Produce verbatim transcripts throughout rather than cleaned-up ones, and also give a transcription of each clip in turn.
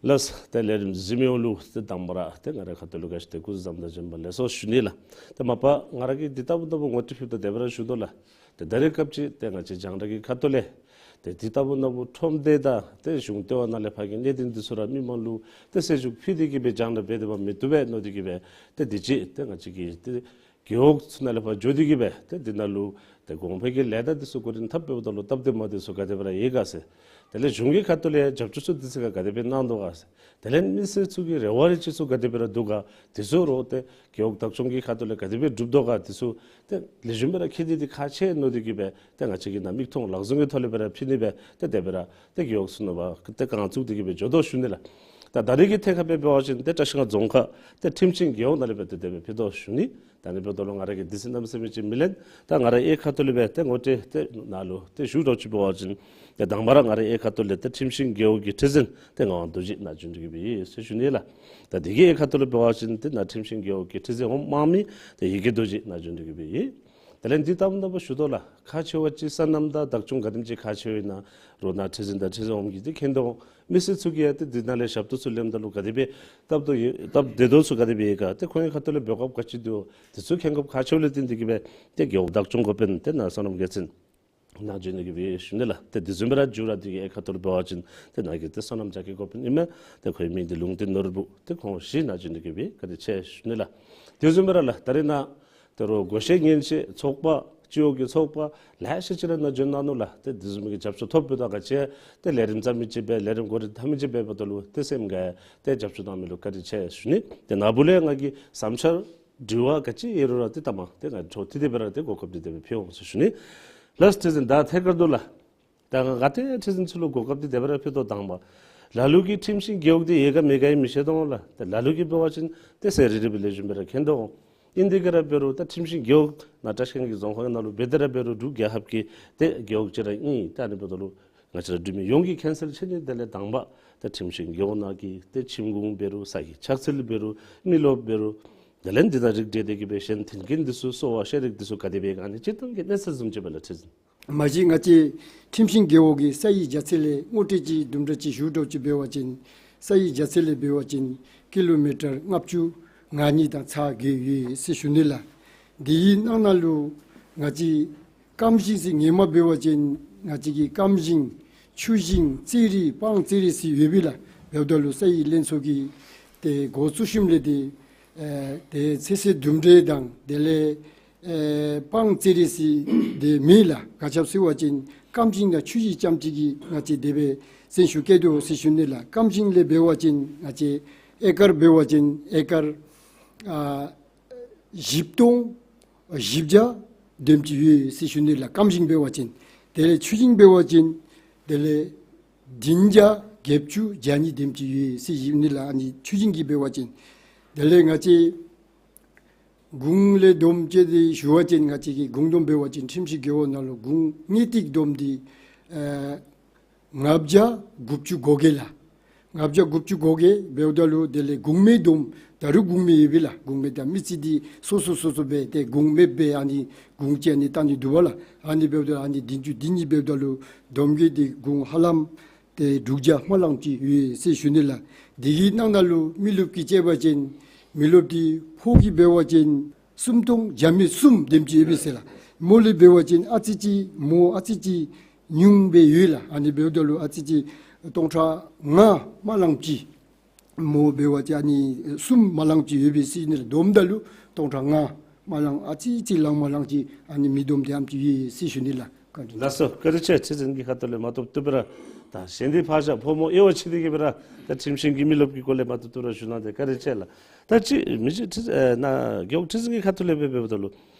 ལགས། ཏེ་ལས་རིམ་གཟིགས་མི་ཡོངས་ལུ་ཏེ་དང་པ་ར་ཏེ་ང་རའི་ཁ་ཐུག་ལུ་ག་ཅི་ཏེ་སྐུ་གཟུགས་བཟང་དང་བྱོན་པ་ལེགས་སོ་ཞུ་ནི་ལགས། ཏེ་མ་པ་ང་ར་གིས་འདི་ལྟ་བུ་ལྟ་བུ་ངོ་སྤྲོད་ཕུལཝ་ད་དེ་སྦེ་ར་ཞུ་དོ་ལགས། ཏེ་ད་རེས་སྐབས་ཅིག་ཏེ་ང་བཅས་རྒྱང་བསྒྲགས་ཀྱི་ཁ་ཐུག་ལས་ཏེ་འདི་ལྟ་བུ་ལྟ་བུ་ཁྲོམ་སྡེ་དང་ཏེ་གཞུང་ལྟེ་བ་ནང་ལས་ཕར་གྱི་གནད་དོན་འདི་ཚུ་ར་མི་མང་ལུ་ཏེ་གསལ་ཞུ་ཕུལ་ཏེ་གི་སྦེ་རྒྱང་བསྒྲགས་འབད་དེ་འབད་མི་བཏུབ་པས་མནོ་སྟེ་གི་སྦེ་ཏེ་འདི་ཅིག་ཏེ་ང་བཅས་ཀྱི་ཏེ་རྒེད་འོག་ཚུ་ནང་ལས་ཕར་འགྱོ་སྟེ་གི་སྦེ་ཏེ་འདི་ནང་ལུ་ཏེ་གོང་འཕེལ་གྱི་ལས་སྟངས་འདི་ཚུ་འགོ་འདྲེན་འཐབ་འབདཝ་ད་ལུ་སྟབས་བདེ་མ་བདེ་ཚུ་ག་དེ་སྦེ་ར་ཡོད་ག་ཟེར། དེ་ལས་གཞུང་གི་ཁ་ཐུག་ལས་རྒྱབ་སྐྱོར་ཚུ་འདི་ཚུ་ག་ག་དེ་སྦེ་གནང་དོ་ག་ཟེར། དེ་ལས་མི་སེར་ཚུ་གི་རེ་བ་རེ་ཅིག་ཚུ་ག་དེ་སྦེ་ར་འདུག་ག། དེ་ཚུ་རོགས་ཏེ་རྒེད་འོག་བདག་སྐྱོང་གི་ཁ་ཐུག་ལས་ག་དེ་སྦེ་སྒྲུབ་དོ་ག། དེ་ཚུ་ཏེ་ལེགས་ཤོམ་སྦེ་ར་མཁྱེན་ཏེ་འདི་ཁག་ཆེ་མནོ་སྟེ་གི་སྦེ་ཏེ་ང་བཅས་ཀྱིས་ནཱ་མིག་མཐོང་ལག་བཟུང་གི་ཐོག་ལས་སྦེ་ར་ཕུལ་ནི་སྦེ་ཏེ་དེ་སྦེ་ར་ཏེ་རྒེད་འོག་ཚུ་ནང་ཕར་ཏེ་རྐང་བཙུགས་ཏེ་གི་སྦེ་འགྱོ་དོ་ཞུ་ནི་ལགས། ད་ད་རེས་ཀྱི་ཐད་ཁར་སྦེ་འབད་བ་ཅིན་ཏེ་བཀྲིས་སྒང་རྫོང་ཁག་ཏེ་ཁྲིམས་ཤིང་རྒེད་འོག་ནང་ལས་སྦེ་ཏེ་དེ་སྦེ་ཕུལ་དོ་ཞུ་ནི། ད་ཨ་ནི་འབདཝ་ད་ལུ་ང་ར་གིས་དུས་ཚོད་གནམ་མེད་ས་མེད་ཅིག་མི་ལེན། ད་ང་རའི་ཁ་ཐུག་ལས་སྦེ་ཏེ་ངོ་སྤྲོད་ཏེ་ནཱ་ལུ་ཏེ་ཞུ་དོ་ཅིག་འབད་བ་ཅིན་ཏེ་དང་པ་ར་ང་རའི་ཁ་ཐུག་ལས་ཏེ་ཁྲིམས་ཤིང་རྒེད་འོག་གི་ཁྲི་འཛིན་ཏེ་ངག་དབང་རྡོ་རྗེ་ནཱ་བྱོན་ཏེ་གི་སྦེ་ཡོད་ཟེར་ཞུ་ནི་ལགས། ད་དེ་གི་ཁ་ཐུག་ལས་འབད་བ་ཅིན་ཏེ་ནཱ་ཁྲིམས་ཤིང་རྒེད་འོག་གི་ཁྲི་འཛིན་འོགམ་དམངས་མི་ཏེ་ཡི་གེ་རྡོ་རྗེ་ནཱ་བྱོན་ཏེ་གི་སྦེ་ཡོད། དེ་ལས་འདི་ལྟ་བུ་ལྟ་བུ་ཞུ་དོ་ལགས། ཁག་ཆེ་བ་ཅིག་སོ་ནམ་དང་བདག་སྐྱོང་ག་དེམ་ཅིག་ཁག་ཆེ་བ་ཨིན་ན་རོགས་ནཱ་ཁྲི་འཛིན་དང་ཁྲི་འཛིན་འོགམ་གྱིས་ཏེ་མཁྱེན་དོ། མི་སེར་ཚུ་གིས་ཡང་ཏེ་འདི་ནང་ལས་ཞབས་ཏོག་ཚུ་ལེནམ་ད་ལུ་ག་དེ་སྦེ་སྟབས་བདེ་སྟབས་བདེ་དོ་ཚུ་ག་དེ་སྦེ་ཡོད་ག། ཏེ་ཁོང་གི་ཁ་ཐུག་ལས་འབད་དགོཔ་ག་ཅི་འདུག། དེ་ཚུ་མཁྱེན་དགོཔ་ཁག་ཆེཝ་ལས་བརྟེན་ཏེ་གི་སྦེ་ཏེ་རྒེད་འོག་བདག་སྐྱོང་འགོ་དཔོན་ཏེ་ནཱ་སོ་ནམ་རྒྱལ་མཚན་ནཱ་བྱོན་ཏེ་གི་སྦེ་ཞུ་ནི་ལགས། ཏེ་དེ་བཟུམ་སྦེ་ར་མཇུག་ར་འདི་གི་ཁ་ཐུག་ལས་འབད་བ་ཅིན་ཏེ་ནཱ་གི་ཏེ་སོ་ནམ་རྒྱ་སྐྱེད་འགོ་དཔོན་ཨིན་མས། ཏེ་ཁོའི་མིང་འདི་ལུང་བསྟན་ནོར་བུ། ཏེ་ཁོང་བཞི་ནཱ་བྱོན་ཏེ་གི་སྦེ་བཀའ་དྲིན་ཆེ་ཞུ་ནི་ལགས། དེ་བཟུམ་སྦེ་ར་ལགས་ད་རེས་ནཱ་ད་རུང་བགོ་བཤའ་ཉེན་བཤད་ཚོགས་པ་སྤྱི་འོག་གི་ཚོགས་པ་ལེ་ཤ་ཅིག་ར་ནཱ་བྱོན་གནང་ནུག་ལགས། ཏེ་དེ་བཟུམ་གྱི་རྒྱབ་སྐྱོར་ཐོབ་པའི་ད་ག་ཅི་ཏེ་ལས་རིམ་བརྩམ་མི་ཅིག་སྦེ་ལས་རིམ་འགོ་འདྲེན་འཐབ་མི་ཅིག་སྦེ་འབདཝ་ད་ལུ་ཏེ་སེམས་དགའ་ཏེ་རྒྱབ་སྐྱོར་གནང་མི་ལུ་བཀའ་དྲིན་ཆེ་ཞུ་ནི། ཏེ་ནཱ་བུ་ལས་ང་གིས་བསམ་འཆར་དྲི་བ་ག་ཅི་ཡོད་རུང་ར་ཏེ་ལྟ་མ་ཏེ་ང་འཕྲོ་མཐུད་དེ་སྦེ་ར་ཏེ་གོ་སྐབས་འདི་དེ་སྦེ་ཕུལ་འོང་ཟེར་ཞུ་ནི། ལགས་ཁྲི་འཛིན་ད་ཐད་ཀར་དུ་ལགས། ད་ང་ག་ཏེ་ཁྲི་འཛིན་ཚུ་ལུ་གོ་སྐབས་འདི་དེ་སྦེ་ར་ཕུལ་དོ། དང་པ་ལ་ལུ་གིས་ཁྲིམས་ཤིང་རྒེད་འོག་འདི་ཡོད་ག་མེད་ག་ཡང་མི་ཤེས་དོ་ལགས། ད་ལ་ལུ་གིས་འབད་བ་ཅིན་ཏེ་ཟེར་རི་རི་སྦེ་ལེགས་ཤོམ་སྦེ་ར་མཁྱེན་དོ། ཨིན་དེ་ག་ར་འབད་རུང་ད་ཁྲིམས་ཤིང་རྒེད་འོག་ནཱ་བཀྲིས་སྒང་གི་རྫོང་ཁག་ནང་ལུ་འབད་དེ་ར་འབད་རུང་འབྲུག་རྒྱལ་ཁབ་ཀྱི་ཏེ་རྒེད་འོག་ཅིག་ར་ཨིན། ད་ཨ་ནི་འབདཝ་ད་ལུ་ང་བཅས་ར་འབྲུག་མི་ཡོངས་ཀྱིས་མཁྱེན་གསལ་ཆེ་ནི། དེ་ལས་དང་པ་ད་ཁྲིམས་ཤིང་རྒེད་འོག་ནང་གི་ཏེ་ཁྱིམ་གུང་འབད་རུང་ས་ཡི་ཆགས་ཚུལ་འབད་རུང་མི་རློབས་འབད་རུང་དེ་ལས་འདི་དང་རིགས་འབྲེལ་ཏེ་གི་སྦེ་གཞན་མཐུན་རྐྱེན་འདི་ཚུ་གསོ་བ་ཤེས་རིག་འདི་ཚུ་ག་དེ་སྦེ་ཨ་ནི་སྤྱིར་བཏང་གི་གནས་ཚུལ་བཟུམ་ཅིག་སྦེ་ལགས་ཁྲི་འཛིན། མ་གཞི་ང་བཅས་ཁྲིམས་ཤིང་རྒེད་འོག་གི་ས་ཡི་རྒྱ་ཚད་ལས་སྔོ་ཏོག་ཅིག་དུམ་གྲ་ཅིག་ཞུ་དོ་ཅིག་འབད་བ་ཅིན་ས་ཡི་རྒྱ་ཚད་ལས་འབད་བ་ཅིན་ཀི་ལོ་མི་ཊར་ལྔ་བཅུ་ང་གཉིས་དང་ཚག་བརྒྱད་ཡོད་ཟེར་ཞུ་ནི་ལགས། དེའི་ནང་ན་ལུ་ང་བཅས་སྐམ་ཤིང་ཟེར་ཧེ་མ་འབད་བ་ཅིན་ང་བཅས་ཀྱི་སྐམ་ཤིང་ཆུ་ཤིང་ཙེ་རི་སྤང་ཙེ་རི་ཟེར་ཡོད་པས་ལགས། འབདཝ་ད་ལུ་ས་ཡི་ལྷན་ཚོགས་ཀྱིས་ཏེ་འགོ་བཙུགས་ཞིནམ་ལས་ཏེ་ཨེ་ཏེ་ཚོད་བསྲེ་ལྡུམ་ར་དང་དེ་ལས་ཨེ་སྤང་ཙེ་རི་ཟེར་དེ་མེད་ལགས། ག་ཅི་སྦེ་ཟེར་བ་ཅིན་སྐམ་ཤིང་དང་ཆུ་ཤིང་རྐྱངམ་ཅིག་གིས་ང་བཅས་དེ་སྦེ་སེམས་ཤུགས་བསྐྱེད་དོ་ཟེར་ཞུ་ནི་ལགས། སྐམ་ཤིང་ལས་འབད་བ་ཅིན་ང་བཅས་ཨེ་ཀར་འབད་བ་ཅིན་ཨེ་ཀར་ཨ་བཞི་སྟོང་བཞི་བརྒྱ་དེམ་ཅིག་ཡོད་ཟེར་ཞུ་ནི་ལགས། སྐམ་ཤིང་འབད་བ་ཅིན། དེ་ལས་ཆུ་ཤིང་འབད་བ་ཅིན་དེ་ལས་བདུན་བརྒྱ་བརྒྱད་ཅུ་གྱ་གཉིས་དེམ་ཅིག་ཡོད་ཟེར་ཞུ་ནི་ལགས། ཨ་ནི་ཆུ་ཤིང་གི་འབད་བ་ཅིན། དེ་ལས་ང་བཅས་གུང་ལས་བསྡོམས་བཅས་ཏེ་ཞུ་བ་ཅིན་ང་བཅས་ཀྱི་གུང་བསྡོམས་འབད་བ་ཅིན་ཁྲིམས་ཤིང་རྒེད་འོག་ནང་ལུ་གུང་དངུལ་ཏིག་བསྡོམས་ཏེ་ཨེ་ལྔ་བརྒྱ་དགུ་བཅུ་གོ་བརྒྱད་ལགས། ལྔ་བརྒྱ་དགུ་བཅུ་གོ་བརྒྱད་འབདཝ་ད་ལུ་དེ་ལས་གུང་མེད་བསྡོམས། ད་རུང་གུང་མེད་ཡོད་པས་ལགས། གུང་མེད་ད་མི་ཚུ་འདི་སོ་སོ་སོ་སོ་སྦེ་ཏེ་གུང་མེད་སྦེ་ཨ་ནི་གུང་ཅིག་ཨ་ནི་བཏང་ནི་འདུག་པ་ལགས། ཨ་ནི་འབདཝ་ད་ཨ་ནི་བདུན་ཅུ་དོན་གཉིས་འབདཝ་ད་ལུ་བསྡོམས་ཏེ་གུང་ཧ་ལམ་ཏེ་དྲུག་བརྒྱ་མ་ལང་ཅིག་ཡོད་ཟེར་ཞུ་ནི་ལགས། དེ་གི་ནང་ན་ལུ་མི་རློབས་ཀྱི་བཅད་པ་ཅིན་མི་རློབས་འདི་ཕོ་གི་འབད་བ་ཅིན་སུམ་སྟོང་བརྒྱ་མེད་གསུམ་དེམ་ཅིག་ཡོད་པས་ཟེར་ལགས། མོ་ལས་འབད་བ་ཅིན་ཨ་ཙི་ཅིག་མོ་ཨ་ཙི་ཅིག་ཉུང་སྦེ་ཡོད་ལགས། ཨ་ནི་འབདཝ་ད་ལུ་ཨ་ཙི་ཅིག་སྟོང་ཕྲག་ལྔ་མ་ལང་ཅིག་མོ་འབད་བ་ཅིན་ཨ་ནི་གསུམ་མ་ལང་ཅིག་ཡོད་པས་ཟེར་ཞུ་ནི་ལགས། བསྡོམས་ད་ལུ་སྟོང་ཕྲག་ལྔ་མ་ལང་ཨ་ཙི་ཅིག་ལང་མ་ལང་ཅིག་ཨ་ནི་མི་བསྡོམས་དེམ་ཅིག་ཡོད་ཟེར་ཞུ་ནི་ལགས། བཀའ་དྲིན་ཆེ། ལགས་སོ། བཀའ་དྲིན་ཆེ། ཁྲི་འཛིན་གྱི་ཁ་ཐུག་ལས་མ་བཏུབ་བཏུབ་སྦེ་ར་ད་གཞན་འདི་ཕར་བཞག་ཕོ་མོ་དབྱེ་བ་ཕྱེ་སྟེ་གི་སྦེ་ར་ད་ཁྲིམས་ཤིང་གི་མི་རློབས་ཀྱི་སྐོར་ལས་མ་བཏུབ་བཏུབ་ར་ཞུ་གནང་སྟེ་བཀའ་དྲིན་ཆེ་ལགས། ད་ཅི་མི་ཅིག་ཁྲི་ཨེ་ནཱ་རྒེད་འོག་ཁྲི་འཛིན་གྱི་ཁ་ཐུག་ལས་སྦེ་འབདཝ་ད་ལུ་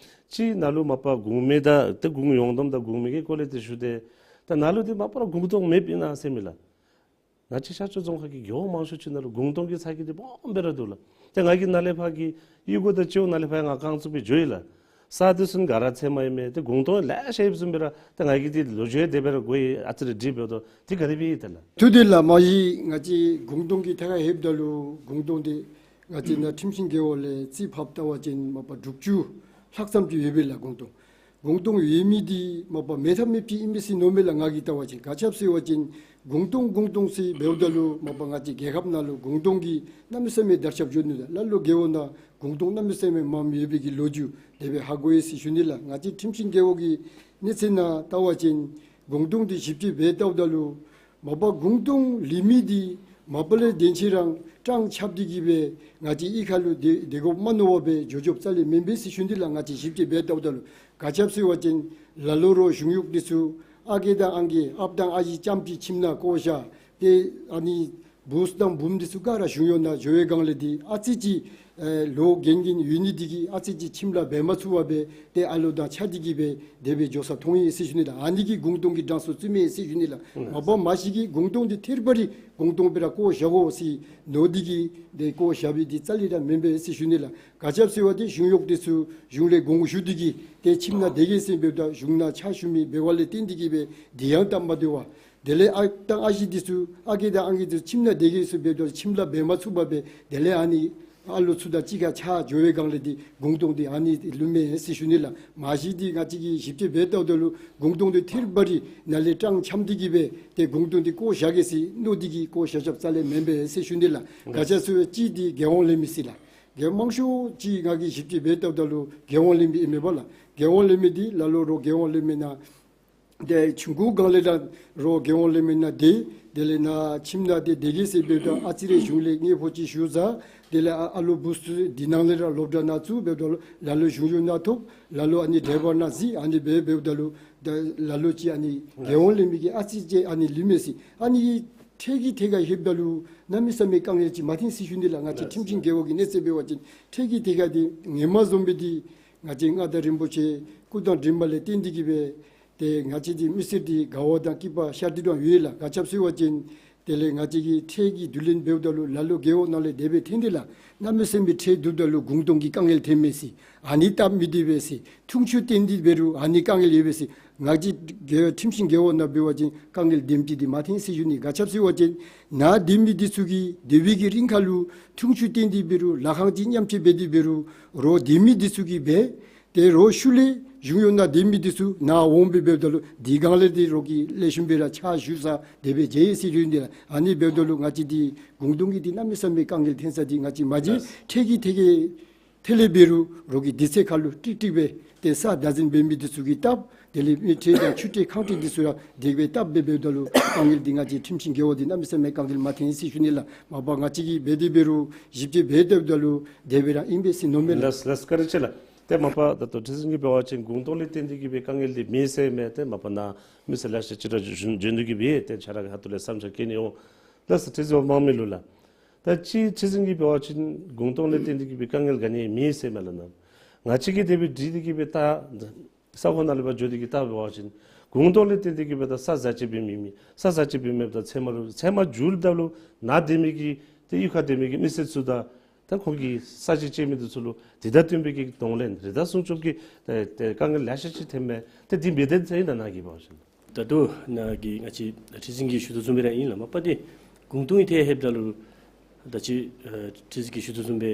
ཅིག་ནཱ་ལུ་མ་པ་གུང་མེད་ད་ཏེ་གུང་ཡོངས་བསྡོམས་དང་གུང་མེད་ཀྱི་སྐོར་ལས་ཏེ་ཞུ་སྟེ་ད་ནཱ་ལུ་འདི་མ་པ་ར་གུང་སྟོང་མེདཔ་ཨིན་ན་ཟེར་མི་ལགས། ང་བཅས་ཤར་ཕྱོགས་རྫོང་ཁག་གི་རྒེད་འོག་མང་ཤོས་ཅིག་ནང་ལུ་གུང་སྟོང་གི་ས་གོ་འདི་སྦོམ་སྦེ་ར་འདུག་ལགས། ཏེ་ང་གིས་ནཱ་ལས་ཕར་གྱི་གཡུས་སྒོ་དང་སྤྱི་འོག་ནང་ལས་ཕར་ཡང་ང་རྐང་བཙུགས་སྦེ་འགྱོ་ཡི་ལགས། ས་འདི་ཚུ་ག་ར་ཚད་མ་ཡོད་མི་ཏེ་གུང་སྟོང་ལེ་ཤ་ཡོདཔ་བཟུམ་སྦེ་ར་ཏེ་ང་གིས་འདི་ལོ་རྒྱུས་དེ་སྦེ་ར་གོ་ཡི། ཨ་ཙི་རེ་དྲི་འབདཝ་ད་འདི་ག་དེ་སྦེ་ཨིན་ད་ལགས། ཐུགས་དེ་ལགས། མ་གཞི་ང་བཅས་གུང་སྟོང་གི་ཐད་ཁར་ལྷོདཔ་ད་ལུ་གུང་སྟོང་འདི་ང་བཅས་ནཱ་ཁྲིམས་ཤིང་རྒེད་འོག་ལས་རྩིས་ཕབ་བལྟ་བ་ཅིན་མ་པ་དྲུག་ཅུ་ལྷག་ཙམ་ཅིག་ཡོད་པས་ལགས་གུང་སྟོང་། གུང་སྟོང་ཡོད་མི་འདི་མ་པ་མེད་ཐབས་མེདཔ་ཅིག་ཨིན་པས་ཟེར་མནོཝ་མས་ལགས། ང་གིས་བལྟ་བ་ཅིན་ག་ཅི་སྦེ་ཟེར་བ་ཅིན་གུང་སྟོང་གུང་སྟོང་ཟེར་འབདཝ་ད་ལུ་མ་པ་ང་བཅས་རྒྱལ་ཁབ་ནང་ལུ་གུང་སྟོང་གིས་གནམ་མེད་ས་མེད་དར་ཁྱབ་འགྱོ་ནུག་ལགས། ལ་ལུ་རྒེད་འོག་ནང་གུང་སྟོང་གནམ་མེད་ས་མེད་མངམ་ཡོད་པའི་གི་ལོ་རྒྱུས་དེ་སྦེ་ཧ་གོ་ཡི་ཟེར་ཞུ་ནི་ལགས། ང་བཅས་ཁྲིམས་ཤིང་རྒེད་འོག་གི་གནས་ཚད་ནང་བལྟ་བ་ཅིན་གུང་སྟོང་འདི་ཞིབ་དཔྱད་འབད་བལྟཝ་ད་ལུ་མ་པ་གུང་སྟོང་ལེན་མི་འདི་མ་པ་ལས་དེ་ཅིག་རང་གྲངས་ཁྱབ་སྟེ་གིས་སྦེ་ང་བཅས་གཡུས་ཁ་ལུ་སྡོད་སྡོད་དགོཔ་མ་མནོ་བར་སྦེ་འགྱོ་འགྱོཝ་རྩ་ལས་མེན་པས་ཟེར་ཞུ་ནི་ལགས། ང་བཅས་ཞིབ་དཔྱད་འབད་བལྟཝ་ད་ལུ་ག་ཅི་སྦེ་ཟེར་བ་ཅིན་ལ་ལུ་རོགས་གཞུང་གཡོག་འདི་ཚུ་ཨ་རྒས་དང་ཨང་རྒས་ཨཔ་དང་ཨ་ཞེ་རྐྱངམ་ཅིག་ཁྱིམ་ནང་བཀོ་བཞག་སྟེ་ཨ་ནི་བུཚ་དང་བུམོ་འདི་ཚུ་ག་ར་གཞུང་གཡོག་ནང་འགྱོ་བའི་སྒང་ལས་འདི་ཨ་ཙི་ཅིག་ཨེ་ལོ་རྒན་རྒས་ཡོད་ནི་འདི་གིས་ཨ་ཙི་ཅིག་ཁྱིམ་ལཱ་འབད་མ་ཚུགས་པར་སྦེ་ཏེ་ཨ་ལོ་དང་ཆ་སྟེ་གིས་སྦེ་དེ་སྦེ་འགྱོ་ས་མཐོང་ཡི་ཟེར་ཞུ་ནི་ལགས། ཨ་ནི་གིས་གུང་སྟོང་གི་གྲངས་སུ་བརྩིཝ་མས་ཟེར་ཞུ་ནི་ལགས། མ་པ་མ་གཞི་གིས་གུང་སྟོང་འདི་ཐད་རི་བ་རི་གུང་སྟོང་སྦེ་ར་བཀོ་བཞག་དགོ་ཟེར་མནོ་སྟེ་གིས་ཏེ་བཀོ་བཞག་པའི་འདི་རྩ་ལས་ར་མེན་པས་ཟེར་ཞུ་ནི་ལགས། ག་ཅི་སྦེ་ཟེར་བ་ཅིན་གཞུང་གཡོག་འདི་ཚུ་གཞུང་ལས་དགོངས་ཞུ་སྟེ་གིས་ཏེ་ཁྱིམ་ནང་སྡོད་གེ་ཟེར་འབདཝ་ད་གཞུང་ནང་ཕྱག་ཞུ་མི་འབདཝ་ལས་བརྟེན་ཏེ་གིས་སྦེ་འདི་ཡང་སྟབས་མ་བདེ་བར་དེ་ལས་ཨཔ་དང་ཨ་ཞེ་འདི་ཚུ་ཨ་རྒས་དང་ཨང་རྒས་འདི་ཚུ་ཁྱིམ་ནང་སྡོད་གེ་ཟེར་འབདཝ་ད་ཁྱིམ་ལཱ་འབད་མ་ཚུགས་པར་སྦེ་དེ་ལས་ཨ་ནི་ཨ་ལོ་ཚུ་དང་གཅིག་ཁར་ཆགས་འགྱོ་བའི་སྒང་ལས་འདི་གུང་སྟོང་འདི་ཨ་ནི་ལུས་མས་ཟེར་ཞུ་ནི་ལགས། མ་གཞི་འདི་ང་བཅས་ཀྱིས་ཞིབ་དཔྱད་འབད་བལྟཝ་ད་ལུ་གུང་སྟོང་འདི་ཐད་རི་བ་རི་ནཱ་ལས་གྲངས་ཁྱབ་སྟེ་གིས་སྦེ་ཏེ་གུང་སྟོང་འདི་བཀོ་བཞག་གེ་ཟེར་མནོ་སྟེ་གིས་བཀོ་བཞག་བཞགཔ་རྩ་ལས་མེན་པས་ཟེར་ཞུ་ནི་ལགས། ག་ཅི་སྦེ་ཟེར་བ་ཅིན་འདི་རྒྱལ་དབང་ལེན་མི་ཟེར་ལགས། རྒྱལ་མང་ཤོས་ཅིག་ང་གིས་ཞིབ་དཔྱད་འབད་བལྟཝ་ད་ལུ་རྒྱལ་དབང་ལེན་མི་ཨིན་མས་པ་ལགས། རྒྱལ་དབང་ལེན་མི་འདི་ལ་ལུ་རོགས་རྒྱལ་དབང་ལེན་མི་ནང་ཏེ་ཆུང་ཀུའི་སྒང་ལས་ར་རོགས་རྒྱལ་དབང་ལེན་མི་ནང་སྡོད། དེ་ལས་ནཱ་ཁྱིམ་ནང་ཏེ་སྡོད་གེ་ཟེར་འབདཝ་ད་ཨ་ཙི་རེ་གཞུང་ལས་དངུལ་ཕོགས་ཅིག་ཞུ་ས། དེ་ལས་ཨ་ཨ་ལོ་བུཚ་ཚུ་འདི་ནང་ལས་ར་སློབ་གྲྭ་ནང་བཙུགས། འབདཝ་ད་ལུ་ལ་ལུ་གཞུང་གཡོག་ནང་ཐོབ། ལ་ལུ་ཨ་ནི་ཌའི་བར་ནང་གཟིགས། ཨ་ནི་སྦེ་འབདཝ་ད་ལུ་ད་ལ་ལུ་ཅིག་ཨ་ནི་རྒྱལ་དབང་ལེན་མི་གིས་ཨ་ཙི་ཅིག་ཨ་ནི་ལུས་མས་ཟེར། ཨ་ནི་ཁྲལ་གྱི་ཐད་ཁར་ལྷོདཔ་ད་ལུ་གནམ་མེད་ས་མེད་དཀའ་ངལ་ཅིག་མ་ཐོན་ཟེར་ཞུ་ནི་ལགས། ང་བཅས་ཁྲིམས་ཤིང་རྒེད་འོག་གི་གནས་ཚད་འབད་བ་ཅིན་ཁྲལ་གྱི་ཐད་ཁར་འདི་ཧེ་མ་བཟུམ་སྦེ་འདི་ང་བཅས་མངའ་བདག་རིན་པོ་ཆེ་སྐུ་དང་འགྲིག་མ་ལས་བརྟེན་ཏེ་གིས་སྦེ་ཏེ་ང་བཅས་འདི་མི་སེར་འདི་དགའ་བ་དང་སྐྱིད་པ་ཤར་ཏེ་འགྱོ་ཡི་ལགས། ག་ཅི་སྦེ་ཟེར་བ་ཅིན་དེ་ལས་ང་བཅས་ཀྱིས་ཁྲལ་གྱི་བསྡུ་ལེན་འབདཝ་ད་ལུ་ལ་ལུ་རྒེད་འོག་ནང་ལས་དེ་སྦེ་ཐོན་ཏེ་ལགས། གནམ་མེད་ས་མེད་ཁྲལ་བསྡུཝ་ད་ལུ་གུང་སྟོང་གི་དཀའ་ངལ་ཐོནམ་མས་ཟེར། ཨ་ནི་སྟབས་མི་བདེ་བས་ཟེར། འཐུང་ཆུ་བཏོན་ཏེ་འབད་རུང་ཨ་ནི་དཀའ་ངལ་ཡོད་པས་ཟེར། ང་བཅས་རྒེད་ཁྲིམས་ཤིང་རྒེད་འོག་ནང་འབད་བ་ཅིན་དཀའ་ངལ་དེམ་ཅིག་འདི་མ་ཐོན་ཟེར་ཞུ་ནི། ག་ཅི་སྦེ་ཟེར་བ་ཅིན་ནཱ་སྡོད་མི་འདི་ཚུ་གིས་སྡོད་པའི་གི་རིང་ཁ་ལུ་འཐུང་ཆུ་བཏོན་ཏེ་འབད་རུང་ལཱ་ཁང་ཅིག་མཉམ་གཅོད་འབད་དེ་འབད་རུང་རོགས་སྡོད་མི་འདི་ཚུ་གིས་འབད། ཏེ་རོགས་ཤུལ་ལས་གཞུང་གཡོག་ནང་སྡོད་མི་འདི་ཚུ་ནཱ་འོང་སྦེ་འབདཝ་ད་ལུ་དེ་སྒང་ལས་འདི་རོགས་ཀྱིས་ལེགས་ཤོམ་སྦེ་ར་ཕྱག་ཞུ་ས་དེ་སྦེ་མཇལ་ཡི་ཟེར་ཞུ་ནི་ལགས། ཨ་ནི་འབདཝ་ད་ལུ་ང་བཅས་འདི་གུང་སྟོང་གི་འདི་གནམ་མེད་ས་མེད་དཀའ་ངལ་ཐོན་ས་འདི་ང་བཅས་མ་གཞི་ཁྲལ་གྱི་ཐད་ཁར་ཐད་ལས་འབད་རུང་རོགས་ཀྱིས་དུས་ཚོད་ཁ་ལུ་ཀྲིག་ཀྲི་སྦེ་ཏེ་ས་བདག་འཛིན་འབད་མི་འདི་ཚུ་གིས་བཏབ། དེ་ལས་མི་ཁྲལ་དང་ཆུ་ཁྲལ་ཁང་ཁྲལ་འདི་ཚུ་ར་དེ་སྦེ་བཏབ་སྦེ་འབདཝ་ད་ལུ་དཀའ་ངལ་འདི་ང་བཅས་ཁྲིམས་ཤིང་རྒེད་འོག་འདི་གནམ་མེད་ས་མེད་དཀའ་ངལ་མ་ཐོན་ཟེར་ཞུ་ནི་ལགས། མ་པ་ང་བཅས་ཀྱིས་འབད་དེ་འབད་རུང་ཞིབ་དཔྱད་འབད་དེ་འབདཝ་ད་ལུ་དེ་སྦེ་ར་ཨིན་པས་ཟེར་མནོཝ་མས་ལགས། ལགས་ལགས་བཀའ་དྲིན་ཆེ་ལགས། ཏེ་མ་པ་ད་ལྟོ་ཁྲི་འཛིན་གྱིས་འབད་བ་ཅིན་གུང་སྟོང་ལས་བརྟེན་ཏེ་གིས་སྦེ་དཀའ་ངལ་འདི་མེད་ཟེར་མས། ཏེ་མ་པ་ནཱ་མི་སེར་ལེ་ཤ་ཅིག་ར་བྱོན་བྱོན་ཏེ་གིས་སྦེ་ཏེ་ཁྱོད་ར་གི་ཁ་ཐུག་ལས་བསམ་འཆར་བཀོད་ནི་འོང་། ལགས་སོ། ཁྲི་འཛིན་དམངས་མི་ལུ་ལགས། ད་ཅི་ཁྲི་འཛིན་གྱིས་འབད་བ་ཅིན་གུང་སྟོང་ལས་བརྟེན་ཏེ་གིས་སྦེ་དཀའ་ངལ་ག་ནི་མེད་ཟེར་མས་ལགས་ན། ང་བཅས་ཀྱིས་དེ་སྦེ་དྲིས་ཏེ་གིས་སྦེ་ད་ས་གོ་ནང་ལས་ཕར་འགྱོ་སྟེ་གིས་བལྟ་བ་ཅིན་གུང་སྟོང་ལས་བརྟེན་ཏེ་གིས་སྦེ་ད་ས་ཟ་ཅི་སྦེ་མེད་མི་ས་ཟ་ཅི་སྦེ་མེདཔ་ད་ཚལ་མ་ལུ་ཚལ་མ་འགྱུརཝ་ད་ལུ་ནཱ་སྡོད་མི་གི་ཏེ་གཡུས་ཁར་སྡོད་མི་གི་མི་སེར་ཚུ་དང་ད་ཁོང་གི་ས་གཞི་བཅད་མི་འདི་ཚུ་ལུ་དེ་དང་བསྟུན་པའི་གི་གདོང་ལེན་རི་དྭགས་སྲུང་སྐྱོབ་ཀྱི་ཏེ་ཏེ་དཀའ་ངལ་ལེ་ཤ་ཅིག་ཐོནམ་མས། ཏེ་འདི་མི་བདེན་ཟེར་ཨིན་ན་ནཱ་གིས་འབད་བ་ཅིན། ད་ལྟོ་ནཱ་གི་ང་བཅས་ཁྲི་འཛིན་གྱིས་ཞུ་དོ་བཟུམ་སྦེ་ར་ཨིན་ལགས། མ་པ་འདི་གུང་སྟོང་གི་ཐད་ལྷོདཔ་ད་ལུ་ད་ཅི་ཨ་ཁྲི་འཛིན་གྱིས་ཞུ་དོ་བཟུམ་སྦེ་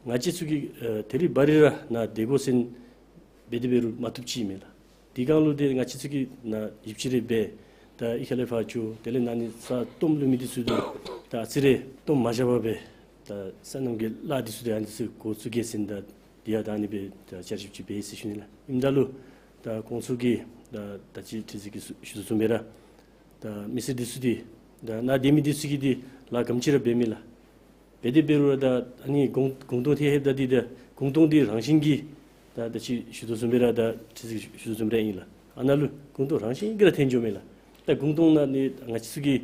ང་བཅས་ཚུ་གིས་ཨ་ཐད་རི་བ་རི་ར་ནཱ་སྡོད་དགོ་ཟེར་འབད་དེ་འབད་རུང་མ་བཏུབ་ཅིག་མས་ལགས། དེ་སྒང་ལུ་ཏེ་ང་བཅས་ཚུ་གིས་ནཱ་ཡིབ་ཅི་རེ་འབད་ད་གཡུས་ཁ་ལས་ཕར་འགྱོ། དེ་ལས་ནཱ་ནི་ས་སྟོངམ་ལུས་མི་འདི་ཚུ་ད་ཨ་ཙི་རེ་སྟོངམ་མ་བཞག་པར་སྦེ་ད་སོ་ནམ་གྱི་ལཱ་འདི་ཚུ་ད་ཨ་ནི་ཚུ་འགོ་བཙུགས་གེ་ཟེར་ད་དེ་ཡང་ད་ཨ་ནི་སྦེ་ད་བསྐྱར་ཞིབ་ཅིག་འབད་ཡི་ཟེར་ཞུ་ནི་ལགས། ཨིནམ་ད་ལུ་ད་ཁོང་ཚུ་གིས་ད་ད་ཅི་ཁྲི་འཛིན་གྱིས་ཞུ་དོ་བཟུམ་སྦེ་ར་ད་མི་སེར་འདི་ཚུ་འདི་ད་ནཱ་སྡོད་མི་འདི་ཚུ་གིས་འདི་ལཱ་ག་དེམ་ཅིག་ར་འབད་མས་ལགས། འབད་དེ་འབད་རུང་ར་ད་ཨ་ནི་གུང་གུང་སྟོང་ཐད་ལྷོདཔ་ད་འདི་ད་གུང་སྟོང་འདི་རང་བཞིན་གྱིས་ད་ད་ཅི་ཞུ་དོ་བཟུམ་སྦེ་ར་ད་ཁྲི་འཛིན་གྱིས་ཞུ་དོ་བཟུམ་སྦེ་ར་ཨིན་ལགས། ཨ་ནཱ་ལུ་གུང་སྟོང་རང་བཞིན་གྱིས་ར་ཐོན་འགྱོཝ་མས་ལགས། ད་གུང་སྟོང་ནང་ནི་ང་བཅས་ཚུ་གིས་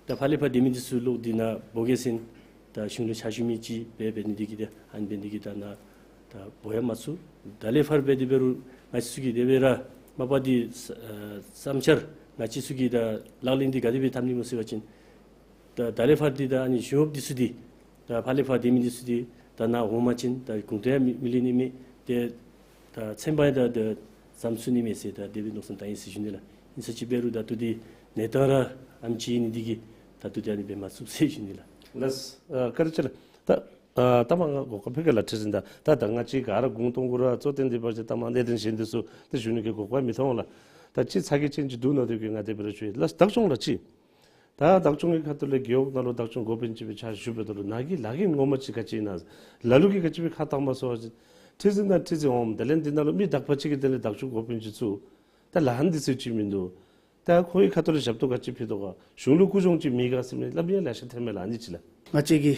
ད་ཕར་ལས་ཕར་སྡོད་མི་འདི་ཚུ་ལོག་སྟེ་ནཱ་འབོ་གེ་ཟེར་ད་གཞུང་ལུ་ཕྱག་ཞུ་མི་ཅིག་འབད་འབད་ནི་འདི་གིས་ད་ཨ་ནི་འབད་ནི་འདི་གིས་ད་ནཱ་ད་འབོ་ཡང་མ་ཚུགས། ད་ལས་ཕར་འབད་དེ་འབད་རུང་ང་བཅས་ཚུ་གིས་དེ་སྦེ་ར་མ་པ་འདི་ཨ་བསམ་འཆར་ང་བཅས་ཚུ་གིས་ད་ལག་ལེན་འདི་ག་དེ་སྦེ་འཐབ་ནི་སྨོ་ཟེར་བ་ཅིན་ད་ད་ལས་ཕར་འདི་ད་ཨ་ནི་གཞུང་གཡོགཔ་འདི་ཚུ་འདི་ད་ཕར་ལས་ཕར་སྡོད་མི་འདི་ཚུ་འདི་ད་ནཱ་འོང་པ་ཅིན་ད་གུང་སྟོང་ཡང་མི་མི་ལེན་ནི་མས། ཏེ་ད་ཚན་པ་ཡང་ད་ད་འཛོམས་ཚུགས་ནི་མས་ཟེར་ད་དེ་སྦེ་མནོ་བསམ་བཏང་ཡི་ཟེར་ཞུ་ནི་ལགས། ཨིན་ས་ཅིག་འབད་རུང་ད་ལྟོ་འདི་གནས་སྟངས་ར་ཨ་ནེམ་ཅིག་ཨིན་ནི་འདི་གིས་ད་ལྟོ་འདི་ཨ་ནི་འབད་མ་ཚུགས་ཟེར་ཞུ་ནི་ལགས། ལགས་སོ། ཨ་བཀའ་དྲིན་ཆེ་ལགས། ད་ ཨ་ད་མ་ང་གོ་སྐབས་ཕུལ་གེ་ལགས། ཁྲི་འཛིན་དང་ད་ད་ང་བཅས་ག་ར་གུང་སྟོང་གུ་ར་གཙོ་བསྟེན་འདི་འབད་བ་ཅིན་ད་མ་གནད་དོན་གཞན་འདི་ཚུ་ཏེ་ཞུ་ནི་གི་གོ་སྐབས་མི་ཐོབ་ལགས། ད་ཅི་ཚ་གྱང་ཅན་ཅིག་འདུག་ན་དེ་གིས་ང་དེ་སྦེ་ར་ཞུ་ཡི་ལགས། བདག་སྐྱོང་ལགས་ཅིག། ད་བདག་སྐྱོང་གི་ཁ་ཐུག་ལས་རྒེད་འོག་ནང་ལུ་བདག་སྐྱོང་འགོ་དཔོན་ཅིག་སྦེ་ཕྱག་ཞུ་བའི་ཐོག་ལུ་ནཱ་གི་ལཱ་གི་ངོ་མ་ཅིག་ག་ཅི་ཨིན་ན། ལ་ལུ་གིས་ག་ཅི་སྦེ་ཁ་བཏངམ་སྨོ་ཟེར་བ་ཅིན་ཁྲི་འཛིན་དང་ཁྲི་འཛིན་འོགམ་དེ་ལས་འདི་ནང་ལུ་མི་དག་པ་ཅིག་གི་དོན་ལས་བདག་སྐྱོང་འགོ་དཔོན་ཅིག་བཙུགས། ད་ལཱ་འདི་ཚུ་ཅིག་མིན་འདུག། ད་ཁོང་གི་ཁ་ཐུག་ལས་ཞབས་ཏོག་ག་ཅི་ཕུལ་དོ་ག། གཞུང་ལུ་སྐུ་གཞོགས་ཅིག་མེད་ག་ཟེར་མི་སླབ་མི་ཡང་ལེ་ཤ་ཐོན་མས་ལགས། ཨ་ནི་ཅིག་ལགས། ང་བཅས་ཀྱི་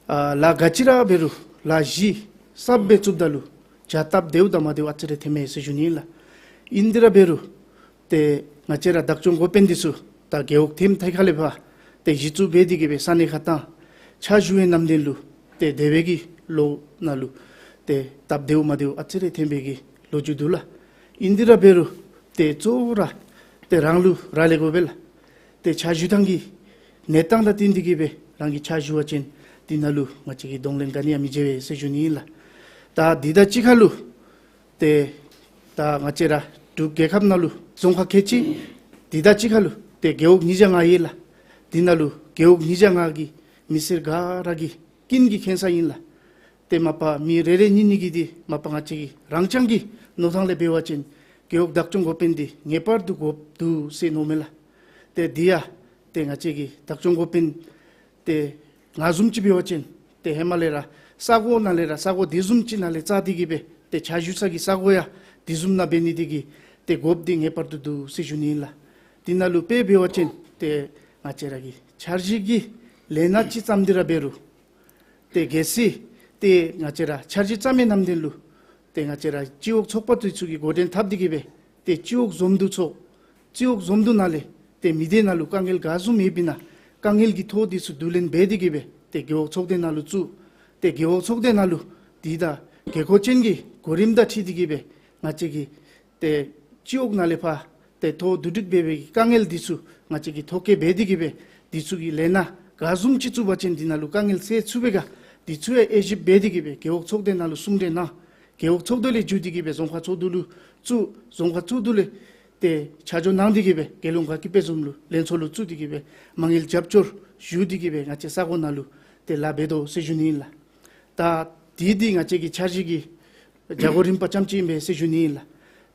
ཨ་ལཱ་ག་ཅི་ར་འབད་རུང་ལཱ་གཞི་གསརཔ་སྦེ་བཙུགསཔ་ད་ལུ་བྱ་སྟབས་བདེཝ་དང་མ་བདེཝ་ཨ་ཙི་རེ་ཐོན་མས་ཟེར་ཞུ་ནི་ཨིན་ལགས། ཨིན་དེ་ར་འབད་རུང་ཏེ་ང་བཅས་ར་བདག་སྐྱོང་འགོ་དཔོན་འདི་ཚུ་ད་རྒེད་འོག་ཐིམ་ཐད་ཁ་ལས་ཕར་ཏེ་གཞི་བཙུགས་འབད་དེ་གིས་སྦེ་ས་གནས་ཁར་བཏང་ཕྱག་ཞུ་བའི་ནམ་དེ་ལུ་ཏེ་དེ་སྦེ་གི་ལོ་ནང་ལུ་ཏེ་སྟབས་བདེཝ་མ་བདེཝ་ཨ་ཙི་རེ་ཐོན་པའི་གི་ལོ་རྒྱུས་འདུག་ལགས། ཨིན་དེ་ར་འབད་རུང་ཏེ་གཙོ་བོ་ར་ཏེ་རང་ལུ་རག་ལས་དགོ་པས་ལགས། ཏེ་ཕྱག་ཞུ་ཐངས་ཀྱི་གནས་སྟངས་དང་བསྟུན་ཏེ་གིས་སྦེ་རང་གིས་ཕྱག་ཞུ་བ་ཅིན་འདི་ནང་ལུ་ང་བཅས་ཀྱིས་གདོང་ལེན་ག་ནི་ཡང་མི་མཇལ་བས་ཟེར་ཞུ་ནི་ཨིན་ལགས། ད་འདི་དང་གཅིག་ཁར་ལུ་ཏེ་ད་ང་བཅས་ར་འབྲུག་རྒྱལ་ཁབ་ནང་ལུ་རྫོང་ཁག་ཁལ་གཅིག་འདི་དང་གཅིག་ཁར་ལུ་ཏེ་རྒེད་འོག་ཉིས་བརྒྱ་ལྔ་ཡོད་ལགས། འདི་ནང་ལུ་རྒེད་འོག་ཉིས་བརྒྱ་ལྔ་གི་མི་སེར་ག་ར་གི་ཀུན་གྱིས་མཁྱེན་ས་ཨིན་ལགས། ཏེ་མ་པ་མི་རེ་རེ་གཉིས་གཉིས་ཀྱིས་འདི་མ་པ་ང་བཅས་ཀྱི་རང་རྐྱང་གི་མནོ་ཐངས་ལས་འབད་བ་ཅིན་རྒེད་འོག་བདག་སྐྱོང་འགོ་དཔོན་འདི་ངེས་པར་དུ་དགོཔ་འདུག་ཟེར་མནོཝ་མས་ལགས། ཏེ་འདི་ཡང་ཏེ་ང་བཅས་ཀྱི་བདག་སྐྱོང་འགོ་དཔོན་ཏེ་ང་བཟུམ་ཅིག་འབད་བ་ཅིན་ཏེ་ཧེ་མ་ལས་ར་ས་གོ་ནང་ལས་ར་ས་གོ་དེ་བཟུམ་ཅིག་ནང་ལས་བཙག་སྟེ་གིས་སྦེ་ཏེ་ཕྱག་ཞུ་ས་གི་ས་གོ་ཡང་དེ་བཟུམ་ནང་འབད་ནི་དེ་གིས་ཏེ་དགོཔ་འདི་ངེས་པར་དུ་འདུག་ཟེར་ཞུ་ནི་ཨིན་ལགས། འདི་ནང་ལུ་དཔེ་འབད་བ་ཅིན་ཏེ་ང་བཅས་ར་གི་འཆར་གཞི་གི་ལས་སྣ་ཅིག་བརྩམས་ཏེ་ར་འབད་རུང་ཏེ་གལ་སྲིད་ཏེ་ང་བཅས་ར་འཆར་གཞི་བརྩམ་མི་ནམ་དེ་ལུ་ཏེ་ང་བཅས་ར་སྤྱི་འོག་ཚོགས་པ་དེ་ཚུ་གིས་འགོ་འདྲེན་འཐབ་སྟེ་གིས་སྦེ་ཏེ་སྤྱི་འོག་འཛོམས་འདུ་ཚོགས། སྤྱི་འོག་འཛོམས་འདུ་ནང་ལས་ཏེ་མི་སྡེ་ནང་ལུ་དཀའ་ངལ་ག་བཟུམ་ཡོདཔ་ཨིན་ན་དཀའ་ངལ་གྱི་ཐོ་དེ་ཚུ་བསྡུ་ལེན་འབད་དེ་གིས་སྦེ་ཏེ་རྒེད་འོག་ཚོགས་སྡེ་ནང་ལུ་བཙུགས། ཏེ་རྒེད་འོག་ཚོགས་སྡེ་ནང་ལུ་དེ་དང་དགོས་མཁོ་ཅན་གྱི་གོ་རིམ་དང་འཁྲིལ་ཏེ་གིས་སྦེ་ང་བཅས་ཀྱིས་ཏེ་སྤྱི་འོག་ནང་ལས་ཕར་ཏེ་ཐོ་བསྡུ་སྒྲིག་འབད་བའི་དཀའ་ངལ་འདི་ཚུ་ང་བཅས་ཀྱིས་ཐོ་བཀོད་འབད་དེ་གིས་སྦེ་འདི་ཚུ་གི་ལས་སྣ་ག་བཟུམ་ཅིག་བཙུགས་པ་ཅིན་འདི་ནང་ལུ་དཀའ་ངལ་སེལ་ཚུགས་པས་ག། འདི་ཚུ་ཡང་དབྱེ་ཞིབ་འབད་དེ་གིས་སྦེ་རྒེད་འོག་ཚོགས་སྡེ་ནང་ལུ་གསུང་གྲོས་གནང་། རྒེད་འོག་ཚོགས་སྡེ་ལས་བརྒྱུད་དེ་གིས་སྦེ་རྫོང་ཁག་ཚོགས་འདུ་ལུ་བཙུགས། རྫོང་ཁག་ཚོགས་འདུ་ལས་ཏེ་ཆ་འཇོག་གནང་སྟེ་གིས་སྦེ་རྒྱལ་ཡོངས་དགའ་སྐྱིད་དཔལ་འཛོམས་ལུ་ལྷན་ཚོགས་ལུ་བཙུགས་ཏེ་གིས་སྦེ་མ་དངུལ་རྒྱབ་སྐྱོར་ཞུ་སྟེ་གིས་སྦེ་ང་བཅས་ས་གོ་ནང་ལུ་ཏེ་ལཱ་འབད་དོ་ཟེར་ཞུ་ནི་ཨིན་ལགས། ད་འདི་འདི་ང་བཅས་ཀྱི་འཆར་གཞི་གི་རྒྱ་སྒོ་རིམ་པ་ཙམ་ཅིག་ཨིན་པས་ཟེར་ཞུ་ནི་ཨིན་ལགས།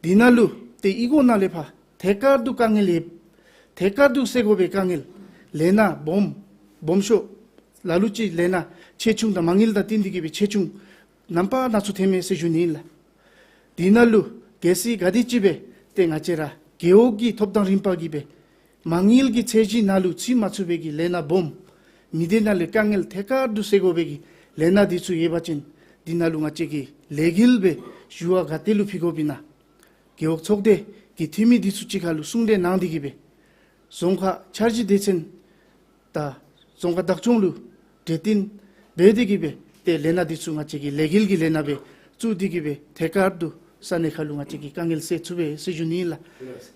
འདི་ནང་ལུ་ཏེ་གཡུས་སྒོ་ནང་ལས་ཕར་ཐད་ཀར་དུ་དཀའ་ངལ་ཡོད། ཐད་ཀར་དུ་སེལ་དགོ་པའི་དཀའ་ངལ་ལས་སྣ་སྦོམ་སྦོམ་ཤོས་ལ་ལུ་ཅིག་ལས་སྣ་ཆེ་ཆུང་དང་མ་དངུལ་དང་བསྟུན་ཏེ་གིས་སྦེ་ཆེ་ཆུང་རྣམ་པ་སྣ་ཚོགས་ཐོན་མས་ཟེར་ཞུ་ནི་ཨིན་ལགས། དེ་ནང་ལུ་གལ་སྲིད་ག་དེ་ཅིག་སྦེ་ཏེ་ང་བཅས་ར་རྒེད་འོག་གི་ཐོབ་ཐང་རིམ་པ་གིས་སྦེ་མ་དངུལ་གྱི་ཚད་གཞི་ནང་ལུ་ཚུད་མ་ཚུགས་པའི་གི་ལས་སྣ་སྦོམ་མི་སྡེ་ནང་ལས་དཀའ་ངལ་ཐད་ཀར་དུ་སེལ་དགོ་པའི་གི་ལས་སྣ་འདི་ཚུ་ཡོད་པ་ཅིན་འདི་ནང་ལུ་ང་བཅས་ཀྱིས་ལས་འགུལ་སྦེ་ཞུ་བ་ག་ཏེ་ལུ་ཕུལ་དགོཔ་ཨིན་ན་རྒེད་འོག་ཚོགས་སྡེ་གི་འཐུས་མི་འདི་ཚུ་གཅིག་ཁར་ལུ་གསུང་གྲོས་གནང་སྟེ་གིས་སྦེ་རྫོང་ཁག་འཆར་གཞི་སྡེ་ཚན་དང་རྫོང་ཁག་བདག་སྐྱོང་ལུ་གྲོས་བསྟུན་འབད་དེ་གིས་སྦེ་ཏེ་ལས་སྣ་འདི་ཚུ་ང་བཅས་ཀྱིས་ལས་འགུལ་གྱི་ལས་སྣ་སྦེ་བཙུགས་ཏེ་གིས་སྦེ་ཐད་ཀར་དུ་ས་གནས་ཁར་ལུ་ང་བཅས་ཀྱིས་དཀའ་ངལ་སེལ་ཚུགས་པས་ཟེར་ཞུ་ནི་ཨིན་ལགས།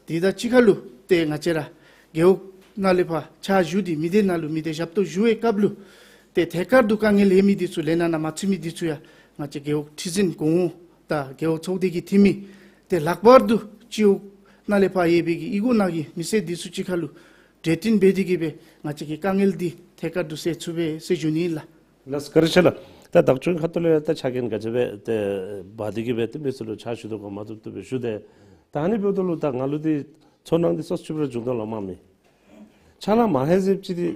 དེ་དང་གཅིག་ཁར་ལུ་ཏེ་ང་བཅས་ར་རྒེད་འོག་ནང་ལས་ཕར་ཕྱག་ཞུ་སྟེ་མི་སྡེ་ནང་ལུ་མི་སྡེ་ཞབས་ཏོག་ཞུ་བའི་སྐབས་ལུ་ཏེ་ཐད་ཀར་དུ་དཀའ་ངལ་ཡོད་མི་འདི་ཚུ་ལས་སྣ་ནང་མ་ཚུད་མི་འདི་ཚུ་ཡང་ང་བཅས་རྒེད་འོག་ཁྲི་འཛིན་གོང་འོག་དང་རྒེད་འོག་ཚོགས་སྡེ་གི་འཐུས་མི་ཏེ་ལྷག་པར་དུ་སྤྱི་འོག་ནང་ལས་ཕར་ཡོད་པའི་གི་གཡུས་སྒོ་ནང་གི་མི་སེར་འདི་ཚུ་གཅིག་ཁར་ལུ་གྲོས་བསྟུན་འབད་དེ་གིས་སྦེ་ང་བཅས་ཀྱི་དཀའ་ངལ་འདི་ཐད་ཀར་དུ་སེལ་ཚུགས་པས་ཟེར་ཞུ་ནི་ཨིན་ལགས། ལགས་སོ་བཀའ་དྲིན་ཆེ་ལགས། ད་བདག་སྐྱོང་ཁ་ཐུག་ལས་ད་ཆ་རྐྱེན་ག་ཅི་སྦེ་ཏེ་འབད་དེ་གིས་སྦེ་ཏེ་མི་ཚུ་ལུ་ཕྱག་ཞུ་དོ་ག་མ་བཏུབ་བཏུབ་སྦེ་ཞུ་སྟེ། ད་ཨ་ནི་འབདཝ་ད་ལུ་ད་ང་ལུ་འདི་ཚོར་སྣང་འདི་སོ་སོ་ཅིག་སྦེ་ར་བྱུང་དོ་ལགས། མ་མི་ཕྱག་ལཱ་མ་ལྷག་ཟེར་ཅིག་འདི་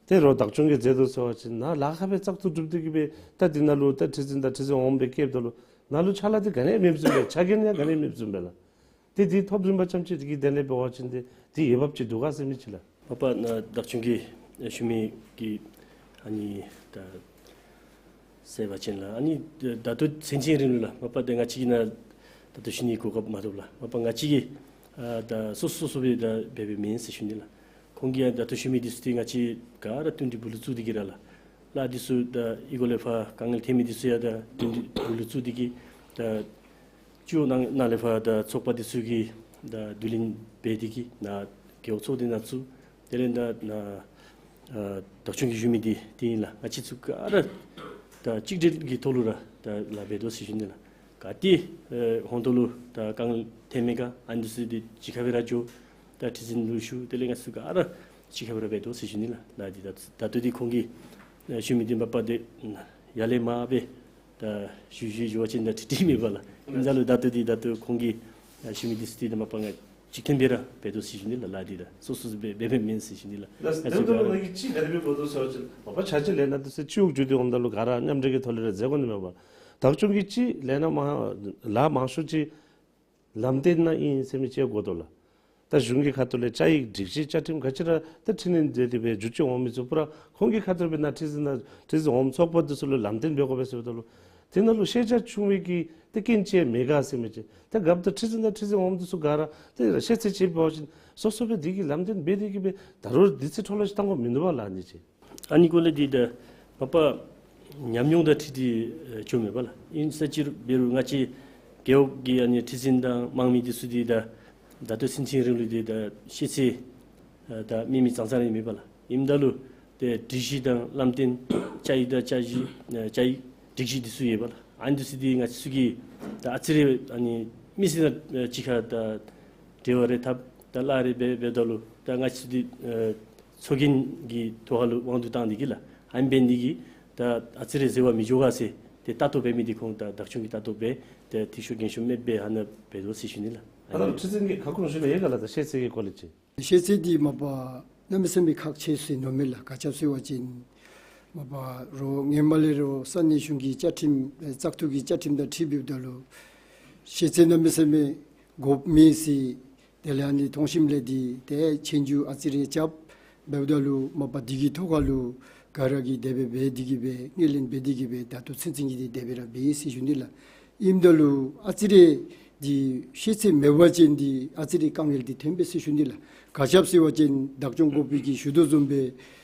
ཏེ་རོགས་བདག་སྐྱོང་གིས་མཛད་དོ་ཟེར་བ་ཅིན་ནཱ་ལཱ་ཁག་སྦེ་བཙག་འཐུ་གྲུབ་སྟེ་གིས་སྦེ་ད་འདི་ནང་ལུ་ད་ཁྲི་འཛིན་དང་ཁྲི་འཛིན་འོགམ་སྦེ་བསྐོཝ་ད་ལུ་ནཱ་ལུ་ཕྱག་ལཱ་འདི་ག་ནི་ཡང་མེདཔ་བཟུམ་སྦེ་ཆ་རྐྱེན་ཡང་ག་ནི་ཡང་མེདཔ་བཟུམ་སྦེ་ལགས། ཏེ་འདི་ཐོབ་རིམ་པ་ཙམ་ཅིག་འདི་གི་དོན་ལས་འབད་བ་ཅིན་འདི་འདི་འོས་འབབ་ཅིག་འདུག་ག་ཟེར་མི་ཅིག་ལགས། མ་པ་ནཱ་བདག་སྐྱོང་གིས་ཞུ་མི་གི་ཨ་ནི་ད་ཟེར་བ་ཅིན་ལགས། ཨ་ནི་ད་ལྟོ་ཚུན་ཚོད་རིང་ལུ་ལགས། མ་པ་ད་ང་བཅས་ཀྱིས་ནཱ་ད་ལྟོ་ཞུ་ནི་གོ་སྐབས་མ་ཐོབ་ལགས། མ་པ་ང་བཅས་ཀྱིས་ཨ་ད་སོ་སོ་སོ་སྦེ་ད་འབད་འབདཝ་མེན་ཟེར་ཞུ་ནི་ལགས། ཁོང་གིས་ཡང་ད་ལྟོ་ཞུ་མི་འདི་ཚུ་ཏེ་ང་བཅས་ག་ར་བསྟུན་ཏེ་སྦུག་ལུ་བཙུགས་ཏེ་གིས་ར་ལགས། ལཱ་འདི་ཚུ་ད་གཡུས་སྒོ་ལས་ཕར་དཀའ་ངལ་ཐོན་མི་འདི་ཚུ་ཡང་ད་བསྟུན་ཏེ་སྦུག་ལུ་བཙུགས་ཏེ་གིས་ད་སྤྱི་འོག་ནང་ནང་ལས་ཕར་ད་ཚོགས་པ་འདི་ཚུ་གིས་ད་བསྡུ་ལེན་འབད་དེ་གིས་ནཱ་རྒེད་འོག་ཚོགས་སྡེ་ནང་བཙུགས། དེ་ལས་ད་ནཱ་ཨ་བདག་སྐྱོང་གིས་ཞུ་མི་འདི་འདི་ཨིན་ལགས། ང་བཅས་ཚུ་ག་ར་ད་གཅིག་སྒྲིལ་གྱི་ཐོག་ལུ་ར་ད་ལཱ་འབད་དོ་ཟེར་ཞུ་ནི་ལགས། ག་ཏེ་ཨེ་ཧོང་ཏོ་ལུ་ད་དཀའ་ངལ་ཐོན་མི་ག་ཨ་ནི་ཚུ་འདི་གཅིག་ཁར་སྦེ་ར་འགྱོ། ད་ཁྲི་འཛིན་ལུ་ཞུ། དེ་ལས་ང་བཅས་ཚུ་ག་ར་གཅིག་ཁར་སྦེ་ར་འབད་དོ་ཟེར་ཞུ་ནི་ལགས། ད་འདི་ད་ད་ལྟོ་འདི་ཁོང་གིས་ ཞུ་མི་འདི་མ་པ་འདི་ཡར་ལས་མར་སྦེ་ད་ཞུ་ཞུ་ཞུ་བ་ཅིན་ད་ཁྲིག་ཁྲི་མེད་པས་ལགས། ཨིན་ད་ལུ་ད་ལྟོ་འདི་ད་ལྟོ་ཁོང་གིས་ཞུ་མི་འདི་ཚུ་འདི་ད་མ་པ་ང་གཅིག་མཐུན་སྦེ་ར་འབད་དོ་ཟེར་ཞུ་ནི་ལགས། ལཱ་འདི་ད་སོ་སོ་སྦེ་འབད་འབདཝ་མེན་ཟེར་ཞུ་ནི་ལགས། ལགས། ཨ་ཙི་དེ་འབདཝ་ད་ལུ་ང་གིས་ཅིག་ག་དེ་སྦེ་འབད་དོ་ཟེར་བ་ཅིན་མ་པ་ཆ་ཅིག་ལས་སྣ་འདི་ཚུ་ཅིག་འོག་འགྱོ་སྟེ་འོངམ་ད་ལུ་ག་ར་མཉམ་འབྲེལ་གྱི་ཐོག་ལས་ར་མཛད་དགོ་ནི་མས་པ། བདག་སྐྱོང་གིས་ཅིག་ལས་སྣ་མང་ལཱ་མང་ཤོས་ཅིག་ལམ་སྟོན་ནང་ཨིན་ཟེར་མི་ཅིག་དགོ་དོ་ལགས། ད་གཞུང་གི་ཁ་ཐུག་ལས་བཅའ་ཡིག་སྒྲིག་གཞི་བཅའ་ཁྲིམས་ག་ཅི་ར་ད་འཕྲི་སྣོན་མཛད་དེ་སྦེ་བསྒྱུར་བཅོས་འོང་མི་ཚུ་པུ་ར་ཁོང་གི་ཁ་ཐུག་སྦེ་ནཱ་ཁྲི་འཛིན་ནཱ་ཁྲི་འཛིན་འོགམ་ཚོགས་པ་འདི་ཚུ་ལུ་ལམ་སྟོན་འབད་དགོ་པས་ཟེརཝ་ད་ལུ་དེ་ནང་ལུ་ཤེས་བྱ་ཆུང་བའི་གི་ཏེ་རྐྱེན་ཅིག་མེད་ག་ཟེར་མི་ཅིག། ཏེ་རྒཔོ་དང་ཁྲི་འཛིན་དང་ཁྲི་འཛིན་འོགམ་འདི་ཚུ་ག་ར་ཏེ་ཤེས་ཚད་ཅིག་འབད་བ་ཅིན་སོ་སོ་སྦེ་འདི་གི་ལམ་སྟོན་འབད་དེ་གི་སྦེ་ད་རུང་དུས་ཚོད་འཕྲོ་བརླག་ཅིག་བཏང་དགོཔ་མིན་འདུག་པ་ལགས་ཨ་ནི་ཅིག། ཨ་ནི་སྐོར་ལས་འདི་ད་མ་པ་ཉམས་མྱོང་དང་འཁྲིལ་ཏེ་ཨེ་ཞུཝ་མས་པ་ལགས། ཨིན་ས་ཅིག་རུང་འབད་རུང་ང་བཅས་རྒེད་འོག་གི་ཨ་ནི་ཁྲི་འཛིན་དང་དམངས་མི་འདི་ཚུ་འདི་ད་ད་ལྟོ་ཚུན་ཚོད་རིང་ལུ་འདི་ད་ཤེས་ཚད་ཨ་ད་མེད་མི་ཙང་ཙང་ར་ཨིན་མས་པ་ལགས། ཨིནམ་ད་ལུ་ཏེ་སྒྲིག་གཞི་དང་ལམ་སྟོན་བཅའ་ཡིག་དང་བཅའ་གཞི་ཨ་བཅའ་ཡིག་སྒྲིག་གཞི་འདི་ཚུ་ཡོད་པ་ལགས། ཨ་ནི་འདི་ཚུ་འདི་ང་བཅས་ཚུ་གིས་ད་ཨ་ཙི་རེ་ཨ་ནི་མི་སེར་ནང་ཨ་གཅིག་ཁར་ད་འབྲེལ་བ་རེ་འཐབ་ད་གླ་རེ་འབད་འབདཝ་ད་ལུ་ད་ང་བཅས་ཚུ་འདི་ཨ་ཚོགས་རྒྱན་གྱི་ཐོག་ཁ་ལུ་དབང་དུ་བཏང་སྟེ་གི་ལགས། ཨ་ནི་འབད་ནི་འདི་གིས་ད་ཨ་ཙི་རེ་འཛོལ་བ་མི་འགྱོ་ག་ཟེར་ཏེ་ལྟ་རྟོག་འབད་མི་འདི་ཁོང་ད་བདག་སྐྱོང་གིས་ལྟ་རྟོག་འབད་ཏེ་འཐུས་ཤོར་འགན་ཤོར་མེདཔ་སྦེ་ཨ་ནཱ་འབད་དོ་ཟེར་ཞུ་ནི་ལགས། ཨ་ད་ཁྲི་འཛིན་གྱིས་ཁ་སྐོང་ཞུ་ནི་ཡོད་ག་ལགས། ད་ཤེས་ཚད་ཀྱི་སྐོར་ལས་ཅིག། ཤེས་ཚད་འདི་མ་པ་གནམ་མེད་ས་མེད་ཁག་ཆེ་ཟེར་མནོཝ་མས་ལགས། ག་ཅི་སྦེ་ཟེར་བ་ཅིན་མ་པ་རོགས་སྔོན་མ་ལས་རོགས་ས་གནས་གཞུང་གི་བཅའ་ཁྲིམས་ཨེ་བཙག་འཐུ་གི་བཅའ་ཁྲིམས་དང་འཁྲིལ་འབདཝ་ད་ལུ་ཤེས་ཚད་གནམ་མེད་ས་མེད་དགོཔ་མེད་ཟེར། དེ་ལས་ཨ་ནི་ཐོང་ཤིམ་ལས་འདི་ཏེ་ཆོས་རྒྱུགས་ཨ་ཙི་རེ་རྐྱབ་འབདཝ་ད་ལུ་མ་པ་འདི་གི་ཐོག་ཁ་ལུ་ག་ར་གིས་དེ་སྦེ་འབད་དེ་གི་སྦེ་ངོས་ལེན་འབད་དེ་གི་སྦེ་ད་ལྟོ་ཚུན་ཚོད་ཀྱི་འདི་དེ་སྦེ་ར་འབད་ཡི་ཟེར་ཞུ་ནི་ལགས། ཨིནམ་ད་ལུ་ཨ་ཙི་རེ་འདི་ཤེས་ཚད་མེད་པ་ཅིན་འདི་ཨ་ཙི་རེ་དཀའ་ངལ་འདི་ཐོན་པས་ཟེར་ཞུ་ནི་ལགས། ག་ཅི་སྦེ་ཟེར་བ་ཅིན་བདག་སྐྱོང་འགོ་དཔོན་གྱིས་ཞུ་དོ་བཟུམ་སྦེ་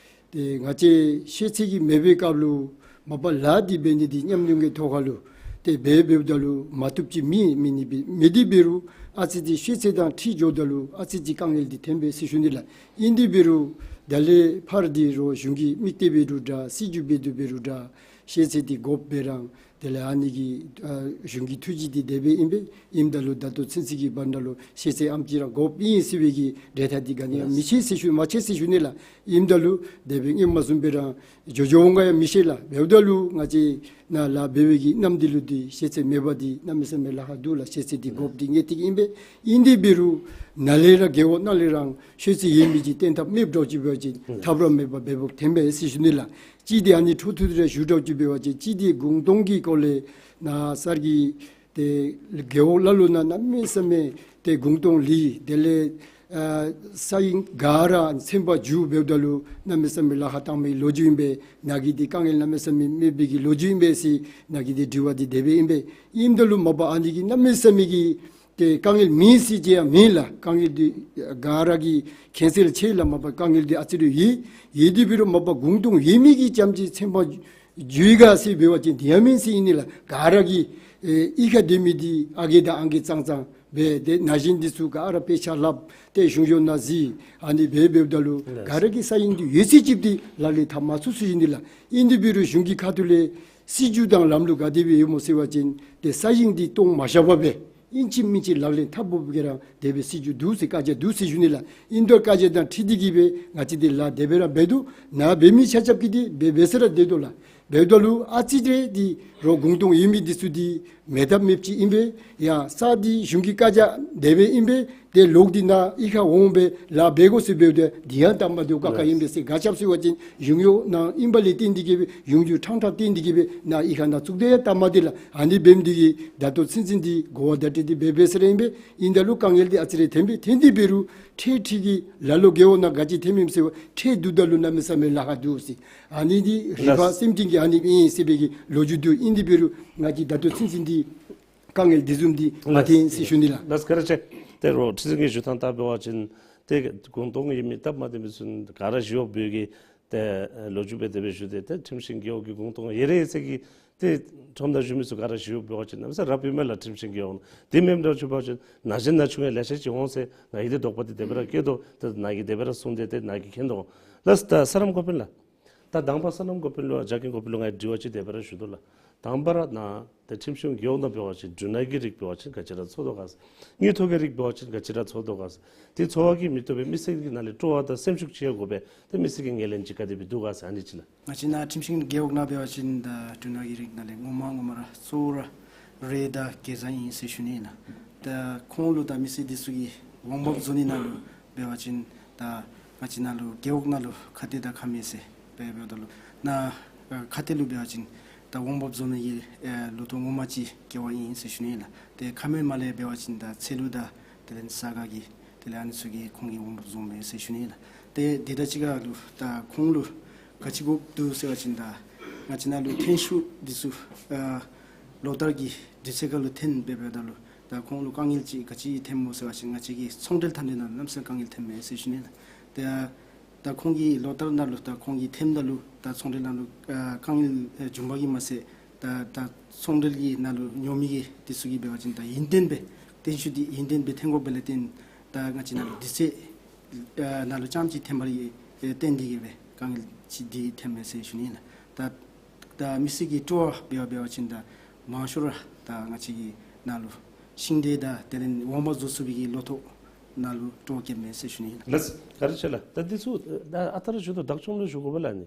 ཏེ་ང་བཅས་ཤེས་ཚད་ཀྱི་མེད་པའི་སྐབས་ལུ་མ་པ་ལཱ་འདི་འབད་ནི་འདི་ཉམས་མྱོང་གི་ཐོག་ཁ་ལུ་ཏེ་འབད་འབདཝ་ད་ལུ་མ་བཏུབ་ཅིག་མེད་མེད་ནི་འབད་མི་འདི་འབད་རུང་ཨ་ཙི་ཅིག་ཤེས་ཚད་དང་འཁྲིལ་འགྱོཝ་ད་ལུ་ཨ་ཙི་ཅིག་དཀའ་ངལ་འདི་ཐོན་པས་ཟེར་ཞུ་ནི་ལགས། ཨིན་དེ་འབད་རུང་ད་ལས་ཕར་འདི་རོགས་གཞུང་གི་དམིགས་གཏད་འབད་རུང་འདྲ་སྲིད་བྱུས་འབད་དེ་འབད་རུང་འདྲ་ཤེས་ཚད་འདི་དགོཔ་འབད་རུང་དེ་ལས་ཨ་ནི་གི་ཨ་གཞུང་གི་ཐུགས་བཞེད་འདི་དེ་སྦེ་ཨིན་པས། ཨིནམ་ད་ལུ་ད་ལྟོ་ཚུན་ཚོད་ཀྱི་བར་ན་ལུ་ཤེས་ཚད་ཨམ་ཅིག་ར་དགོཔ་ཨིན་ཟེར་བའི་གི་འགྲེལ་བརྡ་འདི་ག་ནི་ཡང་མི་ཤེས་ཟེར་ཞུ་མ་ཤེས་ཟེར་ཞུ་ནི་ལགས། ཨིནམ་ད་ལུ་དེ་སྦེ་སྔོན་མ་བཟུམ་སྦེ་ར་འགྱོ་འགྱོ་འོང་ག་ཡང་མི་ཤེས་ལགས། འབདཝ་ད་ལུ་ང་བཅས་ནཱ་ལཱ་འབད་བའི་གི་གནམ་འདི་ལུ་འདི་ཤེས་ཚད་མེད་པ་འདི་གནམ་མེད་ས་མེད་ལཱ་ཁག་འདུག་ལགས། ཤེས་ཚད་འདི་དགོཔ་འདི་ངེས་ཏིག་ཨིན་པས། ཨིན་དེ་འབད་རུང་ནཱ་ལས་ར་རྒེད་འོག་ནང་ལས་ར་ཤེས་ཚད་ཡོད་མི་ཅིག་བཏོན་ཐབས་མེདཔ་འདྲཝ་ཅིག་འབད་བ་ཅིན་ཐབས་ར་མེད་པར་འབད་འབདཝ་ཐོན་པས་ཟེར་ཞུ་ནི་ལགས། གཅིག་འདི་ཨ་ནི་འཕྲོ་མཐུད་དེ་ར་ཞུ་འདྲཝ་ཅིག་འབད་བ་ཅིན་གཅིག་འདི་གུང་སྟོང་གི་སྐོར་ལས་ནཱ་གསར་གྱི་ཏེ་རྒེད་འོག་ལ་ལུ་ནང་གནམ་མེད་ས་མེད་ཏེ་གུང་སྟོང་ལས་དེ་ལས་ཨ་ས་ཡིན་ག་ར་ཚན་པ་བསྒྱུར་འབདཝ་ད་ལུ་གནམ་མེད་ས་མེད་ལཱ་ཁག་བཏང་མི་ལོ་རྒྱུས་ཨིན་པས། ནཱ་གི་འདི་དཀའ་ངལ་གནམ་མེད་ས་མེད་མེད་པའི་གི་ལོ་རྒྱུས་ཨིན་པས་ཟེར་ནཱ་གི་འདི་དྲི་བ་འདི་དེ་སྦེ་ཨིན་པས། ཨིནམ་ད་ལུ་མ་པ་ཨ་ནི་གི་གནམ་མེད་ས་མེད་ཀྱི་ཏེ་དཀའ་ངལ་མེད་ཟེར་ཅིག་ཡང་མེད་ལགས། དཀའ་ངལ་འདི་ག་ར་གིས་མཁྱེན་གསལ་ཆེ་ལགས། མ་པ་དཀའ་ངལ་འདི་ཨ་ཙི་རེ་ཡོད། ཡོད་དེ་འབད་རུང་མ་པ་གུང་སྟོང་ཡོད་མི་གི་རྐྱངམ་ཅིག་ཚན་པ་བསྒྱུར་ག་ཟེར་འབད་བ་ཅིན་དེ་ཡང་མེན་ཟེར་ཨིན་ནི་ལགས། ག་ར་གིས་ཨེ་གཡུས་ཁར་སྡོད་མི་འདི་ཨ་རྒས་དང་ཨང་རྒས་ཙང་ཙང་སྦེ་ཏེ་ན་གཞོན་འདི་ཚུ་ག་ར་དཔེ་ཆ་ལྷབ་སྟེ་གཞུང་གཡོག་ནང་འཛུལ་ཨ་ནི་སྦེ་འབདཝ་ད་ལུ་ག་ར་གི་ས་ཡིན་འདི་ཡོད་ཚད་ཅིག་འདི་ལག་ལེན་འཐབ་མ་ཚུགས་ཟེར་ཞུ་ནི་ལགས། ཨིན་དེ་འབད་རུང་གཞུང་གི་ཁ་ཐུག་ལས་སྲིད་བྱུས་དང་ལམ་ལུགས་ག་དེ་སྦེ་ཡོདཔ་སྨོ་ཟེར་བ་ཅིན་ཏེ་ས་ཡིན་འདི་སྟོང་མ་བཞག་པར་སྦེ་ཨིན་ཅི་མིན་ཅི་ལག་ལེན་འཐབ་དགོཔ་གི་ར་དེ་སྦེ་སྲིད་བྱུས་འདུག་ཟེར་བཀའ་རྒྱ་འདུག་ཟེར་ཞུ་ནི་ལགས། ཨིན་དོ་བཀའ་རྒྱ་དང་འཁྲིལ་ཏེ་གི་སྦེ་ང་བཅས་འདི་ལཱ་དེ་སྦེ་ར་འབད་དོ། ནཱ་འབད་མི་ཆ་ཁྱབ་ཀྱིས་འདི་འབད་འབད་ས་ར་སྡོད་དོ་ལགས། འབདཝ་ད་ལུ་ཨ་ཙི་རེ་འདི་རོགས་གུང་སྟོང་ཡོད་མི་འདི་ཚུ་འདི་མེད་ཐབས་མེདཔ་ཅིག་ཨིན་པས། ཡ་ས་འདི་གཞུང་གི་བཀའ་རྒྱ་དེ་སྦེ་ཨིན་པས། ཏེ་ལོག་སྟེ་ནཱ་གཡུས་ཁར་འོང་སྦེ་ལཱ་འབད་དགོ་ཟེར་འབདཝ་ད་འདི་ཡང་སྟབས་མ་བདེཝ་ཁག་ཁ་ཨིན་པས་ཟེར། ག་ཅི་སྦེ་ཟེར་བ་ཅིན་གཞུང་གཡོག་ནང་ཨིནམ་ལས་བརྟེན་ཏེ་གི་སྦེ་གཞུང་གཡོག་ཕྲང་ཕྲང་བརྟེན་ཏེ་གི་སྦེ་ནཱ་གཡུས་ཁར་ནཱ་བཙུགས་ཏེ་ཡང་སྟབས་མ་བདེ་ལགས། ཨ་ནི་འབདཝ་འདི་གིས་ད་ལྟོ་ཚུན་ཚོད་འདི་གོ་བ་བརྡ་སྤྲོད་འདི་འབད་འབད་ས་ར་ཨིན་པས། ཨིན་ད་ལུ་དཀའ་ངལ་འདི་ཨ་ཙི་རེ་ཐོན་པས། ཐོན་ཏེ་འབད་རུང་འཕྲལ་འཕྲལ་གྱི་ལ་ལུ་རྒེད་འོག་ནང་ག་ཅི་ཐོན་མི་ཟེར་བ་འཕྲལ་བསྡུཝ་ད་ལུ་གནམ་མེད་ས་མེད་ལཱ་ཁག་འདུག་ཟེར། ཨ་ནི་འདི་རིག་པ་སེམས་ཅན་གྱི་ཨ་ནི་ཨིན་ཟེར་བའི་གི་ལོ་རྒྱུས་འདུག། ཨིན་དེ་འབད་རུང་ང་བཅས་ད་ལྟོ་ཚུན་ཚོད་འདི་དཀའ་ངལ་འདི་བཟུམ་འདི་མ་ཐོན་ཟེར་ཞུ་ནི་ལགས། ལགས་སོ་བཀའ་དྲིན་ཆེ། ཏེ་རོགས་ཁྲི་འཛིན་གྱིས་ཞུ་ཐངས་ལྟར་འབད་བ་ཅིན་ཏེ་གུང་སྟོང་ཡོད་མི་སྟབས་མ་བདེ་མི་ཚུ་ག་ར་ཞི་བར་འབད་གེ། ཏེ་ལོ་རྒྱུས་སྦེ་དེ་སྦེ་ཞུ་སྟེ་ཏེ་ཁྲིམས་ཤིང་རྒེད་འོག་གི་གུང་སྟོང་ཡོད་རེ་ཟེར་གི་ཏེ་ཁྲོམ་ནང་བཞུགས་མི་ཚུ་ག་ར་ཞི་བར་འབད་བ་ཅིན་གནམ་མེད་ས་མེད་རབ་ཨིན་མས་ལགས། ཁྲིམས་ཤིང་རྒེད་འོག་དེ་མེནམ་འདྲཝ་ཅིག་འབད་བ་ཅིན་ན་གཞོན་ན་ཆུང་ཡང་ལེ་ཤ་ཅིག་འོང་ཟེར་ང་གིས་ཏེ་དོགས་པ་འདི་དེ་སྦེ་ར་བསྐྱེད་དོ། ཏེ་ནཱ་གིས་དེ་སྦེ་ར་གསུངས་ཏེ་ཏེ་ནཱ་གིས་མཁྱེན་དོ། ལགས་སོ་ད་ས་རམ་འགོ་དཔོན་ལགས། ད་དང་པ་སོ་ནམ་འགོ་དཔོན་ལུ་ཇ་ཀིང་འགོ་དཔོན་ལུ་ང་གིས་དྲི་བ་ཅིག་དེ་སྦེ་ར་ཞུ་དོ་ལགས། དང་པ་ར་ནཱ་ཏེ་ཁྲིམས་གཞུང་རྒེད་འོག་ནང་འབད་བ་ཅིན་འབྲུ་སྣ་གི་རིགས་འབད་བ་ཅིན་ག་ཅི་ར་འཚོ་དོ་ག་ཟེར། དངུལ་ཐོག་གི་རིགས་འབད་བ་ཅིན་ག་ཅི་ར་འཚོ་དོ་ག་ཟེར། ཏེ་འཚོ་བ་གིས་མི་བཏུབ་པས། མི་སེར་གྱི་ནང་ལས་སྤྲོ་བ་དང་སེམས་ཤུགས་ཅིག་ཡང་དགོ་པས། ཏེ་མི་སེར་གྱི་ངོས་ལེན་ཅིག་ག་དེ་སྦེ་འདུག་ག་ཟེར་ཨ་ནི་ཅིག་ལགས། ང་བཅས་ནཱ་ཁྲིམས་གཞུང་རྒེད་འོག་ནང་འབད་བ་ཅིན་ད་འབྲུ་སྣ་གི་རིགས་ནང་ལས་ངོ་མ་ངོ་མ་ར་གཙོ་བོ་ར་རེད་ད་གེ་ཛ་ཨིན་ཟེར་ཞུ་ནི་ཨིན་ལགས། ད་ཁོང་ལུ་ད་མི་སེར་འདི་ཚུ་གིས་འོང་འབབ་བཟོ་ནི་ནང་ལུ་འབད་བ་ཅིན་ད་ང་བཅས་ནཱ་ལུ་རྒེད་འོག་ནང་ལུ་ཁ་གཏད་དང་ཁ་མེད་ཟེར་འབད་འབདཝ་ད་ལུ་ནཱ་ཁ་གཏད་ལུ་འབད་བ་ཅིན་ད་འོང་འབབ་བཟོ་ནི་གི་ལོ་ཐོག་ངོ་མ་ཅིག་བཀལ་བ་ཨིན་ཟེར་ཞུ་ནི་ཨིན་ལགས། ཏེ་ཁ་མེད་མ་ལས་འབད་བ་ཅིན་ད་ཚལ་ལུ་དང་དེ་ལས་ས་ག་གི་དེ་ལས་ཨ་ནི་ཚུ་གིས་ཁོང་གིས་འོང་འབབ་བཟོཝ་མས་ཟེར་ཞུ་ནི་ཨིན་ལགས། ཏེ་དེ་དང་གཅིག་ཁར་ལུ་ད་ཁོང་ལུ་ག་ཅི་དགོཔ་འདུག་ཟེར་བ་ཅིན་ད་ང་བཅས་ནཱ་ལུ་ཐོན་ཤུགས་འདི་ཚུ་ཨ་ལོ་ལྟར་གྱི་དུས་ཚོད་ཁར་ལུ་ཐོན་འབད་འབདཝ་ད་ལུ་ད་ཁོང་ལུ་དཀའ་ངལ་ཅིག་ག་ཅི་ཐོནམ་སྨོ་ཟེར་བ་ཅིན་ང་བཅས་ཀྱི་ཚོང་འབྲེལ་འཐབ་ནི་ནང་ལུ་གནམ་མེད་ས་མེད་དཀའ་ངལ་ཐོནམ་མས་ཟེར་ཞུ་ནི་ཨིན་ལགས། ཏེ་ད་ཁོང་གིས་ལོ་ལྟར་ནང་ལུ་ད་ཁོང་གིས་ཐོནམ་ད་ལུ་ད་ཚོང་འབྲེལ་ནང་ལུ་ཨ་དཀའ་ངལ་ཨ་འབྱུངམ་གིས་མ་ཚད་ད་ད་ཚོང་འབྲེལ་གྱི་ནང་ལུ་ཉོ་མི་གི་འདི་ཚུ་གིས་འབད་བ་ཅིན་ད་ཡུན་བརྟན་སྦེ་ཐོན་ཤུགས་འདི་ཡུན་བརྟན་སྦེ་ཐོན་དགོཔ་ལས་བརྟེན་ད་ང་བཅས་ནཱ་ལུ་དུས་ཚོད་ཨ་ནང་ལུ་རྐྱངམ་ཅིག་ཐོནམ་ལས་ཨེ་བརྟེན་ཏེ་གིས་སྦེ་དཀའ་ངལ་ཅིག་འདི་ཐོནམ་མས་ཟེར་ཞུ་ནི་ཨིན་ལགས། ད་ད་མི་སེར་གྱི་སྤྲོ་བ་འབད་བ་འབད་བ་ཅིན་ད་མང་ཤོས་ར་ད་ང་བཅས་ཀྱི་ནཱ་ལུ་ཤིང་འབྲས་དང་དེ་ལས་འོང་འབབ་བཟོ་ཚུགས་པའི་གི་ལོ་ཐོག་ནང་ལུ་སྤྲོ་བ་བསྐྱེདཔ་མས་ཟེར་ཞུ་ནི་ཨིན་ལགས། ལགས་བཀའ་དྲིན་ཆེ་ལགས། ད་འདི་ཚུ་ད་ཨ་རྟག་ར་ཞུ་དོ། བདག་སྐྱོང་ལུ་ཞུ་དགོ་པས་ལགས། ཨ་ནི་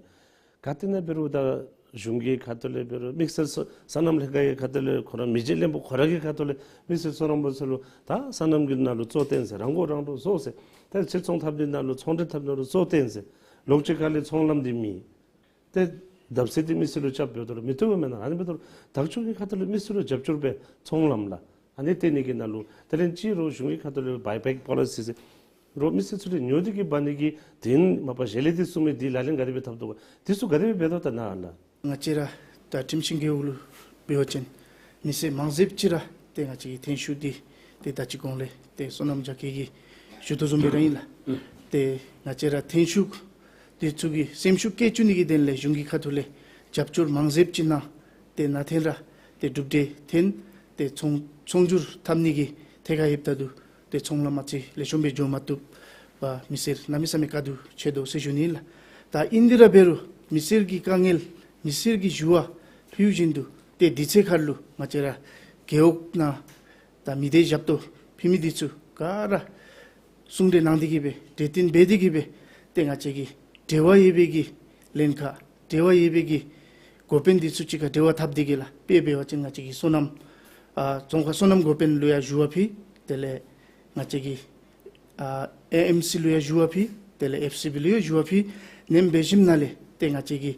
ག་ཏེ་ནང་འབད་རུང་ད་གཞུང་གི་ཁ་ཐུག་ལས་འབད་རུང་དམིགས་བསལ་སོ་སོ་ནམ་ལྷན་ཁག་གི་ཁ་ཐུག་ལས་ཁོ་ར་མི་རྗེ་བློན་པོ་ཁོ་ར་གི་ཁ་ཐུག་ལས་དམིགས་བསལ་སོ་ནམ་པ་ཚུ་ལུ་ད་སོ་ནམ་གྱི་ནང་ལུ་གཙོ་བཏོན་ཟེར་རང་མགོ་རང་འདྲོངས་བཟོ་ཟེར། ད་ཕྱིར་ཚོང་འཐབ་ནི་ནང་ལུ་ཚོང་འབྲེལ་འཐབ་ནི་ལུ་གཙོ་བཏོན་ཟེར། ལོགས་ཅིག་ཁ་ལས་ཚོང་ལམ་འདི་མེད། ཏེ་བརྡབ་གསིག་འདི་མི་སེར་ལུ་རྐྱབ་འབདཝ་ད་ལུ་མི་བཏུབ་པས་མེན་ན། ཨ་ནི་འབདཝ་ད་ལུ་བདག་སྐྱོང་གི་ཁ་ཐུག་ལས་མི་སེར་ལུ་རྒྱབ་སྐྱོར་འབད་ཚོང་ལམ་ལགས། ཨ་ནི་བཏོན་ནི་གི་ནང་ལུ་དེ་ལས་ཅིག་རོགས་གཞུང་གི་ཁ་ཐུག་ལས་བའི་བེཀ་པོ་ལི་སི་ཟེར་རོགས་མི་སེར་ཚུ་ལས་ཉོ་སྟེ་གིས་འབག་ནི་གི་དེ་མ་པ་ཞལ་ལས་འདི་གསུང་མི་འདི་ལག་ལེན་ག་དེ་སྦེ་འཐབ་དོ་ག། འདི་ཚུ་ག་དེ་སྦེ་འབད་དོ་ད་ནཱ་ལགས། ང་བཅས་ར་ད་ཁྲིམས་ཤིང་རྒེད་འོག་ལུ་འབད་བ་ཅིན་མི་སེར་མང་ཟེརཝ་ཅིག་ར་ཏེ་ང་བཅས་ཀྱི་ཐོན་ཤུགས་འདི་ཏེ་ད་ཅི་གོང་ལས་ཏེ་སོ་ནམ་རྒྱ་སྐྱེད་ཀྱིས་ཞུ་དོ་བཟུམ་སྦེ་ར་ཨིན་ལགས། ཏེ་ང་བཅས་ར་ཐོན་ཤུགས་འདི་ཚུ་གི་སེམས་ཤུགས་བསྐྱེད་བཅུག་ནི་གི་དོན་ལས་གཞུང་གི་ཁ་ཐུག་ལས་རྒྱབ་སྐྱོར་མང་ཟེརཝ་ཅིག་གནང་། ཏེ་ནཱ་ཐོན་ར་ཏེ་གྲུབ་འབྲས་ཐོན། ཏེ་ཚོང་ཚོང་སྒྱུར་འཐབ་ནི་གི་ཐད་ཁར་ལྷོདཔ་ད་ལུ་ཏེ་ཚོང་ལམ་ཨ་ཙི་ལེགས་ཤོམ་སྦེ་འགྱོ་མ་བཏུབ་པར་མི་སེར་གནམ་མེད་ས་མེད་དཀའ་སྡུག་ཆེ་དོ་ཟེར་ཞུ་ནི་ལགས། ད་ཨིན་དེ་ར་འབད་རུང་མི་སེར་གྱི་དཀའ་ངལ་མི་སེར་གྱི་ཞུ་བ་ཕུལ་བཞིན་དུ་ཏེ་དུས་ཚོད་ཁར་ལུ་ང་བཅས་ར་རྒེད་འོག་ནང་ད་མི་སྡེ་ཞབས་ཏོག་ཕུལ་མི་འདི་ཚུ་ག་ར་གསུང་གྲོས་གནང་སྟེ་གིས་སྦེ་གྲོས་བསྟུན་འབད་དེ་གིས་སྦེ་ཏེ་ང་བཅས་ཀྱི་འབྲེལ་བ་ཡོད་པའི་གི་ལྷན་ཁག་འབྲེལ་བ་ཡོད་པའི་གི་འགོ་དཔོན་འདི་ཚུ་གཅིག་ཁར་འབྲེལ་བ་འཐབ་སྟེ་གིས་ལགས། དཔེ་འབད་བ་ཅིན་ང་བཅས་ཀྱི་སོ་ནམ་ཨ་རྫོང་ཁག་སོ་ནམ་འགོ་དཔོན་ལུ་ཡང་ཞུ་བ་ཕུལ། དེ་ལས་ང་བཅས་ཀྱི་ཨ་ཨེ་ཨེམ་སི་ལུ་ཡང་ཞུ་བ་ཕུལ། དེ་ལས་ཨེཕ་སི་བི་ལུ་ཡང་ཞུ་བ་ཕུལ། ནེམ་འབད་ཞིནམ་ལས་ཏེ་ང་བཅས་ཀྱི་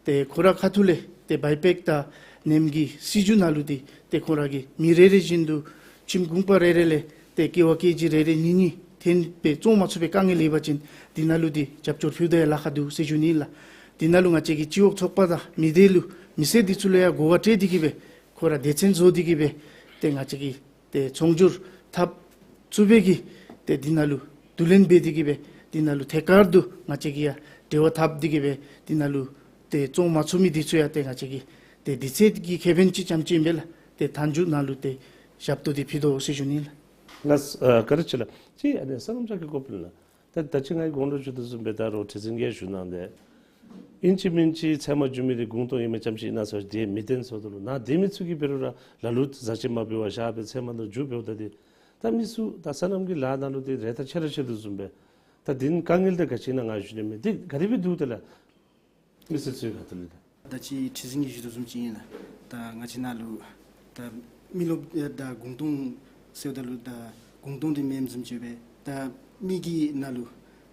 ཏེ་ཁོང་ར་ཁ་ཐུག་ལས་ཏེ་བའི་བེཀ་དང་ནེམ་གྱི་སྲིད་བྱུས་ནང་ལུ་འདི་ཏེ་ཁོང་ར་གིས་མི་རེ་རེ་བཞིན་དུ་ཁྱིམ་གུང་པ་རེ་རེ་ལས་ཏེ་ཀེ་ཝ་ཀེ་ཇི་རེ་རེ་གཉིས་གཉིས་ཐོན་སྦེ་བཙོང་མ་ཚུགས་པའི་དཀའ་ངལ་ཡོད་པ་ཅིན་འདི་ནང་ལུ་འདི་རྒྱབ་སྐྱོར་ཕུལཝ་ད་ཡང་ལཱ་ཁག་འདུག་ཟེར་ཞུ་ནི་ལགས། འདི་ནང་ལུ་ང་བཅས་ཀྱི་སྤྱི་འོག་ཚོགས་པ་དང་མི་སྡེ་ལུ་མི་སེར་འདི་ཚུ་ལུ་ཡང་གོ་བ་སྤྲོད་དེ་གིས་སྦེ་ཁོང་ར་སྡེ་ཚན་བཟོ་སྟེ་གིས་སྦེ་ཏེ་ང་བཅས་ཀྱི་ཏེ་ཚོང་སྒྱུར་འཐབ་ཚུགས་པའི་གི་ཏེ་འདི་ནང་ལུ་བསྡུ་ལེན་འབད་དེ་གིས་སྦེ་འདི་ནང་ལུ་ཐད་ཀར་དུ་ང་བཅས་ཀྱིས་ཡང་འབྲེལ་བ་འཐབ་སྟེ་གིས་སྦེ་འདི་ནང་ལུ་ཏེ་བཙོང་མ་ཚུགས་མི་འདི་ཚུ་ཡང་ཏེ་ང་བཅས་ཀྱི་ཏེ་དུས་ཚོད་ཀྱི་ཁེ་ཕན་ཅིག་ཙམ་ཅིག་ཨིན་པས་ལགས། ཏེ་མཐའ་མཇུག་ནང་ལུ་ཏེ་ཞབས་ཏོག་འདི་ཕུལ་དོ་ཟེར་ཞུ་ནི་ལགས། ལགས་ཨ་བཀའ་དྲིན་ཆེ་ལགས། ཅིག་ཨ་ནི་སོ་ནམ་རྒྱ་སྐྱེད་འགོ་དཔོན་ལགས། ད་ད་ཅི་ང་གིས་གོང་ལུ་ཞུ་དོ་བཟུམ་སྦེ་ད་རོགས་ཁྲི་འཛིན་གྱིས་ཞུ་གནང་སྟེ་ཨིན་ཅི་མིན་ཅི་ཚལ་མ་འཇུ་མི་འདི་གུང་སྟོང་ཨིན་མས་ཙམ་ཅིག་ཨིན་ན་ཟེར་དེ་མི་བཏོན་ཟེརཝ་ད་ལུ་ནཱ་སྡོད་མི་ཚུ་གིས་འབད་རུང་ར་ལ་ལུ་བཟའ་ཆས་མ་འབད་བར་བཞག་སྦེ་ཚལ་མ་ནང་འཇུ་འབདཝ་ད་འདི་ད་མི་ཚུ་ད་སོ་ནམ་གྱི་ལཱ་ནང་ལུ་འདི་རེ་ཐག་ཆད་ར་ཆད་དོ་བཟུམ་སྦེ། ད་འདི་ནི་དཀའ་ངལ་འདི་ག་ཅི་ཨིན་ན་ང་ཞུ་ནི་མེད། འདི་ག་དེ་སྦེ་འདུག་ད་ལགས། མི་སེར་ཚུ་གི་ཁ་ཐུག་ལས་ད། ད་ཅི་ཁྲི་འཛིན་གྱིས་ཞུ་དོ་བཟུམ་ཅིག་ཨིན་ན། ད་ང་བཅས་ནཱ་ལུ་ད་མི་རློབས་ད་གུང་སྟོང་ཟེརཝ་ད་ལུ་ད་གུང་སྟོང་འདི་མེནམ་བཟུམ་ཅིག་སྦེ་ད་མི་གི་ནང་ལུ་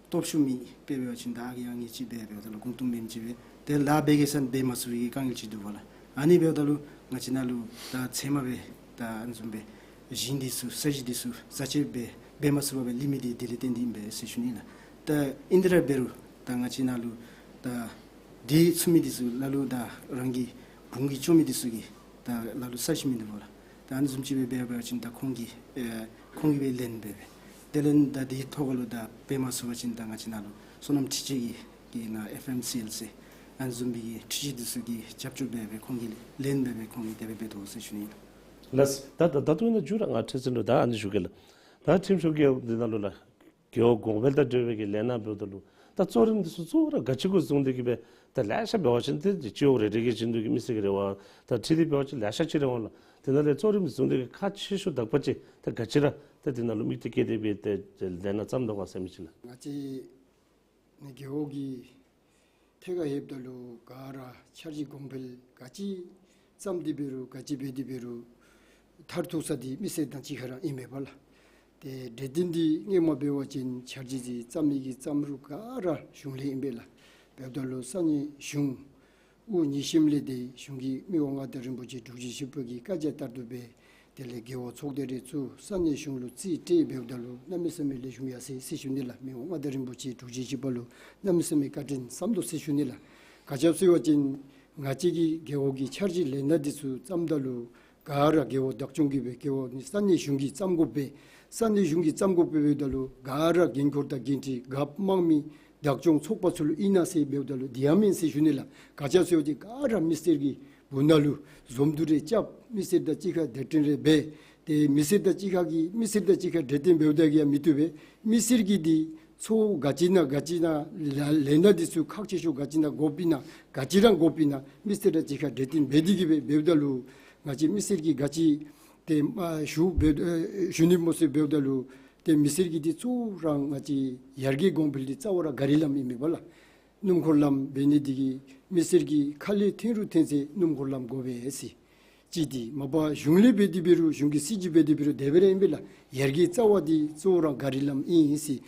སྟོབས་ཤུགས་མེད། དཔེ་འབད་བ་ཅིན་ད་ཨ་གི་ཨ་ནི་ཅིག་སྦེ་འབདཝ་ད་ལུ་གུང་སྟོང་མེནམ་ཅིག་སྦེ་ཏེ་ལཱ་འབད་གེ་ཟེར་འབད་མ་ཚུགས་པའི་གི་དཀའ་ངལ་ཅིག་འདུག་པ་ལགས། ཨ་ནི་འབདཝ་ད་ལུ་ང་བཅས་ནཱ་ལུ་ད་ཚལ་མ་སྦེ་ད་ཨ་ནི་བཟུམ་སྦེ་ཞིང་འདི་ཚུ་ས་གཞི་འདི་ཚུ་བཟའ་ཆས་སྦེ་འབད་མ་ཚུགས་པར་སྦེ་ལུས་མི་འདི་དེ་ལས་བརྟེན་ཏེ་ཨིན་པས་ཟེར་ཞུ་ནི་ལགས། ད་ཨིན་དེ་ར་འབད་རུང་ད་ང་བཅས་ནཱ་ལུ་ད་འདི་ཚུ་མི་འདི་ཚུ་ལ་ལུ་ད་རང་གི་བུང་གི་ཅོ་མི་འདི་ཚུ་གིས་ད་ལ་ལུ་ས་ཞིང་མིན་འདུག་པ་ལགས། ད་ཨ་ནི་བཟུམ་ཅིག་སྦེ་འབད་བ་ཅིན་ད་ཁོང་གིས་ཨེ་ཁོང་གིས་སྦེ་ལེན་འབད་སྦེ་དེ་ལས་ད་འདི་ཐོག་ཁ་ལུ་ད་འབད་མ་ཚུགས་པ་ཅིན་ད་ང་བཅས་ནཱ་ལུ་སོ་ནམ་འཕྲུལ་ཆས་ཀྱི་གི་ནང་ཨེཕ་ཨེམ་སི་ཨེལ་ཟེར་ཨ་ནི་བཟུམ་སྦེ་གི་འཕྲུལ་ཆས་འདི་ཚུ་གི་རྒྱབ་སྐྱོར་འབད་སྦེ་ཁོང་གིས་ལེན་འབད་སྦེ་ཁོང་གིས་དེ་སྦེ་འབད་དོ་ཟེར་ཞུ་ནི་ཨིན། ལགས། ད་ད་ད་ལྟོ་ནཱ་མཇུག་ར་ང་ཁྲི་འཛིན་ལུ་ད་ཨ་ནི་ཞུ་གེ་ལགས། ད་ཁྲིམས་ཞིབ་རྒེད་འོག་འདི་ནང་ལུ་ལགས། རྒེད་འོག་གོང་འཕེལ་དང་འབྲེལ་བའི་གི་ལས་སྣ་འབདཝ་ད་ལུ་ ད་གཙོ་རིམ་འདི་ཚུ་གཙོ་བོ་ར་ག་ཅི་གུ་བཟུང་སྟེ་གི་སྦེ་ད་ལེ་ཤ་འབད་བ་ཅིན་ཏེ་སྤྱི་འོག་རེ་རེ་གི་བཞིན་དུ་གི་མི་སེར་གྱི་རེ་བ་ད་འཁྲིལ་ཏེ་འབད་བ་ཅིན་ལེ་ཤ་ཅིག་ར་འོང་ལགས། དེ་ནང་ལས་གཙོ་རིམ་བཟུང་སྟེ་གི་ཁག་ཆེ་ཤོས་དག་པ་ཅིག་ད་ག་ཅི་ར་ད་དེ་ནང་ལུ་དམིགས་གཏད་བསྐྱེད་དེ་སྦེ་ཏེ་ལས་སྣ་བརྩམ་དོ་ག་ཟེར་མི་ཅིག་ལགས། ང་བཅས་ནི་རྒེད་འོག་གི་ཐད་ཁར་ལྷོདཔ་ད་ལུ་ག་ར་འཆར་གཞི་གོང་འཕེལ་ག་ཅི་བརྩམས་ཏེ་འབད་རུང་ག་ཅི་འབད་དེ་འབད་རུང་མཐར་ཐུག་ས་འདི་མི་སེར་དང་གཅིག་ཁར་ར་ཨིན་མས་པ་ལགས། ཏེ་གྲོས་བསྟུན་འདི་སྔོན་མ་འབད་བ་ཅིན་འཆར་གཞི་འདི་བརྩམ་མི་གི་བརྩམ་རུང་ག་ར་གཞུང་ལས་ཨིན་པས་ལགས། འབདཝ་ད་ལུ་ས་གནས་གཞུང་དབུ་བརྙེས་ཞིནམ་ལས་ཏེ་གཞུང་གི་མི་དབང་མངའ་བདག་རིན་པོ་ཆེ་དྲུག་ཅུ་བཞི་པ་གི་བཀའ་རྒྱ་ལྟར་དུ་སྦེ་དེ་ལས་རྒེད་འོག་ཚོགས་སྡེ་རེ་བཙུགས་ས་གནས་གཞུང་ལུ་རྩིས་སྤྲོད་འབདཝ་ད་ལུ་གནམ་མེད་ས་མེད་ལེགས་ཤོམ་ཡར་སོ་ཡི་ཟེར་ཞུ་ནི་ལགས། མི་དབང་མངའ་བདག་རིན་པོ་ཆེ་དྲུག་ཅུ་བཞི་པ་ལུ་གནམ་མེད་ས་མེད་བཀའ་དྲིན་བསམ་དོ་ཟེར་ཞུ་ནི་ལགས། ག་ཅི་སྦེ་ཟེར་བ་ཅིན་ང་བཅས་ཀྱི་རྒེད་འོག་གི་འཆར་གཞི་ལས་སྣ་འདི་ཚུ་བརྩམ་ད་ལུ་ག་ར་རྒེད་འོག་བདག་སྐྱོང་གི་སྦེ་རྒེད་འོག་ནི་ས་གནས་གཞུང་གིས་བརྩམ་དགོ་པས། ས་གནས་གཞུང་གིས་བརྩམ་དགོ་པས་འབདཝ་ད་ལུ་ག་ར་འགན་ཁུར་དང་འགན་འཁྲི་རྒཔོ་དམངས་མི་བདག་སྐྱོང་ཚོགས་པ་ཚུ་ལུ་ཨིན་ན་ཟེར་འབདཝ་ད་ལུ་དེ་ཡང་མེན་ཟེར་ཞུ་ནི་ལགས། ག་ཅི་སྦེ་ཟེར་བ་ཅིན་ག་ར་མི་སེར་གྱི་སྦུག་ན་ལུ་འཛོམས་འདུ་རེ་རྐྱབ་མི་སེར་དང་གཅིག་ཁར་བརྡ་འཕྲིན་རེ་འབད་ཏེ་མི་སེར་དང་གཅིག་ཁར་གྱི་མི་སེར་དང་གཅིག་ཁར་གྲོས་བསྟུན་འབདཝ་ད་གིས་ཡང་མི་བཏུབ་པས། མི་སེར་གྱིས་འདི་གཙོ་བོ་ག་ཅི་ནང་ག་ཅི་ནང་ལ་ལས་སྣ་འདི་ཚུ་ཁག་ཆེ་ཤོས་ག་ཅི་ནང་དགོཔ་ཨིན་ན་ག་ཅི་ར་དགོཔ་ཨིན་ན་མི་སེར་དང་གཅིག་ཁར་གྲོས་བསྟུན་འབད་དེ་གི་སྦེ་འབདཝ་ད་ལུ་ང་བཅས་མི་སེར་གྱིས་ག་ཅི་ཏེ་ཨ་ཞུ་འབད་ཨ་ཞུ་ནི་སྨོ་ཟེར་འབདཝ་ད་ལུ་ཏེ་མི་སེར་གྱིས་འདི་གཙོ་བོ་ར་ང་བཅས་ཡར་རྒྱས་གོང་འཕེལ་འདི་རྩ་བ་ར་ག་རི་ལམ་ཨིན་མས་པ་ལགས། སྣུམ་འཁོར་ལམ་འབད་ནི་འདི་གིས་མི་སེར་གྱི་ཁ་ལས་ཐོན་རུང་ཐོན་ཚད་སྣུམ་འཁོར་ལམ་དགོ་པས་ཟེར། གཅིག་འདི་མ་པ་གཞུང་ལས་འབད་དེ་འབད་རུང་གཞུང་གི་སྲིད་བྱུས་འབད་དེ་འབད་རུང་དེ་སྦེ་ར་ཨིན་པས་ལགས། ཡར་རྒྱས་རྩ་བ་འདི་གཙོ་བོ་ར་ག་རི་ལམ་ཨིན་ཟེར།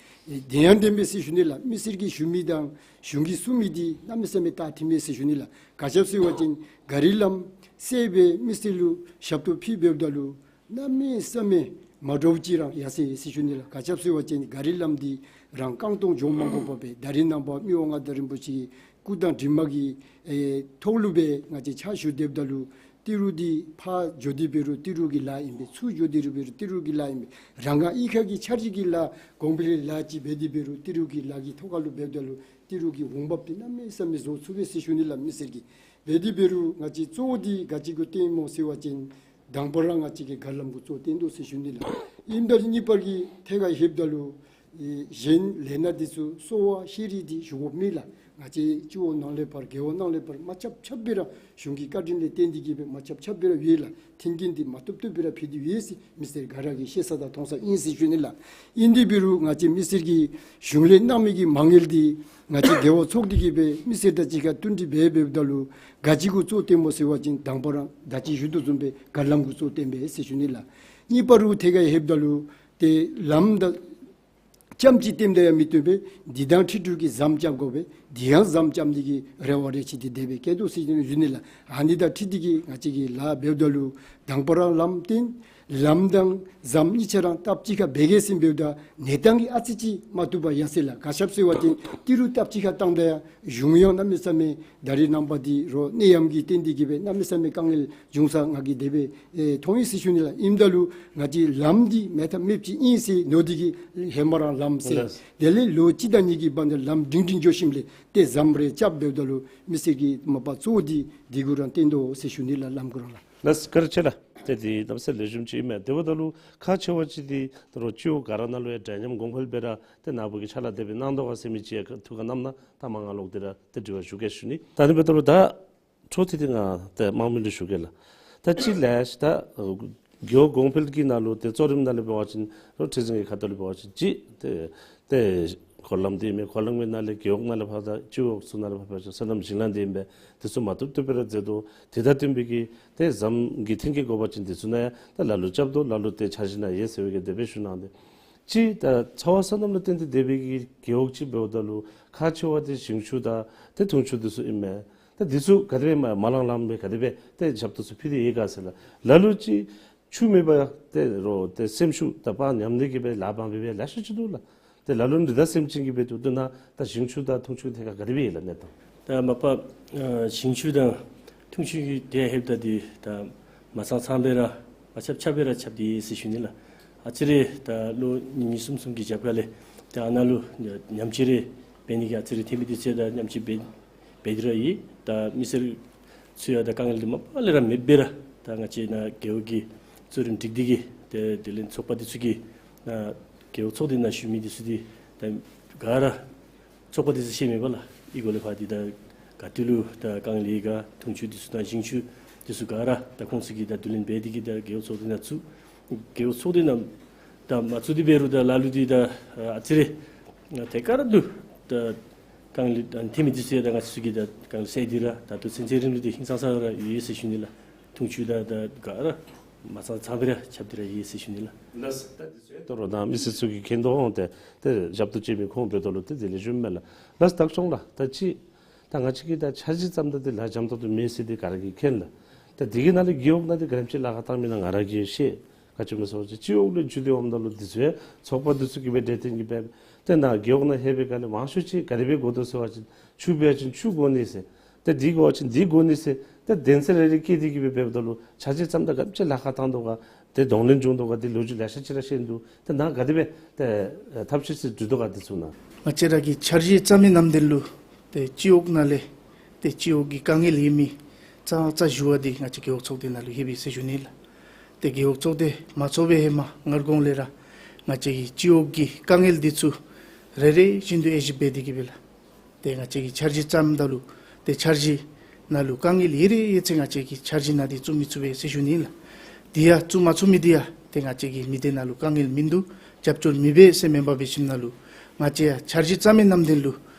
དེ་ཡང་བདེན་པས་ཟེར་ཞུ་ནི་ལགས། མི་སེར་གྱིས་ཞུ་མི་དང་གཞུང་གིས་གསུང་མི་འདི་གནམ་མེད་ས་མེད་ད་མཐུན་མས་ཟེར་ཞུ་ནི་ལགས། ག་ཅི་སྦེ་ཟེར་བ་ཅིན་ག་རི་ལམ་བསལ་སྦེ་མི་སེར་ལུ་ཞབས་ཏོག་ཕུལ་འབདཝ་ད་ལུ་གནམ་མེད་ས་མེད་མ་འདྲཝ་ཅིག་ར་ཡར་སོ་ཡི་ཟེར་ཞུ་ནི་ལགས། ག་ཅི་སྦེ་ཟེར་བ་ཅིན་ག་རི་ལམ་འདི་རང་རྐང་སྟོང་འགྱོ་མ་དགོ་པར་སྦེ་ད་རིས་ནངས་པ་མི་དབང་མངའ་བདག་རིན་པོ་ཆེ་གི་སྐུ་དང་གྲིབ་མ་གི་ཨེ་ཐོག་ལུ་སྦེ་ང་བཅས་ཕྱག་ཞུ་སྡོདཔ་ད་ལུ་ཏི་རུ་འདི་ཕར་འགྱོ་སྟེ་འབད་རུང་ཏི་རུ་གི་ལཱ་ཨིན་པས། ཚུར་འགྱོ་སྟེ་ར་འབད་རུང་ཏི་རུ་གི་ལཱ་ཨིན་པས། རང་ག་གཡུས་ཁ་གི་འཆར་གཞི་གི་ལཱ་གོང་འཕེལ་ལཱ་ཅིག་འབད་དེ་འབད་རུང་ཏི་རུ་གི་ལཱ་གི་ཐོག་ཁ་ལུ་འབདཝ་ད་ལུ་ཏི་རུ་གི་འོང་འབབ་འདི་གནམ་མེད་ས་མེད་བཟོ་ཚུགས་པས་ཟེར་ཞུ་ནི་ལགས། མི་སེར་གྱིས་འབད་དེ་འབད་རུང་ང་བཅས་གཙོ་བོ་འདི་ག་ཅི་གུ་བརྟེན་སྨོ་ཟེར་བ་ཅིན་དང་པ་ར་ང་བཅས་ཀྱི་ག་རི་ལམ་གུ་གཙོ་བོ་བརྟེན་དོ་ཟེར་ཞུ་ནི་ལགས། ཨིནམ་ད་གཉིས་པ་གི་ཐད་ཁར་ལྷོདཔ་ད་ལུ་ཨེ་གཞན་ལས་སྣ་འདི་ཚུ་གསོ་བ་ཤེས་རིག་འདི་ཞུ་དགོཔ་མེད་ལགས། ང་བཅས་སྤྱི་འོག་ནང་ལས་ཕར་རྒེད་འོག་ནང་ལས་ཕར་མ་ཆག་ཆག་སྦེ་ར་གཞུང་གི་བཀའ་དྲིན་ལས་བརྟེན་ཏེ་གི་སྦེ་མ་ཆག་ཆག་སྦེ་ར་ཡོད་ལགས། མཐུན་རྐྱེན་འདི་མ་བཏུབ་བཏུབ་སྦེ་ར་ཕུལ་ཏེ་ཡོད་ཟེར་མི་སེར་ག་ར་གིས་ཤེས་ས་དང་མཐོང་ས་ཨིན་ཟེར་ཞུ་ནི་ལགས། ཨིན་དེ་འབད་རུང་ང་བཅས་མི་སེར་གྱིས་གཞུང་ལས་གནང་མི་གི་མ་དངུལ་འདི་ང་བཅས་རྒེད་འོག་ཚོགས་སྡེ་གིས་སྦེ་མི་སེར་དང་གཅིག་ཁར་བསྟུན་གྲོས་འབད་འབདཝ་ད་ལུ་ག་ཅི་གུ་གཙོ་བོ་བརྟེན་སྨོ་ཟེར་བ་ཅིན་དང་པ་ར་ད་ཅི་ཞུ་དོ་བཟུམ་སྦེ་ག་རི་ལམ་གུ་གཙོ་བོ་བརྟེན་པས་ཟེར་ཞུ་ནི་ལགས། གཉིས་པ་རུ་ཐད་ཁར་ལྷོདཔ་ད་ལུ་ཏེ་ལམ་དང་རྐྱངམ་ཅིག་བརྟེན་ཏེ་ཡང་མི་བཏུབ་པས། འདི་དང་འཁྲིལ་ཏེ་གི་ཟམ་རྐྱབ་དགོ་པས། འདི་ཡང་ཟམ་རྐྱབ་ནི་གི་རེ་བ་རེ་ཆེ་འདི་དེ་སྦེ་བསྐྱེད་དོ་ཟེར་ཞུ་ནི་ལགས། ཨ་ནི་དང་འཁྲིལ་ཏེ་གི་ང་བཅས་ཀྱིས་ལཱ་འབདཝ་ད་ལུ་དང་པ་ར་ལམ་བརྟེན་ལམ་དང་ཟམ་གཉིས་ཆ་ར་སྟབས་གཅིག་ཁར་འབད་གེ་ཟེར་འབདཝ་ད་གནས་སྟངས་ཀྱིས་ཨ་ཙི་ཅིག་མ་བཏུབ་པར་ཡར་སོ་ཡི་ལགས། ག་ཅི་སྦེ་ཟེར་བ་ཅིན་ཏི་རུ་སྟབས་གཅིག་ཁར་བཏང་ད་ཡང་གཞུང་ཡང་གནམ་མེད་ས་མེད་ད་རིས་ནངས་པ་འདི་རོགས་ནད་ཡམས་ཀྱིས་བརྟེན་ཏེ་གི་སྦེ་གནམ་མེད་ས་མེད་དཀའ་ངལ་བྱུང་ས་ང་གིས་དེ་སྦེ་ཨེ་མཐོང་ཡི་ཟེར་ཞུ་ནི་ལགས། ཨིནམ་ད་ལུ་ང་བཅས་ལམ་འདི་མེད་ཐབས་མེདཔ་ཅིག་ཨིན་ཟེར་མནོ་སྟེ་གི་ཧེ་མ་ར་ལམ་བསལ། ལགས། དེ་ལས་ལོ་གཅིག་དང་གཉིས་ཀྱི་བར་ན་ལམ་སྒྲིང་སྒྲིང་འགྱོ་ཞིནམ་ལས་ཏེ་ཟམ་རེ་རྐྱབ་འབདཝ་ད་ལུ་མི་སེར་གྱི་མ་པ་གཙོ་བོ་འདི་འདི་གུ་ར་བརྟེན་དོ་ཟེར་ཞུ་ནི་ལགས། ལམ་གུ་ར་ལགས། ལགས་བཀའ་དྲིན་ཆེ་ལགས། ཏེ་འདི་གནམ་ས་ལེགས་ཤོམ་ཅིག་ཨིན་མས། དེ་འབདཝ་ད་ལུ་ཁག་ཆེ་བ་ཅིག་འདི་ད་རུང་སྤྱི་འོག་ག་ར་ནང་ལུ་ཡང་འདྲ་མཉམ་གོང་འཕེལ་སྦེ་ར་ཏེ་ནཱ་བུ་གིས་ཕྱག་ལཱ་དེ་སྦེ་གནང་དོ་ག་ཟེར་མི་ཅིག་ཡང་ཐུགས་ཁར་བསྣམས་ན་ད་མར་ང་ལོག་སྟེ་ར་ཏེ་དྲི་བ་ཞུ་གེ་ཞུ་ནི། ད་ཨ་ནི་འབདཝ་ད་ལུ་ད་འཕྲོ་མཐུད་དེ་ང་ཏེ་དམངས་མི་ལུ་ཞུ་གེ་ལགས། ད་ཅི་ལས་ད་རྒེད་འོག་གོང་འཕེལ་གྱི་ནང་ལུ་ཏེ་གཙོ་རིམ་ནང་ལས་འབད་བ་ཅིན་རོགས་ཁྲི་འཛིན་གྱི་ཁ་ཐུག་ལས་འབད་བ་ཅིན་ཅིག་ཏེ་ཏེ་འཁོར་ལམ་འདི་མས། འཁོར་ལམ་གྱི་ནང་ལས་རྒེད་འོག་ནང་ལས་ཕར་ད་སྤྱི་འོག་ཚུ་ནང་ལས་ཕར་འབད་བ་ཅིན་སོ་ནམ་ཞིང་ལཱ་འདི་ཨིན་པས། དེ་ཚུ་མ་བཏུབ་བཏུབ་སྦེ་ར་མཛད་དོ། དེ་དང་བསྟུན་པའི་གི་ཏེ་ཟམ་གྱི་མཐུན་རྐྱེན་དགོ་པ་ཅིན་དེ་ཚུ་ནང་ཡང་ད་ལ་ལུ་རྐྱབ་དོ། ལ་ལུ་ཏེ་འཆར་གཞི་ནང་ཡོད་ཟེར་བའི་གི་དེ་སྦེ་ཞུ་གནང་སྟེ། ཅིག་ད་ཚ་བ་སོ་ནམ་ལུ་བརྟེན་ཏེ་སྡོད་པའི་གི་རྒེད་འོག་ཅིག་འབདཝ་ད་ལུ་ཁག་ཆེ་བ་འདི་ཞིང་ཆུ་དང་ཏེ་འཐུང་ཆུ་འདི་ཚུ་ཨིན་མས། ད་འདི་ཚུ་ག་དེ་སྦེ་མ་མ་ལང་ལངམ་སྦེ་ག་དེ་སྦེ་ཏེ་ཞབས་ཏོག་ཚུ་ཕུལ་ཏེ་ཡོད་ག་ཟེར་ལགས། ལ་ལུ་ཅིག་ཆུ་མེད་པར་ཏེ་རོགས་ཏེ་སེམས་ཤུགས་དང་དཔའ་ཉམས་ཏེ་གི་སྦེ་ལཱ་འབད་མི་སྦེ་ལེ་ཤ་ཅིག་འདུག་ལགས། ཏེ་ལ་ལུ་འདི་ད་སེམས་ཅན་གྱི་སྦེ་འདུག་ཏེ་ནཱ་ད་ཞིང་ཆུ་དང་འཐུང་ཆུ་ཐད་ཁར་ག་དེ་སྦེ་ཡོད་ལགས་གནས་སྟངས། ད་མ་པ་ཨ་ཞིང་ཆུ་དང་འཐུང་ཆུ་གི་དེ་ལྷོདཔ་ད་འདི་ད་མ་ཚང་ཚང་སྦེ་ར་མ་ཆག་ཆག་སྦེ་ར་ཁྱབ་སྟེ་ཡོད་ཟེར་ཞུ་ནི་ལགས། ཨ་ཙི་རེ་ད་ལོ་གཉིས་གཉིས་གསུམ་གསུམ་གྱི་རྒྱབ་ཁ་ལས་ད་ཨ་ནཱ་ལུ་ཉམས་བཅོས་རེ་འབད་ནི་གི་ཨ་ཙི་རེ་ཐོན་མི་འདི་ཚུ་ད་ཉམས་བཅོས་འབད་འབད་དེ་ར་ཡོད། ད་མི་སེར་ཚུ་ཡང་ད་དཀའ་ངལ་འདི་མ་པ་ལས་ར་མེདཔ་སྦེ་ར་ད་ང་བཅས་ནཱ་རྒེད་འོག་གི་གཙོ་རིམ་སྒྲིག་སྡེ་གི་ཏེ་དེ་ལས་ཚོགས་པ་འདི་ཚུ་གིས་ནཱ་རྒེད་འོག་ཚོགས་སྡེ་ནང་བཞུགས་མི་འདི་ཚུ་འདི་ད་ག་ར་ ཚོགས་པ་འདི་ཚུ་ཤེས་མེད་པ་ལགས། ཨི་གོ་ལས་ཕར་འདི་ད་ག་ཏེ་ལུ་ད་དཀའ་ངལ་ཡོད་ག། འཐུང་ཆུ་འདི་ཚུ་དང་ཞིང་ཆུ་འདི་ཚུ་ག་ར་ད་ཁོང་ཚུ་གིས་ད་བསྡུ་ལེན་འབད་དེ་གིས་ད་རྒེད་འོག་ཚོགས་སྡེ་ནང་བཙུགས། རྒེད་འོག་ཚོགས་སྡེ་ནང་ད་མ་བཙུགས་ཏེ་འབད་རུང་ད་ལ་ལུ་འདི་ད་ཨ་ཙི་རེ་ད་ག་ར་འདུག། ད་དཀའ་ངལ་ད་ཐོན་མི་འདི་ཚུ་ཡང་ད་ང་བཅས་ཀྱིས་ད་དཀའ་ངལ་སེལ་ཏེ་ར་ད་ལྟོ་ཚུན་ཚོད་རིམ་ལུགས་འདི་ཧིང་སངས་ས་ར་ཡོད་ཟེར་ཞུ་ནི་ལགས། འཐུང་ཆུ་དང་ད་ག་ར་མ་ཚང་ཚང་སྦེ་ར་ཁྱབ་སྟེ་ར་ཡོད་ཟེར་ཞུ་ནི་ལགས། ལགས་སོ། ད་འདི་ཚུ་ཡང་དོ་རུང་ནཱ་མི་སེར་ཚུ་གིས་མཁྱེན་དོ་འོང་། ཏེ་ཏེ་ཞབས་ཏོག་བྱིན་མི་ཁོང་འབདཝ་ད་ལུ་ཏེ་དེ་ལས་ཞུཝ་མས་ལགས། ལགས་སོ། བདག་སྐྱོང་ལགས། ད་ཅི་ད་ང་བཅས་ཀྱིས་ད་འཆར་གཞི་བརྩམ་ད་འདི་ལཱ་འཇམ་ཏོག་ཏོ་མེད་ཟེར་འདི་ག་ར་གིས་མཁྱེན་ལགས། ད་འདི་གི་ནང་ལས་རྒེད་འོག་ནང་འདི་ག་དེམ་ཅིག་ལཱ་ཁག་བཏང་མི་ནང་ང་ར་གིས་ཤེས། ག་ཅི་སྨོ་ཟེར་བ་ཅིན་སྤྱི་འོག་ལས་འགྱོ་སྟེ་འོངམ་ད་ལུ་འདི་ཚུ་ཡང་ཚོགས་པ་འདི་ཚུ་གིས་སྦེ་གྲོས་བསྟུན་གྱིས་སྦེ་ཏེ་ནཱ་རྒེད་འོག་ནང་ལྷོད་པའི་སྒང་ལས་མང་ཤོས་ཅིག་ག་དེ་སྦེ་དགོ་དོ་ཟེར་བ་ཅིན་ཆུ་འབད་བ་ཅིན་ཆུ་དགོ་ནི་ཟེར། ཏེ་འདི་དགོ་བ་ཅིན་འདི་དགོ་ནི་ཟེར། ཏེ་གདན་ས་རེ་རེ་བསྐྱེད་དེ་གིས་སྦེ་འབདཝ་ད་ལུ་འཆར་གཞི་བརྩམ་ད་ག་དེམ་ཅིག་ལཱ་ཁག་བཏང་དོ་ག། ཏེ་གདོང་ལེན་བྱུང་དོ་ག། འདི་ལོ་རྒྱུས་ལེ་ཤ་ཅིག་ར་ཤེས་འདུག། ཏེ་ནཱ་ག་དེ་སྦེ་ཏེ་ཐབས་ཤེས་ཅིག་བསྒྲུབས་དོ་ག་འདི་ཚུ་ནང་། ང་བཅས་ར་གི་འཆར་གཞི་བརྩམ་མི་ནམ་དེ་ལུ་ཏེ་སྤྱི་འོག་ནང་ལས་ཏེ་སྤྱི་འོག་གི་དཀའ་ངལ་ཡོད་མི་ཙང་ཙང་ཞུ་བ་འདི་ང་བཅས་རྒེད་འོག་ཚོགས་སྡེ་ནང་ལུ་ལྷོད་པས་ཟེར་ཞུ་ནི་ལགས། ཏེ་རྒེད་འོག་ཚོགས་སྡེ་མ་ཚོགས་པའི་ཧེ་མ་སྔར་གོང་ལས་ར་ང་བཅས་ཀྱིས་སྤྱི་འོག་གི་དཀའ་ངལ་འདི་ཚུ་རེ་རེ་བཞིན་དུ་དབྱེ་ཞིབ་འབད་དེ་གིས་སྦེ་ལགས། ཏེ་ང་བཅས་ཀྱིས་འཆར་གཞི་བརྩམ་ད་ལུ་ཏེ་འཆར་གཞི་ནང་ལུ་དཀའ་ངལ་ཡོད་རིགས་ཡོད་ཚད་ང་བཅས་ཀྱིས་འཆར་གཞི་ནང་འདི་བཙུགས་མི་ཚུགས་པས་ཟེར་ཞུ་ནི་ལགས། འདི་ཡང་བཙུགས་མ་ཚུགས་མི་འདི་ཡང་ཏེ་ང་བཅས་ཀྱི་མི་སྡེ་ནང་ལུ་དཀའ་ངལ་མིན་འདུག། རྒྱབ་སྐྱོར་མེད་པས་ཟེར་མེན་པར་འབད་ཞིནམ་ལས་ང་བཅས་ཡང་འཆར་གཞི་བརྩམ་མི་ནམ་དེ་ལུ་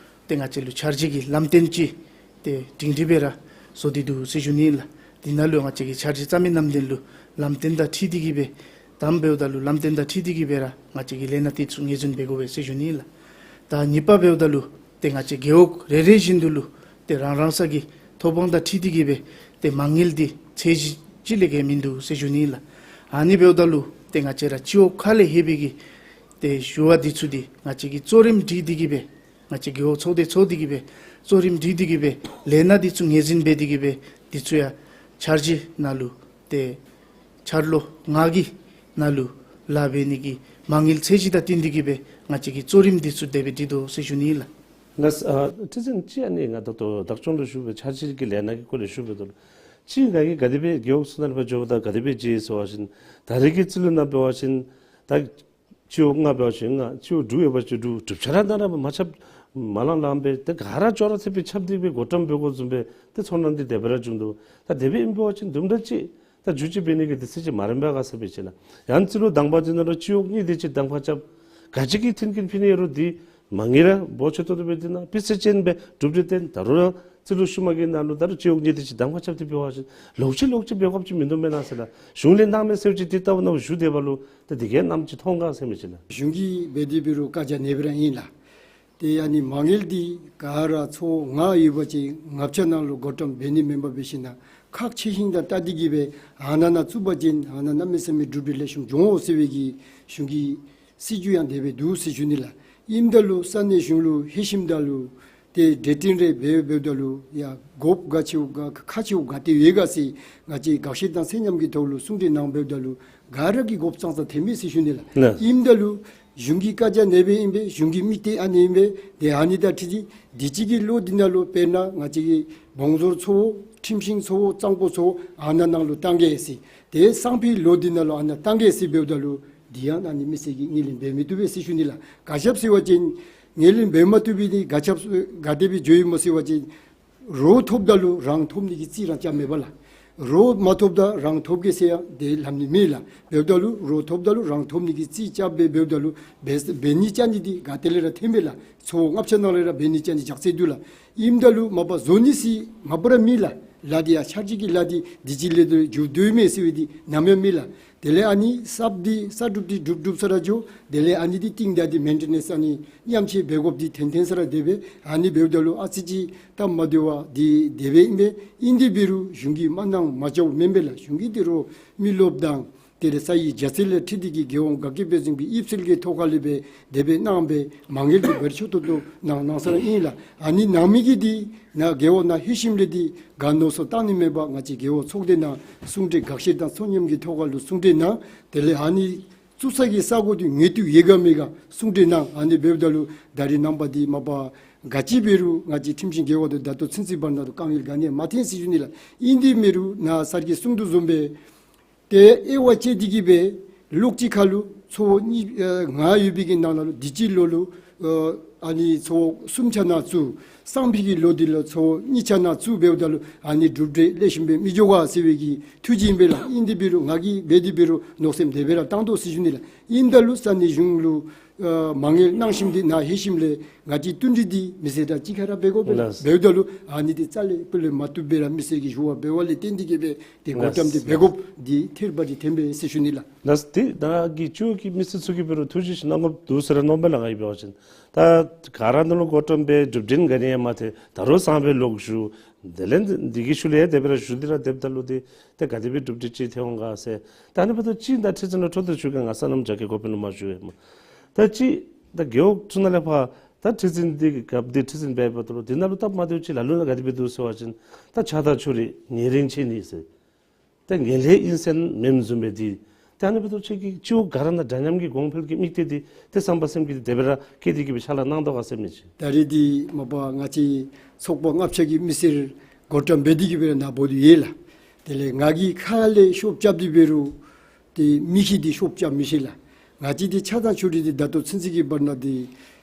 ཏེ་ང་བཅས་ལུ་འཆར་གཞི་གི་ལམ་སྟོན་ཅིག་ཏེ་སྒྲིང་སྒྲི་སྦེ་ར་བཟོ་སྟེ་འདུག་ཟེར་ཞུ་ནི་ལགས། འདི་ནང་ལུ་ང་བཅས་ཀྱིས་འཆར་གཞི་བརྩམ་མི་ནམ་དེ་ལུ་ལམ་སྟོན་དང་འཁྲིལ་ཏེ་གིས་སྦེ་དང་པ་འབདཝ་ད་ལུ་ལམ་སྟོན་དང་འཁྲིལ་ཏེ་གིས་སྦེ་ར་ང་བཅས་ཀྱིས་ལས་སྣ་འདི་ཚུ་ངོས་འཛིན་འབད་དགོ་པས་ཟེར་ཞུ་ནི་ལགས། ད་གཉིས་པ་འབདཝ་ད་ལུ་ཏེ་ང་བཅས་རྒེད་འོག་རེ་རེ་བཞིན་དུ་ལུ་ཏེ་རང་རང་སོ་གི་ཐོབ་དབང་དང་འཁྲིལ་ཏེ་གིས་སྦེ་ཏེ་མ་དངུལ་འདི་ཚད་གཞི་ཅིག་ལས་བརྒལ་མིན་འདུག་ཟེར་ཞུ་ནི་ལགས། ཨ་ནི་འབདཝ་ད་ལུ་ཏེ་ང་བཅས་ར་སྤྱི་འོག་ཁ་ལས་ལྷོད་པའི་གི་ཏེ་ཞུ་བ་འདི་ཚུ་འདི་ང་བཅས་ཀྱིས་གཙོ་རིམ་སྒྲིག་སྟེ་གིས་སྦེ་ང་བཅས་རྒེད་འོག་ཚོགས་སྡེ་ཚོགས་ཏེ་གིས་སྦེ་གཙོ་རིམ་སྒྲིག་སྟེ་གིས་སྦེ་ལས་སྣ་འདི་ཚུ་ངོས་འཛིན་འབད་དེ་གིས་སྦེ་འདི་ཚུ་ཡང་འཆར་གཞི་ནང་ལུ་ཏེ་འཆར་ལོ་ལྔ་གི་ནང་ལུ་ལཱ་འབད་ནི་གི་མ་དངུལ་ཚད་གཞི་དང་བསྟུན་ཏེ་གིས་སྦེ་ང་བཅས་ཀྱིས་གཙོ་རིམ་འདི་ཚུ་དེ་སྦེ་སྒྲིག་དོ་ཟེར་ཞུ་ནི་ལགས། ལགས། ཨ་ཁྲི་འཛིན་ཅིག་ཨ་ནི་ང་ད་ལྟོ་བདག་སྐྱོང་ལུ་ཞུ་བའི་འཆར་གཞི་གི་ལས་སྣ་གི་སྐོར་ལས་ཞུ་བའི་དོན་ལུ་ཅིག་ང་གིས་ག་དེ་སྦེ་རྒེད་འོག་ཚུ་ནང་ལུ་འབད་འགྱོཝ་ད་ག་དེ་སྦེ་མཇལ་ཡི་ཟེར་བ་ཅིན་ད་རེས་ཀྱི་རྩིས་ལོ་ནང་འབད་བ་ཅིན་ད་སྤྱི་འོག་ལྔ་འབད་བ་ཅིན་ལྔ་སྤྱི་འོག་དྲུག་ཡོད་པ་ཅིན་དྲུག་དྲུག་ཆ་ར་ནང་ར་མ་ཁྱབ་མ་ལང་ལངམ་སྦེ་ཏེ་ག་ར་ཅོག་ར་འཐདཔ་སྦེ་ཁྱབ་སྟེ་སྦེ་བགོ་བཀྲམ་འབད་དགོཔ་བཟུམ་སྦེ་ཏེ་ཚོར་སྣང་འདི་དེ་སྦེ་ར་བྱུང་འདུག། ད་དེ་སྦེ་ཨིན་པ་ཅིན་དུམ་གྲ་ཅིག་ད་བསྒྱུར་བཅོས་འབད་ནི་གི་དུས་ཚོད་ཅིག་མ་རན་པས་ག་ཟེར་སྦེ་ཅིག་ལགས། ཡང་རྩིས་ལོ་དང་པ་འདི་ནང་ལུ་སྤྱི་འོག་གཉིས་དེ་ཅིག་གདམ་ཁ་རྐྱབ། ག་ཅི་གི་མཐུན་རྐྱེན་ཕུལ་ནི་ཡོད་རུང་འདི་མ་དངུལ་ར་འབོར་ཆེ་ཏོག་ཏོ་སྦེ་འདི་ནང་སྤུས་ཚད་ཅན་སྦེ་གྲུབ་འབྲས་བསྟན། ད་རུང་ར་རྩིས་ལོ་ཤུལ་མ་གི་ནང་ལུ་ད་རུང་སྤྱི་འོག་གཉིས་དེ་ཅིག་གདམ་ཁ་རྐྱབ་སྟེ་འབད་བ་ཅིན་ལོག་ཅི་ལོག་ཅི་འབད་དགོཔ་ཅིག་མིན་འདུག་མེན་ན་ཟེར་ལགས། གཞུང་ལས་གནང་མས་ཟེར་བ་ཅིན་འདི་ལྟ་བུ་ནང་ཞུ་སྡོད་པ་ལུ་ད་འདི་གིས་ནམ་ཅིག་ཐོན་ག་ཟེར་མི་ཅིག་ལགས། གཞུང་གིས་འབད་དེ་འབད་རུང་བཀའ་རྒྱ་ནེ་སྦེ་ར་ཨིན་ལགས། ཏེ་ཨ་ནི་མ་དངུལ་འདི་ག་ར་ཚོ་ལྔ་ཡོད་པ་ཅིན་ལྔ་ཆ་ནང་ལུ་བགོ་བཀྲམ་འབད་ནི་མེན་པར་འབད་ཞིནམ་ལས་ཁག་ཆེ་ཤོས་དང་བལྟ་སྟེ་གིས་སྦེ་ཨ་ནཱ་ནང་བཙུགས་པ་ཅིན་ཨ་ནཱ་གནམ་མེད་ས་མེད་གྲུབ་འབྲས་ལེགས་ཤོམ་འབྱུང་འོང་ཟེར་བའི་གི་གཞུང་གི་སྲིད་བྱུས་ཡང་དེ་སྦེ་འདུག་ཟེར་ཞུ་ནི་ལགས། ཨིནམ་ད་ལུ་ས་གནས་གཞུང་ལུ་ལྷོད་ཞིནམ་ད་ལུ་ཏེ་གྲོས་བསྟུན་རེ་འབད་འབདཝ་ད་ལུ་ཡ་དགོཔ་ག་ཅི་ག་ཁག་ཆེཝ་ག་ཏེ་ཡོད་ག་ཟེར་ང་བཅས་དགག་བཤེར་དང་ཚད་མཉམ་གྱི་ཐོག་ལུ་གསུང་གྲོས་གནང་འབདཝ་ད་ལུ་ག་ར་གིས་དགོཔ་ཙང་ཙང་ཐོན་མས་ཟེར་ཞུ་ནི་ལགས། ལགས། ཨིནམ་ད་ལུ་གཞུང་གི་བཀའ་རྒྱ་ནེ་སྦེ་ཨིན་པས། གཞུང་གི་དམིགས་གཏད་ཨ་ནི་ཨིན་པས། ཏེ་ཨ་ནི་དང་འཁྲིལ་ཏེ་འདི་ཅིག་གི་ལོ་འདི་ནང་ལུ་དཔེར་ན་ང་བཅས་ཀྱི་བང་མཛོད་ཚུ་ཁྲིམས་ཤིང་ཚུ་གཙང་པོ་ཚུ་ཨ་ནཱ་ནང་ལུ་བཏང་གེ་ཟེར། ཏེ་སང་ཕོད་ལོ་འདི་ནང་ལུ་ཨ་ནཱ་བཏང་གེ་ཟེར་འབདཝ་ད་ལུ་འདི་ཡང་ཨ་ནི་མི་སེར་གྱིས་ངོས་ལེན་འབད་མི་བཏུབ་པས་ཟེར་ཞུ་ནི་ལགས། ག་ཅི་སྦེ་ཟེར་བ་ཅིན་ངོས་ལེན་འབད་མ་བཏུབ་པའི་འདི་ག་ཅི་སྦེ་ག་དེ་སྦེ་འགྱོ་ཡི་སྨོ་ཟེར་བ་ཅིན་རོགས་ཐོབ་ད་ལུ་རང་ཐོབ་ནི་གི་རྩིས་རང་རྐྱབ་མེན་པ་ལགས། རོགས་མ་ཐོབ་ད་རང་ཐོབ་གེ་ཟེར་ཡང་དེ་ལམ་ནི་མེད་ལགས། འབདཝ་ད་ལུ་རོགས་ཐོབ་ད་ལུ་རང་ཐོབ་ནི་གི་རྩིས་རྐྱབ་སྦེ་འབདཝ་ད་ལུ་འབད་འབད་ནི་རྐྱབ་ནི་འདི་ག་ཏེ་ལས་ར་ཐོན་པས་ལགས། ཚོ་ལྔ་ཆ་ནང་ལས་ར་འབད་ནི་རྐྱབ་ནི་རྒྱགས་ཚད་འདུག་ལགས། ཨིནམ་ད་ལུ་མ་པ་བཟོ་ནི་ཟེར་མ་པ་ར་མེད་ལགས། ལཱ་འདི་ཡང་འཆར་གཞི་གི་ལཱ་འདི་འདི་ཅིག་ལས་དོ་མཇུག་བསྡུ་མས་ཟེར་བའི་འདི་ནམ་ཡང་མེད་ལགས། དེ་ལས་ཨ་ནི་གསརཔ་འདི་གསར་སྒྲུབ་འདི་སྒྲུབ་སྒྲུབ་ས་ར་འགྱོ། དེ་ལས་ཨ་ནི་འདི་རྟིང་བདའ་སྟེ་མེན་ཊེ་ནེནསི་ཨ་ནི་མཉམ་ཅིག་འབད་དགོཔ་འདི་ཐོན་ཐོན་ས་ར་དེ་སྦེ་ཨ་ནི་འབདཝ་ད་ལུ་ཨ་ཙི་ཅིག་སྟབས་མ་བདེ་བ་འདི་དེ་སྦེ་ཨིན་པས། ཨིན་ཏེ་འབད་རུང་གཞུང་གིས་མ་གནང་མ་བྱཝ་མེན་པས་ལགས། གཞུང་གིས་དེ་རུང་མི་རློབས་དང་དེ་ལས་ས་ཡི་རྒྱ་ཚད་ལས་འཁྲིལ་ཏེ་གིས་རྒྱལ་ཡོངས་དགའ་སྐྱིད་དཔལ་འཛོམས་ཀྱི་དབྱིབས་གསལ་གྱི་ཐོག་ཁ་ལས་སྦེ་དེ་སྦེ་གནང་སྦེ་མ་དངུལ་འདི་བར་ཆད་ཏོག་ཏོ་གནང་གནང་ས་ར་ཨིན་ལགས། ཨ་ནི་གནང་མི་གིས་འདི་ནཱ་རྒེད་འོག་ནང་ལྷོད་ཞིནམ་ལས་འདི་ག་མནོ་བསམ་བཏང་ནི་མེད་པར་ང་བཅས་རྒེད་འོག་ཚོགས་སྡེ་ནང་གསུང་གྲོས་དགག་བཤེར་དང་ཚོད་སྙོམས་ཀྱི་ཐོག་ཁ་ལུ་གསུང་གྲོས་གནང་། དེ་ལས་ཨ་ནི་བཙུགས་ས་གི་ས་གོ་འདི་ངེས་ཏིག་ཡོད་ག་མེད་ག་གསུང་གྲོས་གནང་། ཨ་ནི་འབདཝ་ད་ལུ་ད་རེས་ནངས་པ་འདི་མ་པ་ག་ཅི་འབད་རུང་ང་བཅས་ཁྲིམས་ཤིང་རྒེད་འོག་འདི་ད་ལྟོ་ཚུན་ཚོད་བར་ན་ལུ་དཀའ་ངལ་ག་ནི་ཡང་མ་ཐོན་ཟེར་ཞུ་ནི་ལགས། ཨིན་ཏེ་འབད་རུང་ནཱ་ས་རྒྱས་གསུང་དོ་བཟུམ་སྦེ་ཏེ་དབྱེ་བ་ཕྱེ་སྟེ་གིས་སྦེ་ལོགས་ཅིག་ཁ་ལུ་ཚོ་གཉིས་ཨེ་ལྔ་ཡོད་པའི་གི་ནང་ན་ལུ་འདི་ཅིག་ལོ་ལུ་ ཨ་ཨ་ནི་ཚོ་བ་གསུམ་ཆ་ནང་བཙུགས། སང་ཕོད་ཀྱི་ལོ་འདི་ལུ་ཚོ་བ་གཉིས་ཆ་ནང་བཙུགས་འབདཝ་ད་ལུ་ཨ་ནི་གྲུབ་འབྲས་ལེགས་ཤོམ་སྦེ་མི་འགྱོ་ག་ཟེར་བའི་གི་ཐུགས་བཞེད་ཨིན་པས་ལགས། ཨིན་དེ་འབད་རུང་ང་གིས་འབད་དེ་འབད་རུང་མནོ་སེམས་དེ་སྦེ་ར་བཏང་དོ་ཟེར་ཞུ་ནི་ལགས། ཨིནམ་ད་ལུ་ས་གནས་གཞུང་ལུ་ཨ་མ་དངུལ་གནང་ཞིནམ་འདི་ནཱ་ལྷོད་ཞིནམ་ལས་ང་བཅས་བསྟུན་གྲོས་འདི་མི་སེར་དང་གཅིག་ཁར་འབད་དགོ་པས་ལགས། ལགས། འབདཝ་ད་ལུ་ཨ་ནི་འདི་རྩ་ལས་སྤུ་ལས་མ་བཏུབ་པར་ར་མི་སེར་གྱི་ཞུ་བ་འབད་བ་ལས་བརྟེན་ཏེ་གིས་སྦེ་འདི་གོ་ལགས། གཏམ་འདི་འབད་དགོཔ་འདི་ཐེར་པ་འདི་ཐོན་པས་ཟེར་ཞུ་ནི་ལགས། ལགས། ཏེ་ད་གི་ཅིག་གི་མི་སེར་ཚུ་གིས་འབད་རུང་ཐུགས་བཞེད་ཅིག་གནང་དགོཔ་འདུག་ཟེར་ར་མནོཝ་མས་ལགས། ང་གིས་འབད་བ་ཅིན་ད་ག་ར་ནང་ལུ་གོ་རིམ་སྦེ་གྲུབ་འབྲས་ག་ནི་ཡང་མ་ཐོན། ད་རུང་སང་ཕོད་ལོག་ཞུ། དེ་ལས་འདི་གི་ཤུལ་ལས་དེ་སྦེ་ར་ཞུ་སྟེ་ར་སྡོདཔ་ད་ལུ་ཏེ་ཏེ་ག་དེ་སྦེ་གྲུབ་འབྲས་ཅིག་ཐོན་འོང་ག་ཟེར། ད་ཨ་ནི་འབདཝ་ད་ཅིག་ད་ཁྲི་འཛིན་ལུ་འཕྲོ་མཐུད་ཞུ་གེ། ང་སོ་ནམ་རྒྱ་སྐྱེད་འགོ་དཔོན་ལུ་མ་ཞུ་བས་སྨོ། ད་ཅིག་ད་རྒེད་འོག་ཚུ་ནང་ལས་ཕར་ད་ཁྲི་འཛིན་འདི་སྐབས་འདི་ཁྲི་འཛིན་འབད་འབདཝ་ད་ལུ་འདི་ནང་ལུ་སྟབས་མ་བདེཝ་ཅིག་ལ་ལུ་ནང་ག་དེ་སྦེ་འདུག་ཟེར་བ་ཅིན་ད་ཆགས་སྡང་ཕྱོགས་རིས་ཉེ་རིང་ཕྱེ་ནི་ཟེར། ཏེ་ངན་ལྷད་དབྱིན་སེམས་མེནམ་བཟུམ་སྦེ་འདི། ཏེ་ཨ་ནི་འབདཝ་ད་ཁྱོད་ཀྱིས་ཅིག་ག་ར་ནང་འདྲ་མཉམ་གྱི་གོང་འཕེལ་གྱི་དམིགས་གཏད་འདི་ཏེ་བསམ་པ་སེམས་བསྐྱེད་འདི་དེ་སྦེ་ར་བསྐྱེད་དེ་གིས་སྦེ་ཕྱག་ལཱ་གནང་དོ་ག་ཟེར་མི་ཅིག། ད་རེས་འདི་མ་པ་ང་བཅས་ཚོགས་པ་ལྔ་ཆ་གི་མི་སེར་གོ་རིམ་འབད་དེ་གིས་སྦེ་ར་ནཱ་འབོ་དོ་ཡོད་ལགས། དེ་ལས་ང་གིས་ཁ་ལས་ཤོབ་རྐྱབ་སྟེ་འབད་རུང་ཏེ་མི་གིས་འདི་ཤོབ་རྐྱབ་མི་ཤེས་ལགས། ང་བཅས་འདི་ཆགས་སྡང་ཕྱོགས་རིས་འདི་ད་ལྟོ་ཚུན་ཚོད་ཀྱི་བར་ན་འདི་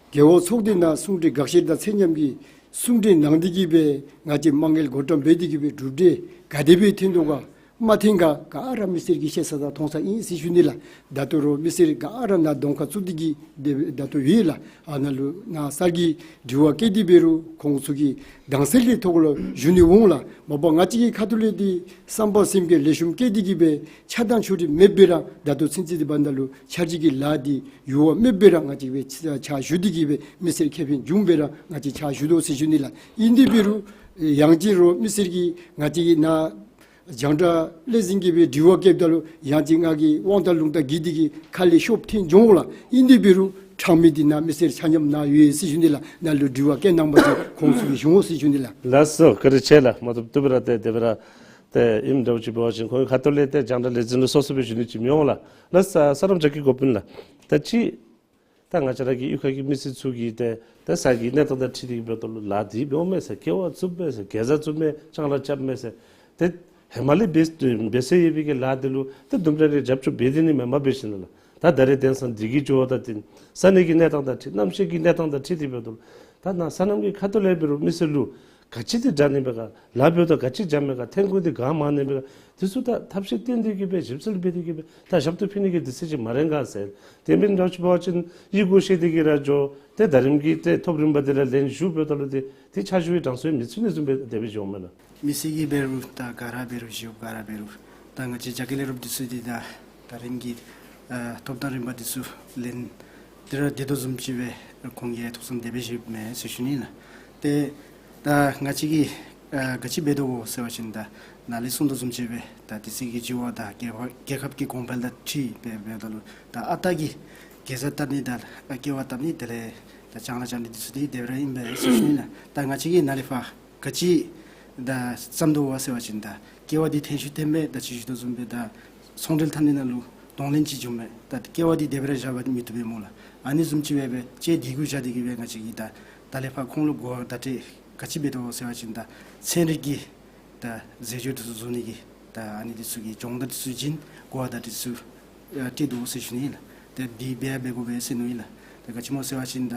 རྒེད་འོག་ཚོགས་སྡེ་ནང་གསུང་གྲོས་དགག་བཤེར་དང་ཚད་མཉམ་གྱི་གསུང་གྲོས་གནང་སྟེ་གིས་སྦེ་ང་བཅས་མ་དངུལ་གོ་རིམ་འབད་དེ་གིས་སྦེ་གྲུབ་འབྲས་ག་དེ་སྦེ་ཐོན་དོ་ག་མ་ཐོན་ག་ག་ར་མི་སེར་གྱིས་ཤེས་ས་དང་མཐོང་ས་ཨིན་ཟེར་ཞུ་ནི་ལགས། ད་ལྟོ་ར་མི་སེར་ག་ར་ནཱ་གདོང་ཁར་བཙུགས་ཏེ་གིས་དེ་སྦེ་ད་ལྟོ་ཡོད་ལགས། ཨ་ནཱ་ལུ་ནཱ་གསར་གྱི་དྲི་བ་བཀོད་དེ་འབད་རུང་ཁོང་ཚུ་གིས་དྭངས་གསལ་གྱི་ཐོག་ལུ་ཞུ་ནི་འོང་ལགས། མ་པ་ང་བཅས་ཀྱི་ཁ་ཐུག་ལས་འདི་བསམ་པ་སེམས་བསྐྱེད་ལེགས་ཤོམ་བསྐྱེད་དེ་གིས་སྦེ་ཆགས་སྡང་ཕྱོགས་རིས་མེད་པར་ར་ད་ལྟོ་ཚུན་ཚོད་འདི་བར་ན་ལུ་འཆར་གཞི་གི་ལཱ་འདི་ཡོད་པ་མེད་པར་ར་ང་བཅས་སྦེ་ཕྱག་ཕྱག་ཞུ་སྟེ་གིས་སྦེ་མི་སེར་ཁེ་ཕན་བྱུང་སྦེ་ར་ང་བཅས་ཕྱག་ཞུ་དོ་ཟེར་ཞུ་ནི་ལགས། ཨིན་དེ་འབད་རུང་ཡང་ཅིན་ར་མི་སེར་གྱིས་ང་བཅས་ཀྱི་ནཱ་རྒྱང་བསྒྲགས་ལས་འཛིན་གྱིས་སྦེ་དྲི་བ་བཀོདཔ་ད་ལུ་ཡང་ཅིན་ང་གིས་དབང་ཐང་ལུང་དང་འགལ་ཏེ་གིས་ཁ་ལས་ཤོབ་འཐེན་འགྱོ་འོང་ལགས། ཨིན་དེ་འབད་རུང་དྲང་མི་འདི་ནཱ་མི་སེར་ཆ་མཉམ་ནཱ་ཡོད་ཟེར་ཞུ་ནི་ལགས། ནཱ་ལུ་དྲི་བ་བཀོད་གནང་པ་ཅིན་ཁོང་ཚུ་གིས་ཞུ་འོང་ཟེར་ཞུ་ནི་ལགས། ལགས་སོ། བཀའ་དྲིན་ཆེ་ལགས། མ་བཏུབ་བཏུབ་སྦེ་ར་ཏེ་དེ་སྦེ་ར་ཏེ་ཨིནམ་འདྲཝ་ཅིག་འབད་བ་ཅིན་ཁོང་གི་ཁ་ཐུག་ལས་ཏེ་རྒྱང་བསྒྲགས་ལས་འཛིན་ལུ་སོ་སོ་སྦེ་ཞུ་ནི་ཅིག་མི་འོང་ལགས། ལགས་སོ། སོ་ནམ་རྒྱ་སྐྱེད་འགོ་དཔོན་ལགས། ད་ཅིག་ད་ང་བཅས་ར་གི་གཡུས་ཁ་གི་མི་སེར་ཚུ་གིས་ཏེ་ད་ས་གི་གནས་སྟངས་དང་འཁྲིལ་ཏེ་འབདཝ་ད་ལུ་ལཱ་འདི་འབདཝ་མས་ཟེར། ཀེ་ཝ་བཙུགསཔ་མས་ཟེར། གེ་ཛ་བཙུགསཔ་མས། ལྕང་ལཱ་རྐྱབ་མས་ཟེར། ཏེ་ཧེ་མ་ལས་འབད་འབད་སྲོལ་ཡོད་པའི་གི་ལཱ་འདི་ལུ་ཏེ་དུམ་གྲ་རེ་རྒྱབ་སྐྱོར་འབད་དེ་ནི་མེན་མ་འབད་ཞིནམ་ལས་ད་ད་རེས་དེང་སང་འདི་གི་འགྱུར་བ་དང་ཏེ་ས་གནས་ཀྱི་གནས་སྟངས་དང་འཁྲིལ་གནམ་གཤིས་ཀྱི་གནས་སྟངས་དང་འཁྲིལ་ཏེ་འབདཝ་ད་ལུ་ད་ནཱ་སོ་ནམ་གྱི་ཁ་ཐུག་ལས་འབད་རུང་མི་སེར་ལུ་ག་ཅི་འདི་དྲག་ནི་མས་ག་ལཱ་འབདཝ་ད་ག་ཅི་འཇམ་མས་ག་ཐོན་ཁུངས་འདི་ག་མང་ནི་མས་ག་དེ་ཚུ་ད་ཐབས་ཤེས་བཏོན་ཏེ་གིས་སྦེ་ཞིབ་འཚོལ་འབད་དེ་གིས་སྦེ་ད་ཞབས་ཏོག་ཕུལ་ནི་གི་དུས་ཚོད་ཅིག་མ་རན་ག་ཟེར། དེ་མེན་འདྲཝ་ཅིག་འབད་བ་ཅིན་ཡི་གུ་བཤལ་ཏེ་གིས་ར་འགྱོ། ཏེ་ཟླ་རིམ་གྱི་ཏེ་ཐོབ་རིམ་པ་འདི་ར་ལེན་ཞུ་འབདཝ་ད་ལུ་ཏེ་ཏེ་ཆ་འཇོག་གི་གྲངས་སུ་མི་ཚུད་ནི་བཟུམ་སྦེ་དེ་སྦེ་འགྱོཝ་མས་ལགས། མི་སེར་གྱིས་འབད་རུང་ད་ག་ར་འབད་རུང་ཞུཝ་ག་ར་འབད་རུང་ད་ང་བཅས་རྒྱ་སྐྱེད་ལས་རོགསཔ་འདི་ཚུ་འདི་ད་ད་རིམ་གྱི་ཨ་ཐོབ་ཐང་རིམ་པ་འདི་ཚུ་ལེན་ཏེ་ར་སྡོད་དོ་བཟུམ་ཅིག་སྦེ་ཁོང་གིས་ཐུགས་བསམ་དེ་སྦེ་བཞེསཔ་མས་ཟེར་ཞུ་ནི་ལགས། ཏེ་ད་ང་བཅས་ཀྱིས་ཨ་ག་ཅི་འབད་དོ་གོ་ཟེར་བ་ཅིན་ད་ནཱ་ལས་གསུངས་དོ་བཟུམ་ཅིག་སྦེ་ད་དུས་ཚོད་ཀྱི་འགྱུར་བ་དང་རྒྱལ་ཁབ་རྒྱལ་ཁབ་ཀྱི་གོང་འཕེལ་དང་འཁྲིལ་སྦེ་འབདཝ་ད་ལུ་ད་ཨ་རྟག་གི་གེ་ཛ་བཏབ་ནི་དང་ཨ་ཀེ་ཝ་བཏབ་ནི་དེ་ལས་ད་ལྕང་ལཱ་རྐྱབ་ནི་འདི་ཚུ་འདི་དེ་སྦེ་ར་ཨིན་པས་ཟེར་ཞུ་ནི་ལགས། ད་ང་བཅས་ཀྱིས་ནཱ་ལས་ཕར་ག་ཅི་ད་བརྩམ་དོ་གོ་ཟེར་བ་ཅིན་ད་ཀེ་ཝ་འདི་ཐོན་ཤུལ་ཐོན་སྦེ་ད་ཅི་ཞུ་དོ་བཟུམ་སྦེ་ད་ཚོང་འབྲེལ་འཐབ་ནི་ནང་ལུ་གདོང་ལེན་ཅིག་འབྱུངམ་མས། ད་ཀེ་ཝ་འདི་དེ་སྦེ་ར་བཞག་པ་མི་བཏུབ་པས་སྨོ་ལགས། ཨ་ནི་བཟུམ་ཅིག་སྦེ་སྦེ་ཅིག་སྡིགས་སྐུལ་བཞག་སྟེ་གིས་སྦེ་ང་བཅས་ཀྱིས་ད་ད་ལས་ཕར་ཁོང་ལུ་གོ་བ་བརྡ་སྤྲོད་ག་ཅི་འབད་དོ་གོ་ཟེར་བ་ཅིན་ད་ཚན་རིག་གི་ད་རྫས་སྦྱོར་འདི་ཚུ་བཟོ་ནི་གི་ད་ཨ་ནི་འདི་ཚུ་གི་སྦྱོང་བརྡར་འདི་ཚུ་བྱིན་གོ་བ་བརྡ་སྤྲོད་འདི་ཚུ་ཨ་སྤྲོད་དོ་ཟེར་ཞུ་ནི་ཨིན་ལགས། ཏེ་འདི་འབད་འབད་དགོ་པས་ཟེར་མནོཝ་ཨིན་ལགས། ད་ག་ཅི་སྨོ་ཟེར་བ་ཅིན་ད་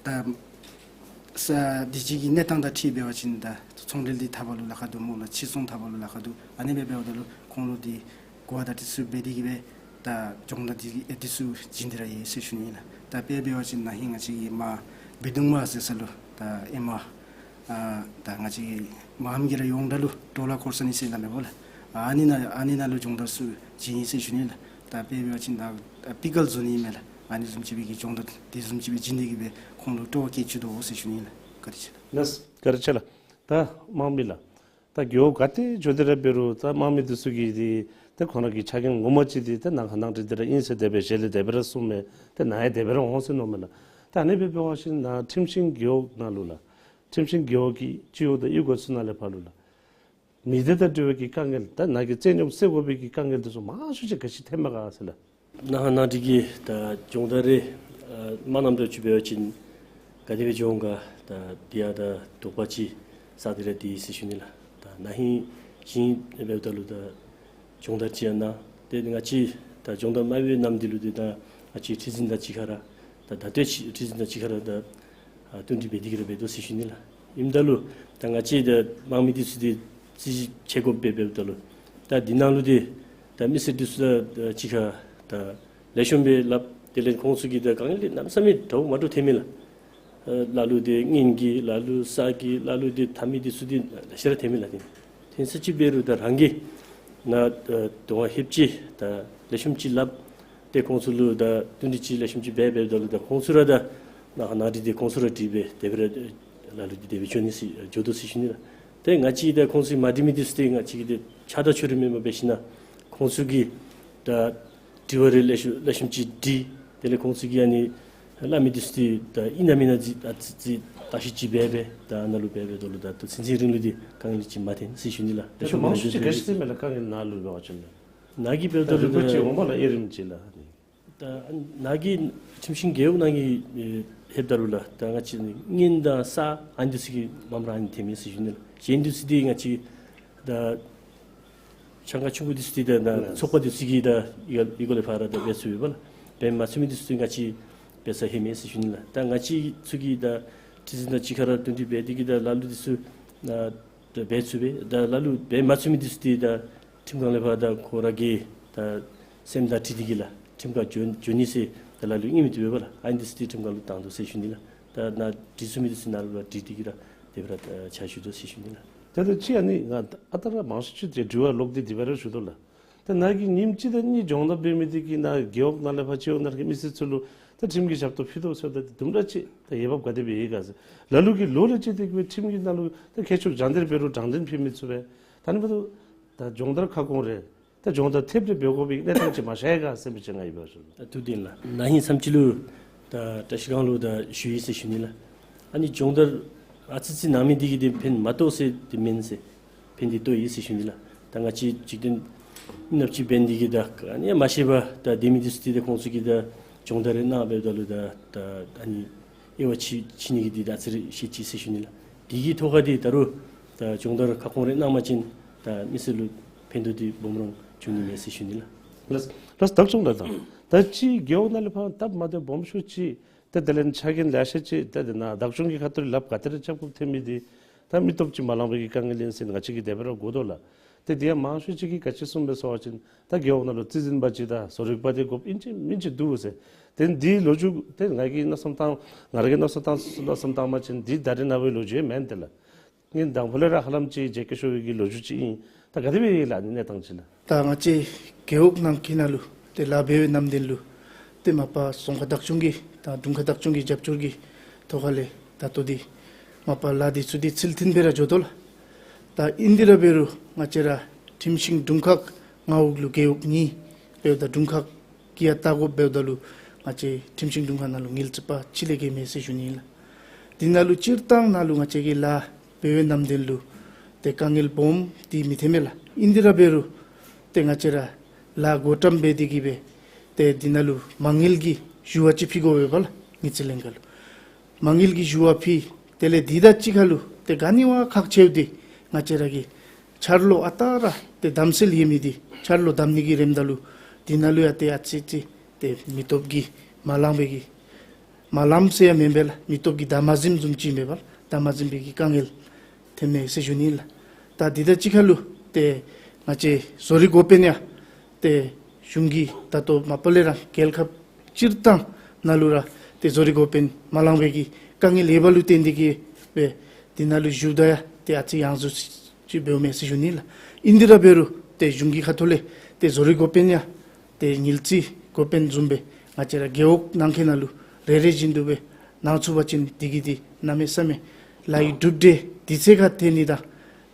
ད་ས་དུས་ཅི་གི་གནས་སྟངས་དང་འཁྲིལ་འབད་བ་ཅིན་ད་ཚོང་འབྲེལ་འདི་འཐབ་པ་ལུ་ལཱ་ཁག་འདུག་སྨོ་ལགས། ཕྱིར་ཚོང་འཐབ་པ་ལུ་ལཱ་ཁག་འདུག། ཨ་ནི་སྦེ་འབདཝ་ད་ལུ་ཁོང་ལུ་འདི་གོ་བ་བརྡ་སྤྲོད་འདི་ཚུ་འབད་དེ་གིས་སྦེ་ད་སྦྱོང་བརྡར་འདི་འདི་ཚུ་བྱིན་ཏེ་ར་ཡོད་ཟེར་ཞུ་ནི་ཨིན་ལགས། ད་དཔེ་འབད་བ་ཅིན་ན་ཧིང་ང་བཅས་ཀྱི་མར་བི་དུང་མ་ཟེར་ས་ལུ་ད་ཨེ་མ་ཨ་ད་ང་བཅས་མངམ་གིས་ར་ཡོངས་གྲགས་ལུ་ཌོ་ལར་འཁོར་ས་ནི་ཟེར་སླབ་མས་སྨོ་ལགས། ཨ་ནི་ནང་ཨ་ནི་ནང་ལུ་སྦྱོང་བརྡར་ཚུ་བྱིན་ཡི་ཟེར་ཞུ་ནི་ལགས། ད་དཔེ་འབད་བ་ཅིན་ད་པི་ཀལ་བཟོ་ནི་མས་ལགས། ཨ་ནི་བཟུམ་ཅིག་སྦེ་གི་སྦྱོང་བརྡར་དེ་བཟུམ་ཅིག་སྦེ་བྱིན་ཏེ་གིས་སྦེ་ཁོང་ལུ་སྤྲོ་བ་བསྐྱེད་བཅུག་དོ་ཟེར་ཞུ་ནི་ལགས། བཀའ་དྲིན་ཆེ་ལགས། ལགས་བཀའ་དྲིན་ཆེ་ལགས། ད་དམངས་མི་ལགས། ད་རྒེད་འོག་ག་ཏེ་འགྱོ་སྟེ་ར་འབད་རུང་ད་དམངས་མི་འདི་ཚུ་གིས་འདི་ཏེ་ཁོང་ར་གི་ཆ་རྐྱེན་ངོ་མ་ཅིག་འདི་ཏེ་ནང་ཁ་ནང་འཁྲིལ་ཏེ་ར་ཨིན་ཟེར་དེ་སྦེ་ཞལ་ལས་དེ་སྦེ་ར་གསུངམ་མས། ཏེ་ནཱ་ཡང་དེ་སྦེ་ར་འོང་ཟེར་མནོཝ་མས་ལགས། ད་ཨ་ནི་སྦེ་འབད་བ་ཅིན་ནཱ་ཁྲིམས་ཤིང་རྒེད་འོག་ནང་ལུ་ལགས། ཁྲིམས་ཤིང་རྒེད་འོག་གི་སྤྱི་འོག་དང་གཡུས་སྒོ་ཚུ་ནང་ལས་ཕར་ལུ་ལགས། མི་སྡེ་དང་འབྲེལ་བའི་གི་དཀའ་ངལ་ད་ནཱ་གི་བཙན་གཡེམ་སེལ་དགོ་པའི་གི་དཀའ་ངལ་འདི་ཚུ་མང་ཤོས་ཅིག་ག་ཅི་ཐོནམ་མས་ག་ཟེར་ལགས། ནང་ཁ་ནང་འཁྲིལ་གྱི་ད་སྦྱོང་བརྡར་རེ་ཨ་མ་གནངམ་འདྲཝ་ཅིག་འབད་བ་ཅིན་ག་དེ་སྦེ་འགྱོ་འོང་ག་ད་འདི་ཡང་ད་དོགས་པ་ཅིག་ཟ་སྟེ་ར་འདི་ཟེར་ཞུ་ནི་ལགས། ད་ན་ཧིང་ཅིག་འབདཝ་ད་ལུ་ད་སྦྱོང་བརྡར་ཅིག་ཡང་གནང་། ཏེ་ང་བཅས་ད་སྦྱོང་བརྡར་མ་འབད་བའི་ནམ་འདི་ལུ་ཏེ་ད་ང་བཅས་ཁྲི་འཛིན་དང་གཅིག་ཁར་ར་ ད་ད་ལྟོ་ཅིག་ཁྲི་འཛིན་དང་གཅིག་ཁར་ད་ཨ་བསྟུན་གྲོས་འབད་དེ་གི་ར་འབད་དོ་ཟེར་ཞུ་ནི་ལགས། ཨིནམ་ད་ལུ་ད་ང་བཅས་ད་དམངས་མི་འདི་ཚུ་འདི་རྩོད་གཞི་ཆེ་དགོཔ་སྦེ་འབདཝ་ད་ལུ་ད་འདི་ནང་ལུ་འདི་ད་མི་སེར་འདི་ཚུ་ད་གཅིག་ཁར་ད་ལེགས་ཤོམ་སྦེ་སླབ། དེ་ལས་ཁོང་ཚུ་གིས་ད་དཀའ་ངལ་འདི་གནམ་མེད་ས་མེད་འདྲཝ་མ་འདྲཝ་ཐོན་མས་ལགས། ཨ་ལ་ལུ་འདི་གཉེན་གྱི་ལ་ལུ་ས་གི་ལ་ལུ་འདི་ཐ་མི་འདི་ཚུ་འདི་ལེ་ཤ་ར་ཐོན་མས་ལགས། ཏེ་ཐོན་ས་ཅིག་འབད་རུང་ད་རང་གིས་ནཱ་ཨ་དོ་ཧབ་ཅིག་ད་ལེགས་ཤོམ་ཅིག་སླབ་སྟེ་ཁོང་ཚུ་ལུ་ད་བསྟུན་གྲོས་ཅིག་ལེགས་ཤོམ་ཅིག་འབད་འབདཝ་ད་ལུ་ད་ཁོང་ཚུ་ར་ད་ནཱ་ནཱ་འདི་ཏེ་ཁོང་ཚུ་ར་འདི་སྦེ་དེ་སྦེ་ར་ལ་ལུ་འདི་དེ་སྦེ་འགྱོ་ནི་ཟེར་འགྱོ་དོ་ཟེར་ཞུ་ནི་ལགས། ཏེ་ང་བཅས་ད་ཁོང་ཚུ་མ་འདྲི་མི་འདི་ཚུ་ཏེ་ང་བཅས་ཀྱིས་ཏེ་ཆགས་སྡང་ཕྱོགས་རིས་མེན་པར་འབད་ཞིན་ན་ཁོང་ཚུ་གིས་ད་དྲི་བ་རེ་ལེགས་ཤོམ་ལེགས་ཤོམ་ཅིག་དྲི། དེ་ལས་ཁོང་ཚུ་གིས་ཨ་ནི་སླབ་མི་འདི་ཚུ་ཏེ་ད་ཨིན་ན་མེན་ན་ཅིག་ཨ་ཙི་ཅིག་བརྟག་ཞིབ་ཅིག་འབད་འབད་ད་ནཱ་ལུ་འབད་འབདཝ་ད་ལུ་ད་ལྟོ་ཚུན་ཚོད་རིང་ལུ་འདི་དཀའ་ངལ་ཅིག་མ་ཐོན་ཟེར་ཞུ་ནི་ལགས། ད་ལྟོ་མང་ཤོས་ཅིག་ག་ཅི་ཟེར་མས་ལགས། དཀའ་ངལ་ནཱ་ལུ་འབད་བ་ཅིན་ནཱ་གི་འབདཝ་ད་ལུ་རི་ཀོ་ཅིག་འོང་མས་ལགས། ཨེ་རིམ་ཅིག་ལགས། ད་ནཱ་གི་ཁྲིམས་ཤིང་རྒེད་འོག་ནང་གི་ཨེ་ལྷོདཔ་ད་ལུ་ལགས། ད་ང་བཅས་ནི་གཉེན་དང་ས་ཨ་ནི་འདི་ཚུ་གི་མངམ་ར་ཨ་ནི་ཐོན་མས་ཟེར་ཞུ་ནི་ལགས། གཞན་འདི་ཚུ་འདི་ང་བཅས་ད་ཆང་ཁང་ཆུང་ཀུ་འདི་ཚུ་འདི་ད་ནཱ་ཚོགས་པ་འདི་ཚུ་གིས་ད་ཨི་ག་ཨི་གོ་ལས་ཕར་ད་འབད་ཚུགས་པས་ལགས། འབད་མ་ཚུགས་མི་འདི་ཚུ་ང་བཅས་འབད་སར་ལྷོད་མས་ཟེར་ཞུ་ནི་ལགས། ད་ང་བཅས་ཚུ་གིས་ད་ཁྲི་འཛིན་དང་གཅིག་ཁར་བསྟུན་གྲོས་འབད་དེ་གིས་ད་ལ་ལུ་འདི་ཚུ་ད་འབད་ཚུགས་པས། ད་ལ་ལུ་འབད་མ་ཚུགས་མི་འདི་ཚུ་འདི་ད་ཁྲིམས་ཁང་ལས་ཕར་ད་ཁོ་ར་གིས་ད་སེམས་དང་འཁྲིལ་ཏེ་གིས་ལགས་ཁྲིམས་ཁང་འགྱོ་འགྱོ་ནི་ཟེར་ད་ལ་ལུ་ཨིན་མི་འདུག་པས་ལགས། ཨ་ནི་འདི་ཚུ་འདི་ཁྲིམས་ཁང་ལུ་བཏང་དོ་ཟེར་ཞུ་ནི་ལགས། ད་ནཱ་འདྲི་ཚུགས་མི་འདི་ཚུ་ནཱ་ལུ་ར་འདྲི་སྟེ་གིས་ར་དེ་སྦེ་ར་ཕྱག་ཞུ་དོ་ཟེར་ཞུ་ནི་ལགས། ད་ལྟོ་ཅིག་ཨ་ནི་ང་ཨ་རྟག་ར་མང་ཤོས་ཅིག་ཏེ་དྲི་བ་ལོག་སྟེ་དེ་སྦེ་ར་ཞུ་དོ་ལགས། ད་ནཱ་གིས་ཉིནམ་གཅིག་དང་གཉིས་སྦྱོང་བརྡར་འབད་མི་འདི་གིས་ནཱ་རྒེད་འོག་ནང་ལས་ཕར་སྤྱི་འོག་ནང་གི་མི་སེར་ཚུ་ལུ་ད་ཁྲིམས་ཀྱི་ཞབས་ཏོག་ཕུལ་དོ་ཟེརཝ་ད་དུམ་གྲ་ཅིག་ད་འོས་འབབ་ག་དེ་སྦེ་ཡོད་ག་ཟེར། ལ་ལུ་གིས་ལོ་ལས་བཅད་དེ་གིས་སྦེ་ཁྲིམས་ཀྱི་ནང་ལུ་ད་ཁྱད་ཆོས་སྦྱང་སྟེ་འབད་རུང་དྲང་བདེན་ཕུལ་མི་ཚུགས་པས། ད་ནི་འབདཝ་ད་ད་སྦྱོང་བརྡར་ཁ་སྐོང་རེ་ད་སྦྱོང་བརྡར་ཐེབས་རེ་འབད་དགོ་པའི་གནས་སྟངས་ཅིག་མ་ཤར་ཡི་ག་ཟེར་མི་ཅིག་ང་ཡོད་པ་ཞུ། ད་ཐུགས་བདེན་ལགས། ན་ཧིང་མཚམས་ཅིག་ལུ་ད་བཀྲ་ཤིས་སྒང་ལུ་ད་ཞུ་ཡི་ཟེར་ཞུ་ནི་ལགས། ཨ་ནི་སྦྱོང་བརྡར་ཨ་ཙི་ཙི་གནང་མི་འདི་གིས་འདི་ཕན་མ་ཐོགས་ཟེར་འདི་མེན་ཟེར། ཕན་འདི་ཐོགས་ཡི་ཟེར་ཞུ་ནི་ལགས། ད་ང་བཅས་འཇིག་རྟེན་ཨིན་ན་ཅིག་འབད་ནི་འདི་གིས་ད་ཨ་ནི་ཡང་མ་ཤེས་པར་ད་སྡོད་མི་འདི་ཚུ་འདི་ད་ཁོང་ཚུ་གིས་ད་སྦྱོང་བརྡར་རེ་གནང་འབདཝ་ད་ལུ་ད་ད་ཨ་ནི་དབྱེ་བ་ཕྱེ་ཕྱེ་ནི་གི་འདི་ད་ཨ་ཙི་རེ་ཤེས་ཅི་ཟེར་ཞུ་ནི་ལགས། འདི་གི་ཐོག་ཁར་འདི་ད་རུང་ད་སྦྱོང་བརྡར་ཁ་སྐོང་རེ་གནང་པ་ཅིན་ད་མི་སེར་ལུ་ཕན་ཐོགས་འདི་སྦོམ་རང་འབྱུང་ནི་མས་ཟེར་ཞུ་ནི་ལགས། ལགས་ལགས། བདག་སྐྱོང་ལགས། ད་ད་ཅི་རྒེད་འོག་ནང་ལས་ཕར་སྟབས་མ་བདེཝ་སྦོམ་ཤོས་ཅིག་ད་དེ་ལས་ཆ་རྐྱེན་ལེ་ཤ་ཅིག་ད་དེ་ནང་བདག་སྐྱོང་གི་ཁ་ཐུག་ལས་ལགཔ་ག་ཏེ་ར་རྐྱབ་དགོཔ་ཐོན་མི་འདི་ད་མི་སྟོབས་ཅིག་མ་ལང་པའི་གི་དཀའ་ངལ་ཨིན་ཟེར་ང་བཅས་ཀྱིས་དེ་སྦེ་ར་གོ་དོ་ལགས། ཏེ་དེ་ཡང་མང་ཤོས་ཅིག་གིས་ག་ཅི་གསུངས་པས་ཟེར་བ་ཅིན་ད་རྒེད་འོག་ནང་ལུ་རྩིས་འཛིན་པ་ཅིག་དང་བཟོ་རིག་པ་འདི་དགོཔ་ཨིན་ཅི་མིན་ཅི་འདུག་ཟེར། ཏེ་འདི་ལོ་རྒྱུས་ཏེ་ང་གིས་མནོ་བསམ་བཏང་ང་ར་གིས་མནོ་བསམ་བཏང་མནོ་བསམ་བཏང་པ་ཅིན་འདི་ད་རེས་ནངས་པའི་ལོ་རྒྱུས་མེན་ཏེ་ལགས། ངེའི་དང་ཕུ་ལས་ར་ཧ་ལམ་ཅིག་བརྗེད་སྐྱོ་ཤོར་བའི་གི་ལོ་རྒྱུས་ཅིག་ཨིན། ད་ག་དེ་སྦེ་ཡོད་ལགས་ཨ་ནི་གནས་སྟངས་ཅིག་ལགས། ད་ང་བཅས་རྒེད་འོག་ནང་གི་ནང་ལུ་ཏེ་ལཱ་འབད་བའི་ནམ་དུས་ལུ་ཏེ་མ་པ་རྫོང་ཁག་བདག་སྐྱོང་གི་དང་དྲུང་ཁག་བདག་སྐྱོང་གི་རྒྱབ་སྐྱོར་གྱི་ཐོག་ཁ་ལས་ད་ལྟོ་འདི་མ་པ་ལཱ་འདི་ཚུ་འདི་ཚུལ་མཐུན་སྦེ་ར་འགྱོ་དོ་ལགས། ད་ཨིན་ཏེ་ར་འབད་རུང་ང་བཅས་ར་ཁྲིམས་ཤིང་དྲུང་ཁག་མངའ་འོག་ལུ་རྒེད་འོག་གཉིས་འབདཝ་ད་དྲུང་ཁག་གི་ཡང་བལྟ་དགོཔ་འབདཝ་ད་ལུ་ང་བཅས་ཁྲིམས་ཤིང་དྲུང་ཁག་ནང་ལུ་ངལ་རྩོལ་པ་གཅིག་ལས་བརྒལ་མེད་ཟེར་ཞུ་ནི་ཨིན་ལགས། འདི་ནང་ལུ་སྤྱིར་བཏང་ནང་ལུ་ང་བཅས་ཀྱིས་ལཱ་འབད་བའི་ནམ་དུས་ལུ་ཏེ་དཀའ་ངལ་སྦོམ་འདི་མི་ཐོན་མས་ལགས། ཨིན་ཏེ་ར་འབད་རུང་ཏེ་ང་བཅས་ར་ལཱ་བགོ་བཀྲམ་འབད་དེ་གིས་སྦེ་ཏེ་འདི་ནང་ལུ་མ་དངུལ་གྱི་ཞུ་བ་ཅིག་ཕུལ་དགོ་པས་ལགས། དངུལ་རྩིས་ལྷན་ཁག་ལུ་མ་དངུལ་གྱི་ཞུ་བ་ཕུལ། དེ་ལས་འདི་དང་གཅིག་ཁར་ལུ་ཏེ་ག་ནི་བ་ཁག་ཆེཝ་འདི་ང་བཅས་ར་གི་འཆར་ལོ་ཨ་རྟག་ར་ཏེ་གདམ་སེལ་ཡོད་མི་འདི་འཆར་ལོ་གདམ་ནི་གི་རནམ་ད་ལུ་འདི་ནང་ལུ་ཡང་ཏེ་ཨ་ཙི་ཅིག་ཏེ་མི་སྟོབས་ཀྱིས་མ་ལང་པའི་གི་མ་ལངམ་ཟེར་ཡང་མེན་པས་ལགས། མི་སྟོབས་ཀྱིས་ད་མ་ཟིནམ་བཟུམ་ཅིག་མེན་པས་ལགས། ད་མ་ཟིན་པའི་གི་དཀའ་ངལ་ཐོན་མས་ཟེར་ཞུ་ནི་ལགས། ད་འདི་དང་གཅིག་ཁར་ལུ་ཏེ་ང་བཅས་བཟོ་རིག་འགོ་དཔོན་ཡང་ཏེ་གཞུང་གི་ད་ལྟོ་མ་པ་ལས་ར་རྒྱལ་ཁབ་སྤྱིར་བཏང་ནང་ལུ་ར་ཏེ་བཟོ་རིག་འགོ་དཔོན་མ་ལང་པའི་གི་དཀའ་ངལ་ཡོད་པ་ལུ་བརྟེན་ཏེ་གིས་སྦེ་འདི་ནང་ལུ་ཞུཝ་ད་ཡང་ཏེ་ཨ་ཙི་ཡང་འཛུགས་ཅིག་འབདཝ་མས་ཟེར་ཞུ་ནི་ལགས། ཨིན་ཏེ་ར་འབད་རུང་ཏེ་གཞུང་གི་ཁ་ཐུག་ལས་ཏེ་བཟོ་རིག་འགོ་དཔོན་ཡང་ཏེ་ངལ་རྩོལ་འགོ་དཔོན་བཟུམ་སྦེ་ང་བཅས་ར་རྒེད་འོག་ནང་འཁོད་ནང་ལུ་རེ་རེ་བཞིན་དུ་སྦེ་གནང་ཚུགས་པ་ཅིན་འདི་གིས་འདི་གནམ་མེད་ས་མེད་ལཱ་གི་གྲུབ་འབྲས་དུས་ཚོད་ཁར་ཐོན་ནི་དང་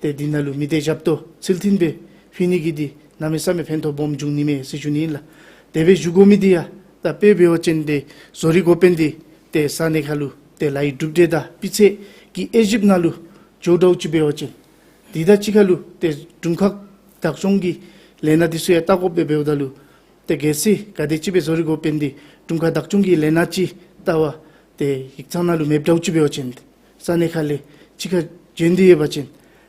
ཏེ་འདི་ནང་ལུ་མི་སྡེ་ཞབས་ཏོག་ཚུལ་མཐུན་སྦེ་ཕུལ་ནི་གིས་འདི་གནམ་མེད་ས་མེད་ཕན་ཐོགས་སྦོམ་འབྱུང་ནི་མས་ཟེར་ཞུ་ནི་ཨིན་ལགས། དེ་སྦེ་ཞུ་དགོ་མི་འདི་ཡང་ད་དཔེ་འབད་བ་ཅིན་ཏེ་བཟོ་རིག་འགོ་དཔོན་འདི་ཏེ་ས་གནས་ཁར་ལུ་ཏེ་ལཱ་གི་གྲུབ་འབྲས་དང་སྤུས་ཚད་ཀྱི་དབྱེ་ཞིབ་ནང་ལུ་འགྱོ་འདྲཝ་ཅིག་འབད་བ་ཅིན་འདི་དང་གཅིག་ཁར་ལུ་ཏེ་དྲུང་ཁག་བདག་སྐྱོང་གི་ལས་སྣ་འདི་ཚུ་ཡང་བལྟ་དགོཔ་སྦེ་འབདཝ་ད་ལུ་ཏེ་གལ་སྲིད་ག་དེམ་ཅིག་སྦེ་བཟོ་རིག་འགོ་དཔོན་འདི་དྲུང་ཁག་བདག་སྐྱོང་གི་ལས་སྣ་ཅིག་བལྟ་བར་ཏེ་ཡིག་ཚང་ནང་ལུ་མེདཔ་འདྲཝ་ཅིག་འབད་བ་ཅིན་ས་གནས་ཁ་ལས་གཅིག་ཁར་བྱོན་ཏེ་ཡོད་པ་ཅིན་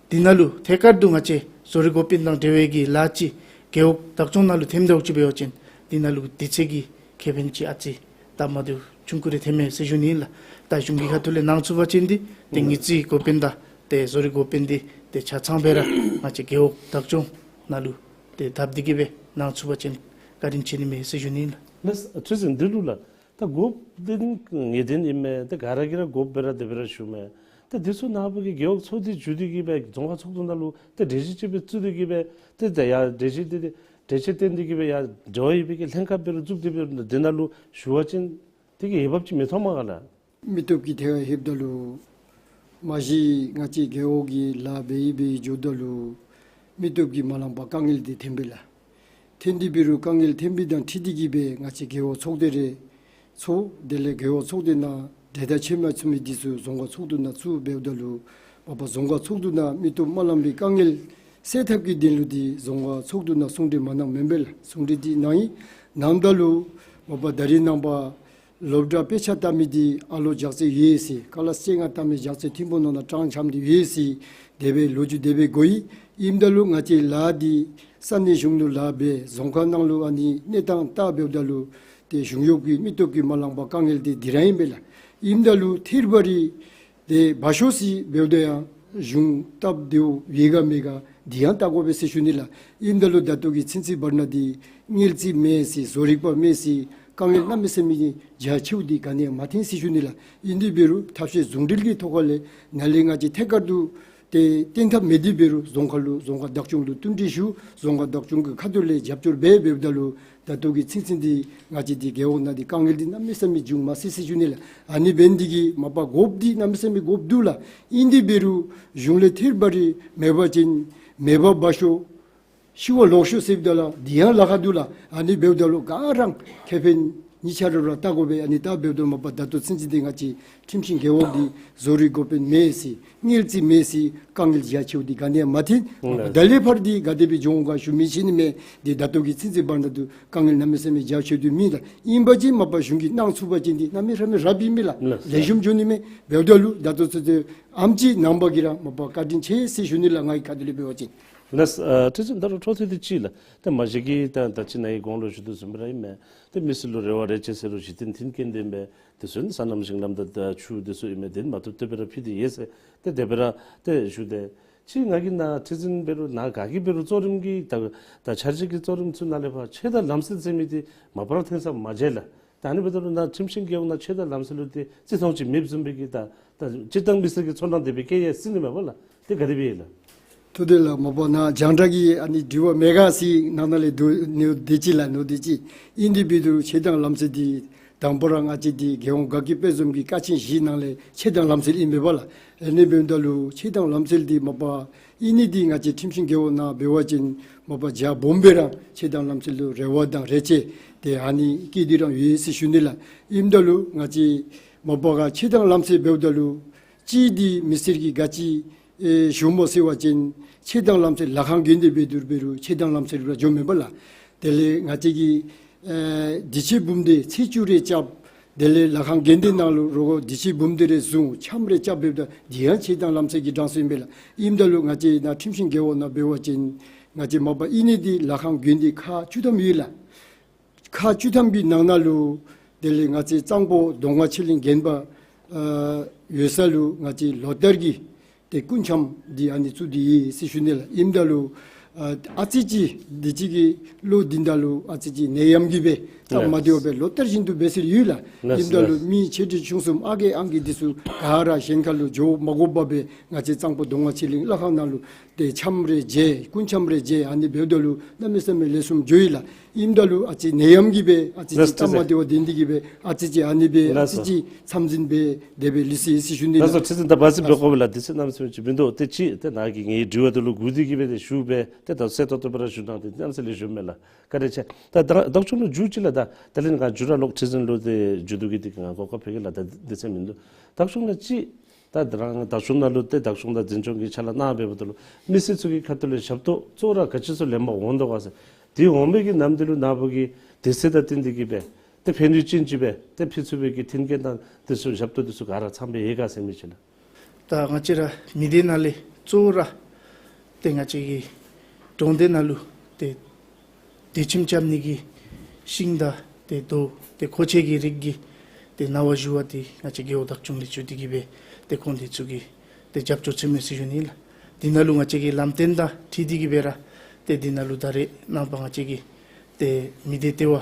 འདི་ནང་ལུ་ཐད་ཀར་དུ་ང་བཅས་བཟོ་རིག་འགོ་དཔོན་དང་འབྲེལ་བའི་གི་ལཱ་ཅིག་རྒེད་འོག་བདག་སྐྱོང་ནང་ལུ་ཐོནམ་འདྲཝ་ཅིག་འབད་བ་ཅིན་འདི་ནང་ལུ་དུས་ཚོད་ཀྱི་ཁེ་ཕན་ཅིག་ཨ་ཙི་ད་ ད་མ་བདེཝ་ཆུང་ཀུ་རེ་ཐོནམ་མས་ཟེར་ཞུ་ནི་ལགས། ད་གཞུང་གི་ཁ་ཐུག་ལས་གནང་ཚུགས་པ་ཅིན་འདི་ཏེ་ངེས་ཚིག་འགོ་དཔོན་དང་ཏེ་བཟོ་རིག་འགོ་དཔོན་འདི་ཏེ་ཆ་ཚང་སྦེ་ར་ང་བཅས་རྒེད་འོག་བདག་སྐྱོང་ནང་ལུ་ཏེ་བཏབ་སྟེ་གི་སྦེ་གནང་ཚུགས་པ་ཅིན་བཀའ་དྲིན་ཆེ་ནི་མས་ཟེར་ཞུ་ནི་ལགས། ལགས་སོ། ཁྲི་འཛིན་འདི་ལུ་ལགས། ད་དགོཔ་འདི་ངེས་བདེན་ཨིན་མས། ད་ག་ར་གིས་ར་དགོཔ་སྦེ་ར་དེ་སྦེ་ར་ཞུཝ་མས། ད་འདི་ཚུ་ནཱ་བུ་གི་རྒེད་འོག་ཚོགས་སྡེ་བརྒྱུད་དེ་གི་སྦེ་རྫོང་ཁག་ཚོགས་འདུ་ནང་ལུ་ཏེ་གྲོས་གཞི་ཅིག་སྦེ་བཙུགས་ཏེ་གི་སྦེ་ཏེ་ད་ཡ་གྲོས་གཞི་འདི་ཏེ་གྲོས་ཆོད་བཏོན་ཏེ་གི་སྦེ་ཡ་འབྲེལ་བ་ཡོད་པའི་གི་ལྷན་ཁག་སྦེ་ར་བཙུགས་ཏེ་སྦེ་འདི་ནང་ལུ་ཞུ་བ་ཅིན་དེ་གི་འོས་འབབ་ཅིག་མི་མཐོངམ་ག་ལགས། མི་སྟོབས་ཀྱི་ཐད་ཁར་ལྷོདཔ་ད་ལུ་མ་གཞི་ང་བཅས་རྒེད་འོག་གི་ལཱ་འབད་ཡི་འབད་ཡི་འགྱོཝ་ད་ལུ་མི་སྟོབས་ཀྱིས་མ་ལང་པར་དཀའ་ངལ་འདི་ཐོན་པས་ལགས། ཐོན་ཏེ་འབད་རུང་དཀའ་ངལ་ཐོན་པའི་དང་འཁྲིལ་ཏེ་གི་སྦེ་ང་བཅས་རྒེད་འོག་ཚོགས་སྡེ་རེ་ཚོགས། དེ་ལས་རྒེད་འོག་ཚོགས་སྡེ་ནང་གྲོས་ཐག་ཆོད་མ་ཚུགས་མི་འདི་ཚུ་རྫོང་ཁག་ཚོགས་འདུ་ནང་བཙུགས། འབདཝ་ད་ལུ་མ་པ་རྫོང་ཁག་ཚོགས་འདུ་ནང་མི་སྟོབས་མ་ལང་པའི་དཀའ་ངལ་སེལ་ཐབས་ཀྱི་དོན་ལུ་འདི་རྫོང་ཁག་ཚོགས་འདུ་ནང་གསུང་གྲོས་མ་གནངམ་མེན་པས་ལགས། གསུང་གྲོས་འདི་གནང་ཡི། གནངམ་ད་ལུ་མ་པ་ད་རིས་ནངས་པ་སློབ་གྲྭ་དཔེ་ཆ་ལྟ་མི་འདི་ཨ་ལོ་ལྗགས་རྩིས་ཡོད་ཟེར། ཀ་ལཱསི་བཅོ་ལྔ་ལྟ་མི་ལྗགས་རྩིས་ཐིམ་ཕུག་ནང་ན་གྲངས་འཆམ་སྟེ་ཡོད་ཟེར། དེ་སྦེ་ལོ་རྒྱུས་དེ་སྦེ་གོ་ཡི། ཨིནམ་ད་ལུ་ང་བཅས་ལཱ་འདི་ས་གནས་གཞུང་ལུ་ལཱ་འབད་རྫོང་ཁག་ནང་ལུ་ཨ་ནི་གནས་སྟངས་བལྟ་འབདཝ་ད་ལུ་ཏེ་གཞུང་གཡོག་གི་མི་སྟོབས་ཀྱིས་མ་ལང་པར་དཀའ་ངལ་འདི་འདི་ར་ཨིན་པས་ལགས། ཨིནམ་ད་ལུ་ཐད་རི་བ་རི་ཏེ་འབག་ཤོག་ཟེར་འབདཝ་ད་ཡང་གཞུང་སྟབས་བདེཝ་ཡོད་ག་མེད་ག་འདི་ཡང་བལྟ་དགོ་པས་ཟེར་ཞུ་ནི་ལགས། ཨིནམ་ད་ལུ་ད་ལྟོ་གི་ཚུན་ཚོད་བར་ན་འདི་དངུལ་རྩིས་མེད་ཟེར་བཟོ་རིག་པ་མེད་ཟེར་དཀའ་ངལ་གནམ་མེད་ས་མེད་རྒྱ་ཆེཝ་འདི་ག་ནི་ཡང་མ་ཐོན་ཟེར་ཞུ་ནི་ལགས། ཨིན་དེ་འབད་རུང་ཐབས་ཤེས་ཟུང་འབྲེལ་གྱི་ཐོག་ཁ་ལས་ནཱ་ལས་ང་བཅས་ཐད་ཀར་དུ་ཏེ་བཏོན་ཐབས་མེད་དེ་འབད་རུང་རྫོང་ཁག་ལུ་རྫོང་ཁག་བདག་སྐྱོང་ལུ་བསྟུན་གྲོས་ཞུ། རྫོང་ཁག་བདག་སྐྱོང་གི་ཁ་ཐུག་ལས་རྒྱབ་སྐྱོར་འབད་འབདཝ་ད་ལུ་ད་ལྟོ་གི་ཚུན་ཚོད་འདི་ང་བཅས་འདི་རྒེད་འོག་ནང་འདི་དཀའ་ངལ་འདི་གནམ་མེད་ས་མེད་འབྱུང་མ་སོང་ཟེར་ཞུ་ནི་ལགས། ཨ་ནི་འབད་ནི་འདི་གིས་མ་པ་དགོཔ་འདི་གནམ་མེད་ས་མེད་དགོཔ་འདུག་ལགས། ཨིན་དེ་འབད་རུང་གཞུང་ལས་ཐད་རི་བ་རི་མེད་པ་ཅིན་མེད་པར་འབག་ཤོག་ཤི་བར་ལོག་ཤོག་ཟེརཝ་ད་ལུ་འདི་ཡང་ལཱ་ཁག་འདུག་ལགས། ཨ་ནི་འབདཝ་ད་ལུ་ག་ར་ཁེ་ཕན་གཉིས་ཆ་ར་ར་བལྟ་དགོ་པས། ཨ་ནི་ད་འབདཝ་ད་མ་པ་ད་ལྟོ་ཚུན་ཚོད་འདི་ང་བཅས་ཁྲིམས་ཤིང་རྒེད་འོག་འདི་བཟོ་རིག་འགོ་དཔོན་མེད་ཟེར་དངུལ་རྩིས་མེད་ཟེར་དཀའ་ངལ་རྒྱ་ཆེཝ་འདི་ག་ནི་ཡང་མ་ཐོན། ཨུམ་ད་ལས་ཕར་འདི་ག་དེ་སྦེ་འགྱོ་འོང་ག་ཞུ་མི་ཤེས་ནི་མས། འདི་ད་ལྟོ་གི་ཚུན་ཚོད་བར་ན་འདི་དཀའ་ངལ་གནམ་མེད་ས་མེད་རྒྱ་ཆེཝ་འདི་མེད་ལགས། ཨིན་པ་ཅིན་མ་པ་གཞུང་གིས་གནང་ཚུགས་པ་ཅིན་འདི་གནམ་མེད་ས་མེད་རབ་ཨིན་མས་ལགས། ལགས་སོ། ལེགས་ཤོམ་འགྱོ་ནི་མས། འབདཝ་ད་ལུ་ད་ལྟོ་ཚུན་ཚོད་ཨེམ་ཅིག་གནང་བ་གིས་ར་མ་པ་བཀའ་དྲིན་ཆེ་ཟེར་ཞུ་ནི་ལགས། ང་གི་ཁ་ཐུག་ལས་འབད་བ་ཅིན། ལགས་སོ། ཨ་ཁྲི་འཛིན་ད་རུང་འཕྲོ་མཐུད་དེ་ཅིག་ལགས། ཏེ་མ་གཞི་གིས་ད་ད་ཅི་ནཱ་གི་གོང་ལུ་ཞུ་དོ་བཟུམ་སྦེ་ར་ཨིན་མས། ཏེ་མི་སེར་ལུ་རེ་བ་རེ་ཆེ་ཟེར་རུང་གཞི་རྟེན་མཐུན་རྐྱེན་ལྡན་པའི་དེ་ཚུ་ནི་སོ་ནམ་ཞིང་ལམ་དང་ད་ཆུ་དེ་ཚུ་ཨིན་མས། དེ་མ་གཏོགས་དེ་སྦེ་ར་ཕུལ་ཏེ་ཡོད་ཟེར། ཏེ་དེ་སྦེ་ར་ཏེ་ཞུ་སྟེ་ཅིག་ང་གིས་ནཱ་ཁྲི་འཛིན་འབད་རུང་ནཱ་ག་གིས་འབད་རུང་གཙོ་རིམ་གྱི་ད་ད་འཆར་གཞི་གི་གཙོ་རིམ་ཚུ་ནང་ལས་ཕར་ཆོས་དང་ལམ་སྲོལ་ཟེར་མི་འདི་མ་པ་ར་ཐོན་ས་མ་མཇལ་ལགས། ད་ཨ་ནི་འབདཝ་ད་ལུ་ནཱ་ཁྲིམས་ཤིང་རྒེད་འོག་ནང་ཆོས་དང་ལམ་སྲོལ་ལུ་ཏེ་བརྩི་མཐོང་ཅིག་མེདཔ་བཟུམ་སྦེ་གི་ད་ད་སྤྱིར་བཏང་མི་སེར་གྱི་ཚོར་སྣང་དེ་སྦེ་སྐྱེ་ཡི་ཟེར་ནི་མས་པ་ལགས། དེ་ག་དེ་སྦེ་ཨིན་ལགས། ཐུགས་དེ་ལགས། མ་པ་ནཱ་རྒྱང་བསྒྲགས་ཀྱི་ཨ་ནི་དྲི་བ་མེད་ག་ཟེར་ནང་ན་ལས་འདུག་ནི་དེ་ཅིག་ལགས། ནི་དེ་ཅིག་ཨིན་དེ་འབད་རུང་ཆོས་དང་ལམ་སྲོལ་འདི་དང་པ་ར་ང་བཅས་འདི་རྒྱལ་ཡོངས་དགའ་སྐྱིད་དཔལ་འཛོམས་ཀྱི་ཀ་ཆེན་བཞི་ནང་ལས་ཆོས་དང་ལམ་སྲོལ་ཨིན་མས་པ་ལགས། ཨ་ནི་འབདཝ་ད་ལུ་ཆོས་དང་ལམ་སྲོལ་འདི་མ་པ་ཨིན་ནི་འདི་ང་བཅས་ཁྲིམས་ཤིང་རྒེད་འོག་ནང་འབད་བ་ཅིན་མ་པ་རྒྱ་སྦོམ་སྦེ་ར་ཆོས་དང་ལམ་སྲོལ་ལུ་རེ་བ་དང་རེ་ཆེ་དེ་ཨ་ནི་བསྐྱེད་དེ་ར་ཡོད་ཟེར་ཞུ་ནི་ལགས། ཨིནམ་ད་ལུ་ང་བཅས་མ་པ་ག་ཆོས་དང་ལམ་སྲོལ་འབདཝ་ད་ལུ་གཅིག་འདི་མི་སེར་གྱིས་ག་ཅི་ཨེ་ཞུཝ་སྨོ་ཟེར་བ་ཅིན་ཆོས་དང་ལམ་སྲོལ་ལཱ་ཁང་དགོན་སྡེ་འབད་དེ་འབད་རུང་ཆོས་དང་ལམ་སྲོལ་ར་འགྱོཝ་མས་པ་ལགས། དེ་ལས་ང་བཅས་ཀྱི་ཨེ་དུས་ཆེན་འབུམ་སྡེ་ཚེས་བཅུ་རེ་རྐྱབ། དེ་ལས་ལཱ་ཁང་དགོན་སྡེ་ནང་ལུ་རོགས་དུས་ཆེན་འབུམ་སྡེ་རེ་བཟུང་འཆམ་རེ་རྐྱབ་འབདཝ་ད་འདི་ཡང་ཆོས་དང་ལམ་སྲོལ་གྱི་གྲངས་སུ་ཨིན་པས་ལགས། ཨིནམ་ད་ལུ་ང་བཅས་ནཱ་ཁྲིམས་ཤིང་རྒེད་འོག་ནང་འབད་བ་ཅིན་ང་བཅས་མ་པ་ཨིན་ནི་འདི་ལཱ་ཁང་དགོན་སྡེ་ཁག་བཅུ་ཐམ་ཡོད་ལགས། ཁག་བཅུ་ཐམ་གྱི་ནང་ན་ལུ་དེ་ལས་ང་བཅས་གཙང་པོ་མདོ་སྔགས་ཆོས་གླིང་དགོན་པ་ཨ་ཡོད་ས་ལུ་ང་བཅས་ལོ་ལྟར་གྱི་ཏེ་སྐུ་འཆམ་འདི་ཨ་ནི་བཙུགས་ཏེ་ཡོད་ཟེར་ཞུ་ནི་ལགས། ཨིནམ་ད་ལུ་ཨ་ཨ་ཙི་ཅིག་དུས་ཅི་གི་ལོ་འདི་ད་ལུ་ཨ་ཙི་ཅིག་ནད་ཡམས་ཀྱིས་སྦེ་སྟབས་མ་བདེཝ་སྦེ་ལོ་ལྟར་བཞིན་དུ་འབད་སྲོལ་ཡོད་ལགས། ཨིནམ་ད་ལུ་མི་ཆེ་འབྲིང་ཆུང་གསུམ་ཨ་རྒས་ཨང་རྒས་འདི་ཚུ་ག་ར་གཞན་ཁ་ལུ་འགྱོ་མ་དགོ་པར་སྦེ་ང་བཅས་གཙང་པོ་མདོ་སྔགས་ཆོས་གླིང་ལཱ་ཁང་ནང་ལུ་ཏེ་འཆམ་རེ་མཇལ་སྐུ་འཆམ་རེ་མཇལ་ཨ་ནི་འབདཝ་ད་ལུ་གནམ་མེད་ས་མེད་ལེགས་ཤོམ་འགྱོ་ཡི་ལགས། ཨིནམ་ད་ལུ་ཨ་ཙི་ནད་ཡམས་ཀྱིས་སྦེ་ཨ་ཙི་ཅིག་སྟབས་མ་བདེཝ་འདི་འདི་གིས་སྦེ་ཨ་ཙི་ཅིག་ཨ་ནི་སྦེ་ཨ་ཙི་ཅིག་མཚམས་འཛིན་འབད་དེ་སྦེ་ལུས་སོ་ཡི་ཟེར་ཞུ་ནི་ལགས། ལགས་སོ། ཁྲི་འཛིན་ད་འབད་ཟེར་འབད་དགོ་པས་ལགས། དུས་ཚོད་གནམ་མེད་ས་མེད་ཅིག་མིན་འདུག། ཏེ་ཅིག་ཏེ་ནཱ་གི་ངེའི་དྲི་བ་འདི་ལུ་སྒུག་སྟེ་གི་སྦེ་ཏེ་ཞུ་སྦེ་ཏེ་ད་གསལ་ཏོག་ཏོ་སྦེ་ར་ཞུ་གནང་སྟེ་གནམ་མེད་ས་མེད་ལེགས་ཤོམ་མས་ལགས། བཀའ་དྲིན་ཆེ། ད་བདག་བདག་སྐྱོང་ལུ་མཇུག་ཅིག་ལགས། ད་དེ་ལས་ང་མཇུག་ར་ལོག་ཁྲི་འཛིན་ལུ་ཏེ་མཇུག་བསྡུ་གི་འདི་གི་ང་གོ་སྐབས་ཕུལ་གེ་ལགས། ད་དུས་ཚོད་མིན་འདུག། བདག་སྐྱོང་ལུ་ཅིག་ད་རང་བདག་སྐྱོང་ནང་ལུ་ཏེ་བདག་སྐྱོང་དང་འཛིན་སྐྱོང་གི་ཕྱག་ལཱ་གནང་འབདཝ་ད་ལུ་མི་སེར་ཚུ་གི་ཁ་ཐུག་ལས་ཞབས་ཏོག་གཙོ་བོ་ར་ག་ཅི་ཚུ་ལེན་པར་འོང་དོ་ག་ཟེར། དེ་འོང་མི་གི་ནམ་དུས་ལུ་ནཱ་བུ་གིས་དུས་ཚོད་དང་བསྟུན་ཏེ་གི་སྦེ་ཏེ་ཕན་ནུས་ཅན་ཅིག་སྦེ་ཏེ་ཕུལ་ཚུགས་པའི་གི་མཐུན་རྐྱེན་དང་དེ་ཚུ་ཞབས་ཏོག་དེ་ཚུ་ག་ར་ཚང་སྦེ་ཡོད་ག་ཟེར་མི་ཅིག་ལགས། ད་ང་བཅས་ར་མི་སྡེ་ནང་ལས་གཙོ་བོ་ར་ཏེ་ང་བཅས་ཀྱི་གྲོང་སྡེ་ནང་ལུ་ཏེ་དུས་ཁྱིམ་རྐྱབ་ནི་གི་ཤིང་དང་ཏེ་རྡོ་ཏེ་མཁོ་ཆས་ཀྱི་རིགས་ཀྱི་ ཏེ་གནང་བ་ཞུ་བ་འདི་ང་བཅས་རྒེད་འོག་བདག་སྐྱོང་ལས་བརྒྱུད་དེ་གི་སྦེ་ཏེ་ཁོང་འདི་ཚུ་གིས་ཏེ་རྒྱབ་སྐྱོར་འཚོལ་མས་ཟེར་ཞུ་ནི་ལགས། འདི་ནང་ལུ་ང་བཅས་ཀྱི་ལམ་སྟོན་དང་འཁྲིལ་ཏེ་གི་སྦེ་ར་ཏེ་འདི་ནང་ལུ་ད་རེས་ནངས་པ་ང་བཅས་ཀྱིས་ཏེ་མི་སྡེ་ལྟེ་བ་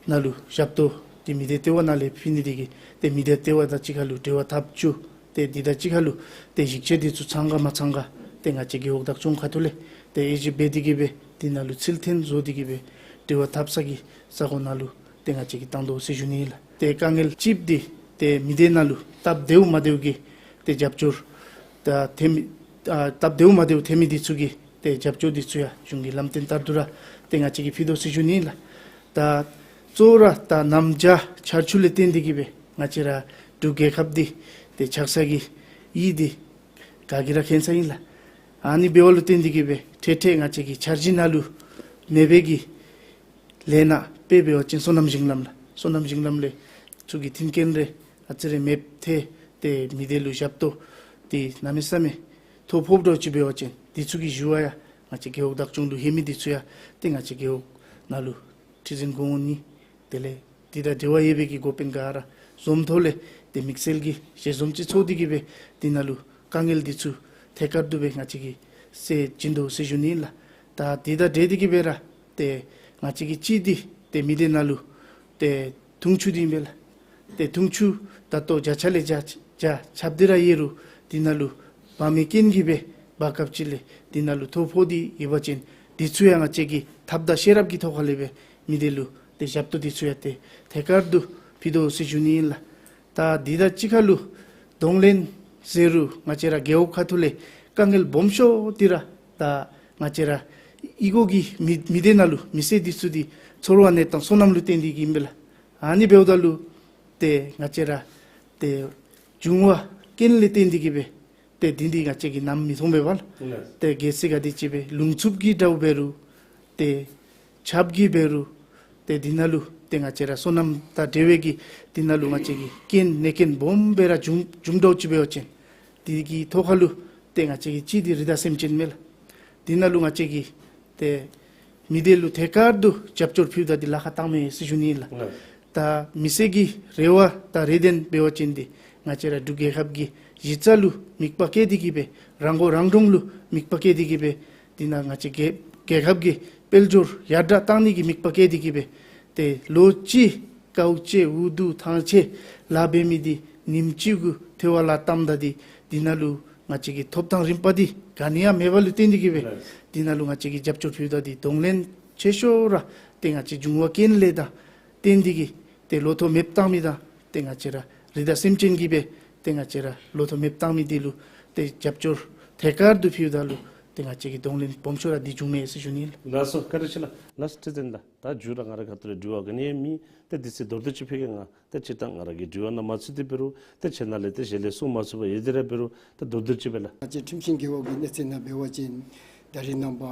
ནང་ལུ་ཞབས་ཏོག་འདི་མི་སྡེ་ལྟེ་བ་ནང་ལས་ཕུལ་ནི་འདི་གིས་ཏེ་མི་སྡེ་ལྟེ་བ་དང་གཅིག་ཁར་ལུ་འབྲེལ་བ་འཐབ་བཅུག། ཏེ་འདི་དང་གཅིག་ཁར་ལུ་ཏེ་གཞིས་བྱེས་འདི་ཚུ་ཚང་ག་མ་ཚང་ག་ཏེ་ང་བཅས་རྒེད་འོག་བདག་སྐྱོང་ཁ་ཐུག་ལས་ཏེ་དབྱེ་ཞིབ་འབད་དེ་གི་སྦེ་འདི་ནང་ལུ་ཚུལ་མཐུན་བཟོ་སྟེ་གི་སྦེ་འབྲེལ་བ་འཐབ་ས་གི་ས་གོ་ནང་ལུ་ཏེ་ང་བཅས་ཀྱིས་བཏང་དོ་ཟེར་ཞུ་ནི་ལགས། ཏེ་དཀའ་ངལ་ཅིག་འདི་ཏེ་མི་སྡེ་ནང་ལུ་སྟབས་བདེཝ་མ་བདེཝ་གི་ཏེ་རྒྱབ་སྐྱོར་ད་ཐོན་མི་ཨ་སྟབས་བདེཝ་མ་བདེཝ་ཐོན་མི་འདི་ཚུ་གི་ཏེ་རྒྱབ་སྐྱོར་འདི་ཚུ་ཡང་གཞུང་གི་ལམ་སྟོན་ལྟར་དུ་ར་ཏེ་ང་བཅས་ཀྱིས་ཕུལ་དོ་ཟེར་ཞུ་ནི་ལགས། ད་གཙོ་བོ་ར་ད་གནམ་བྱཱར་ཆར་ཆུ་ལས་བརྟེན་ཏེ་གི་སྦེ་ང་བཅས་ར་འབྲུག་རྒྱལ་ཁབ་འདི་ཏེ་ཆགས་ས་གི་ཡུལ་འདི་ག་གིས་ར་མཁྱེན་ས་ཨིན་ལགས། ཨ་ནི་འབདཝ་ལུ་བརྟེན་ཏེ་གི་སྦེ་ཏེ་ཏེ་ང་བཅས་ཀྱི་འཆར་གཞི་ནང་ལུ་མེད་པའི་གི་ལས་སྣ་དཔེ་འབད་བ་ཅིན་སོ་ནམ་ཞིང་ལམ་ལགས། སོ་ནམ་ཞིང་ལམ་ལས་ཚུ་གི་མཐུན་རྐྱེན་རེ་ཨ་ཙི་རེ་མེདཔ་ཐལ། ཏེ་མི་སྡེ་ལུ་ཞབས་ཏོག་འདི་གནམ་མེད་ས་མེད་ཐོ་ཕོགཔ་འདྲཝ་ཅིག་འབད་བ་ཅིན་འདི་ཚུ་གི་ཞུ་བ་ཡང་ང་བཅས་རྒེད་འོག་བདག་སྐྱོང་ལུ་ལྷོད་མི་འདི་ཚུ་ཡང་ཏེ་ང་བཅས་རྒེད་འོག་ནང་ལུ་ཁྲི་འཛིན་གོང་འོག་གཉིས་དེ་ལས་འདི་དང་འབྲེལ་བ་ཡོད་པའི་གི་འགོ་དཔོན་ག་ར་འཛོམས་ཐོག་ལས་ཏེ་དམིགས་བསལ་གྱི་ཞལ་འཛོམས་ཅིག་ཚོགས་ཏེ་གི་སྦེ་འདི་ནང་ལུ་དཀའ་ངལ་འདི་ཚུ་ཐད་ཀར་དུ་སྦེ་ང་བཅས་ཀྱིས་སེལ་བྱིན་དོ་ཟེར་ཞུ་ནི་ལགས། ད་འདི་དང་འབྲེལ་ཏེ་གི་སྦེ་ར་ཏེ་ང་བཅས་ཀྱི་གཅིག་འདི་ཏེ་མི་སྡེ་ནང་ལུ་ཏེ་འཐུང་ཆུ་འདི་ཨིན་པས་ལགས། ཏེ་འཐུང་ཆུ་ད་ལྟོ་བརྒྱ་ཆ་ལས་བརྒྱ་ཆ་ཁྱབ་སྟེ་ར་ཡོད་རུང་འདི་ནང་ལུ་འབག་མི་རྐྱེན་གྱིས་སྦེ་བར་སྐབས་ཅིག་ལས་འདི་ནང་ལུ་ཐོ་ཕོག་སྟེ་ཡོད་པ་ཅིན་འདི་ཚུ་ཡང་ང་བཅས་ཀྱིས་ཐབས་དང་ཤེས་རབ་ཀྱི་ཐོག་ཁ་ལས་སྦེ་མི་སྡེ་ལུ་ཏེ་ཞབས་ཏོག་འདི་ཚུ་ཡང་ཏེ་ཐད་ཀར་དུ་ཕུལ་དོ་ཟེར་ཞུ་ནི་ཨིན་ལགས། ད་འདི་དང་གཅིག་ཁར་ལུ་གདོང་ལེན་ཟེར་རུང་ང་བཅས་ར་རྒེད་འོག་ཁ་ཐུག་ལས་དཀའ་ངལ་སྦོམ་ཤོས་འདི་ར་ད་ང་བཅས་ར་གཡུས་སྒོ་གི་མི་མི་སྡེ་ནང་ལུ་མི་སེར་འདི་ཚུ་འདི་ཚོར་བ་གནས་སྟངས་སོ་ནམ་ལུ་བརྟེན་ཏེ་གི་ཨིན་པས་ལགས། ཨ་ནི་འབདཝ་ད་ལུ་ཏེ་ང་བཅས་ར་ཏེ་འབྱུང་བ་རྐྱེན་ལས་བརྟེན་ཏེ་གི་སྦེ་ཏེ་འདི་འདི་ང་བཅས་ཀྱིས་ནམ་མི་མཐོང་པས་པ་ལགས། ལགས། ཏེ་གལ་སྲིད་ག་དེ་ཅིག་སྦེ་རླུང་འཚུབ་ཀྱི་དགྲ་བོ་འབད་རུང་ཏེ་ཆརཔ་གིས་འབད་རུང་ཏེ་འདི་ནང་ལུ་ཏེ་ང་བཅས་ར་སོ་ནམ་དང་འབྲེལ་བའི་གི་འདི་ནང་ལུ་ང་བཅས་ཀྱི་རྐྱེན་གནོད་རྐྱེན་སྦོམ་སྦེ་ར་འབྱུང་འབྱུང་འདྲཝ་ཅིག་འབད་བ་ཅིན་འདི་གི་ཐོག་ཁ་ལུ་ཏེ་ང་བཅས་ཀྱི་གཅིག་འདི་རི་དྭགས་སེམས་ཅན་མས་ལགས། འདི་ནང་ལུ་ང་བཅས་ཀྱིས་ཏེ་མི་སྡེ་ལུ་ཐད་ཀར་དུ་རྒྱབ་སྐྱོར་ཕུལཝ་ད་འདི་ལཱ་ཁག་བཏངམ་མས་ཟེར་ཞུ་ནི་ཨིན་ལགས། ལགས། ད་མི་སེར་གྱི་རེ་བ་དང་རེ་འདུན་འབད་བ་ཅིན་འདི་ང་བཅས་ར་འབྲུག་རྒྱལ་ཁབ་ཀྱི་གཞི་རྩ་ལུ་དམིགས་པ་བསྐྱེད་དེ་གི་སྦེ་རང་མགོ་རང་འདྲོངས་ལུ་དམིགས་པ་བསྐྱེད་དེ་གི་སྦེ་འདི་ནང་ང་བཅས་རྒྱལ་རྒྱལ་ཁབ་ཀྱི་དཔལ་འབྱོར་ཡར་དྲག་བཏང་ནི་གི་དམིགས་པ་བསྐྱེད་དེ་གི་སྦེ་ཏེ་ལོ་གཅིག་དཀའཝ་སྤྱད་འུ་སྡུག་ཐང་ཆད་ལཱ་འབད་མི་འདི་ཉིནམ་གཅིག་གུ་ཐལ་བ་ལ་བཏངམ་ད་འདི་འདི་ནང་ལུ་ང་བཅས་ཀྱི་ཐོབ་ཐང་རིམ་པ་འདི་ག་ནི་ཡང་མེདཔ་ལུ་བརྟེན་ཏེ་གི་སྦེ་ལགས། འདི་ནང་ལུ་ང་བཅས་ཀྱིས་རྒྱབ་སྐྱོར་ཕུལཝ་ད་འདི་གདོང་ལེན་ཆེ་ཤོས་ར་ཏེ་ང་བཅས་འབྱུང་བ་རྐྱེན་ལས་དང་བརྟེན་ཏེ་གི་ཏེ་ལོ་ཐོག་མེདཔ་བཏང་མི་དང་ཏེ་ང་བཅས་ར་རི་དྭགས་སེམས་ཅན་གྱིས་སྦེ་ཏེ་ང་བཅས་ར་ལོ་ཐོག་མེདཔ་བཏང་མི་འདི་ལུ་ཏེ་རྒྱབ་སྐྱོར་ཐད་ཀར་དུ་ཕུལཝ་ད་ལུ་ཏེ་ང་བཅས་ཀྱི་གདོང་ལེན་སྦོམ་ཤོས་ར་འདི་བྱུངམ་མས་ཟེར་ཞུ་ནི་ལགས། ལགས་སོ། བཀའ་དྲིན་ཆེ་ལགས། ལགས་སོ། ཁྲི་འཛིན་ལགས། ད་མཇུག་ར་ང་རའི་ཁ་ཐུག་ལས་དྲི་བ་ག་ནི་ཡང་མེད། ཏེ་དུས་ཚོད་མདོར་བསྡུས་ཅིག་ཕུལ་གེ། ང་ཏེ་སྤྱིར་བཏང་ང་ར་གི་དྲི་བ་ནང་མ་ཚུད་དེ་འབད་རུང་ཏེ་ཁྱེད་ནཱ་ལས་ཏེ་ཞལ་ལས་གསུང་མ་ཚུགས་པར་ཡོད་དེ་ར་འབད་རུང་ཏེ་མདོར་བསྡུས་ཅིག་སྦེ་ལགས། ང་བཅས་ཁྲིམས་ཤིང་རྒེད་འོག་གི་གནས་ཚད་ནང་འབད་བ་ཅིན་ད་རེས་ནངས་པ་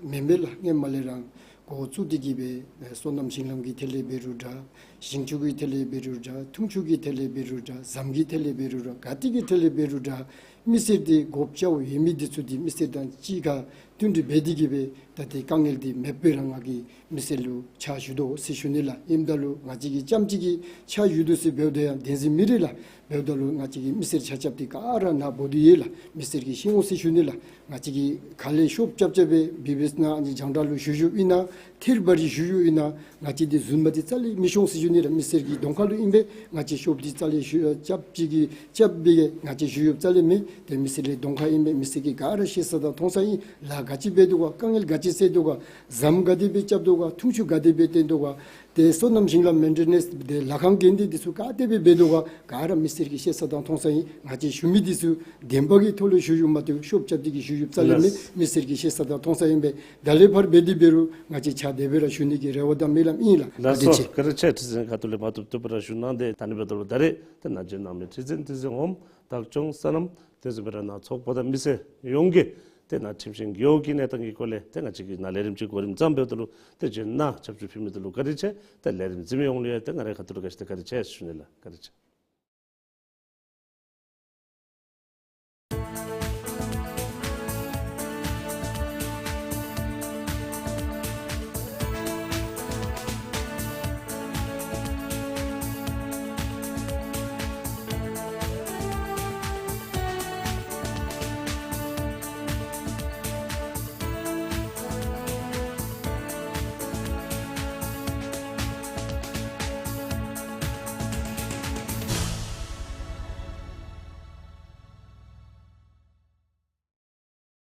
མེན་མེན་ལགས། སྔོན་མ་ལས་ར་འགོ་བཙུགས་ཏེ་གི་སྦེ་སོ་ནམ་ཞིང་ལམ་གྱི་ཐད་ལས་འབད་རུང་འདྲ། ཞིང་ཆུ་གི་ཐད་ལས་འབད་རུང་འདྲ། འཐུང་ཆུ་གི་ཐད་ལས་འབད་རུང་འདྲ། ཟམ་གྱི་ཐད་ལས་འབད་རུང་འདྲ། ག་ཏེ་གི་ཐད་ལས་འབད་རུང་འདྲ། མི་སེར་འདི་དགོཔ་ཅིག་ཡོད་མི་འདི་ཚུ་འདི་མི་སེར་དང་གཅིག་ཁར་བསྟུན་གྲོས་འབད་དེ་གི་སྦེ་ད་ཏེ་དཀའ་ངལ་འདི་མེདཔ་སྦེ་ར་ང་གིས་མི་སེར་ལུ་ཕྱག་ཞུ་དོ་ཟེར་ཞུ་ནི་ལགས། ཨིནམ་ད་ལུ་ང་བཅས་ཀྱིས་རྐྱངམ་གཅིག་གིས་ཕྱག་ཞུ་དོ་ཟེར་འབདཝ་ད་ཡང་བདེན་ཟེར་མི་རེ་ལགས། འབདཝ་ད་ལུ་ང་བཅས་ཀྱི་མི་སེར་ཆ་ཁྱབ་འདི་ག་ར་ནཱ་འབོ་དོ་ཡོད་ལགས། མི་སེར་གྱིས་ཤེས་འོང་ཟེར་ཞུ་ནི་ལགས། ང་བཅས་ཀྱིས་ག་ལས་ཤོབ་རྐྱབ་རྐྱབ་སྦེ་བི་བི་ཨེསི་ནང་ཨ་ནི་རྒྱང་བསྒྲགས་ལུ་ཞུ་ཞུཝ་ཨིན་ན་ཐད་རི་བ་རི་ཞུ་ཞུཝ་ཨིན་ན་ང་བཅས་འདི་རྫུན་མ་འདི་རྩ་ལས་མི་ཤོང་ཟེར་ཞུ་ནི་ལགས། མི་སེར་གྱི་གདོང་ཁ་ལུ་ཨིན་པས། ང་བཅས་ཤོབ་འདི་རྩ་ལས་ཞུ་རྐྱངམ་གཅིག་གིས་རྐྱབ་སྦེ་ང་བཅས་ཞུ་ཞུཝ་རྩ་ལས་མེད། ཏེ་མི་སེར་གྱི་གདོང་ཁ་ཨིན་པས། མི་སེར་གྱིས་ག་ར་ཤེས་ས་དང་མཐོང་ས་ཨིན། ལཱ་ག་ཅི་འབད་དོ་ག། དཀའ་ངལ་ག་ཅི་སེལ་དོ་ག། ཟམ་ག་དེ་སྦེ་རྐྱབ་དོ་ག། འཐུང་ཆུ་ག་དེ་སྦེ་བཏོན་དོ་ག། ཏེ་སོ་ནམ་ཞིང་ལམ་མེན་ཊེ་ནེནསི་ཏེ་ལཱ་ཁག་འགན་འདི་འདི་ཚུ་ག་དེ་སྦེ་འབད་དོ་ག། ག་ར་མི་སེར་གྱིས་ཤེས་ས་དང་མཐོང་ས་ཨིན། ང་བཅས་ཞུ་མི་འདི་ཚུ་བདེན་པ་གི་ཐོག་ལུ་ཞུ་ཞུཝ་མ་གཏོགས་ཤོབ་རྐྱབ་སྟེ་གིས་ཞུ་ཞུཝ་རྩ་ལས་མེད། ལགས། མི་སེར་གྱིས་ཤེས་ས་དང་མཐོང་ས་ཨིན་པས། ད་ལས་ཕར་འབད་དེ་འབད་རུང་ང་བཅས་ཕྱག་དེ་སྦེ་ར་ཞུ་ནི་གི་རེ་བ་དང་སྨོན་ལམ་ཨིན་ལགས། ལགས་སོ། བཀའ་དྲིན་ཆེ། ཁྲི་འཛིན་ཁ་ཐུག་ལས་མ་བཏུབ་བཏུབ་པར་ཞུ་གནང་སྟེ། ད་ནི་འབདཝ་ད་ལུ་ད་རེས་ཏེ་ནཱ་བྱོན་གནང་མི་ཁྲི་འཛིན་ཁྲི་འཛིན་འོགམ་བདག་སྐྱོང་སོ་ནམ་དེ་བཟུམ་སྦེ་ར་ནཱ་ཚོགས་པ་དང་མི་སེར་ཡོངས་ཀྱིས་ཏེ་ནཱ་ཁྲིམས་ཤིང་རྒེད་འོག་གི་གནས་སྟངས་ཀྱི་སྐོར་ལས་ཏེ་ང་བཅས་ཀྱིས་ནཱ་ལས་རིམ་ཅིག་གོ་རིམ་བཟུམ་འབདཝ་ད་ལུ་ཏེ་བྱོན་གནང་ཆབས་ཅིག་ཕུལ་མི་འདི་ལུ་བཀའ་དྲིན་ཆེ། ཏེ་ལས་རིམ་གཟིགས་མི་ཡོངས་ལུ་ཡང་ཏེ་ང་རའི་ཁ་ཐུག་ལས་བཀྲ་ཤིས་དང་བཀའ་དྲིན་ཆེ་ཞུ་ནི་ལགས། བཀའ་དྲིན་ཆེ།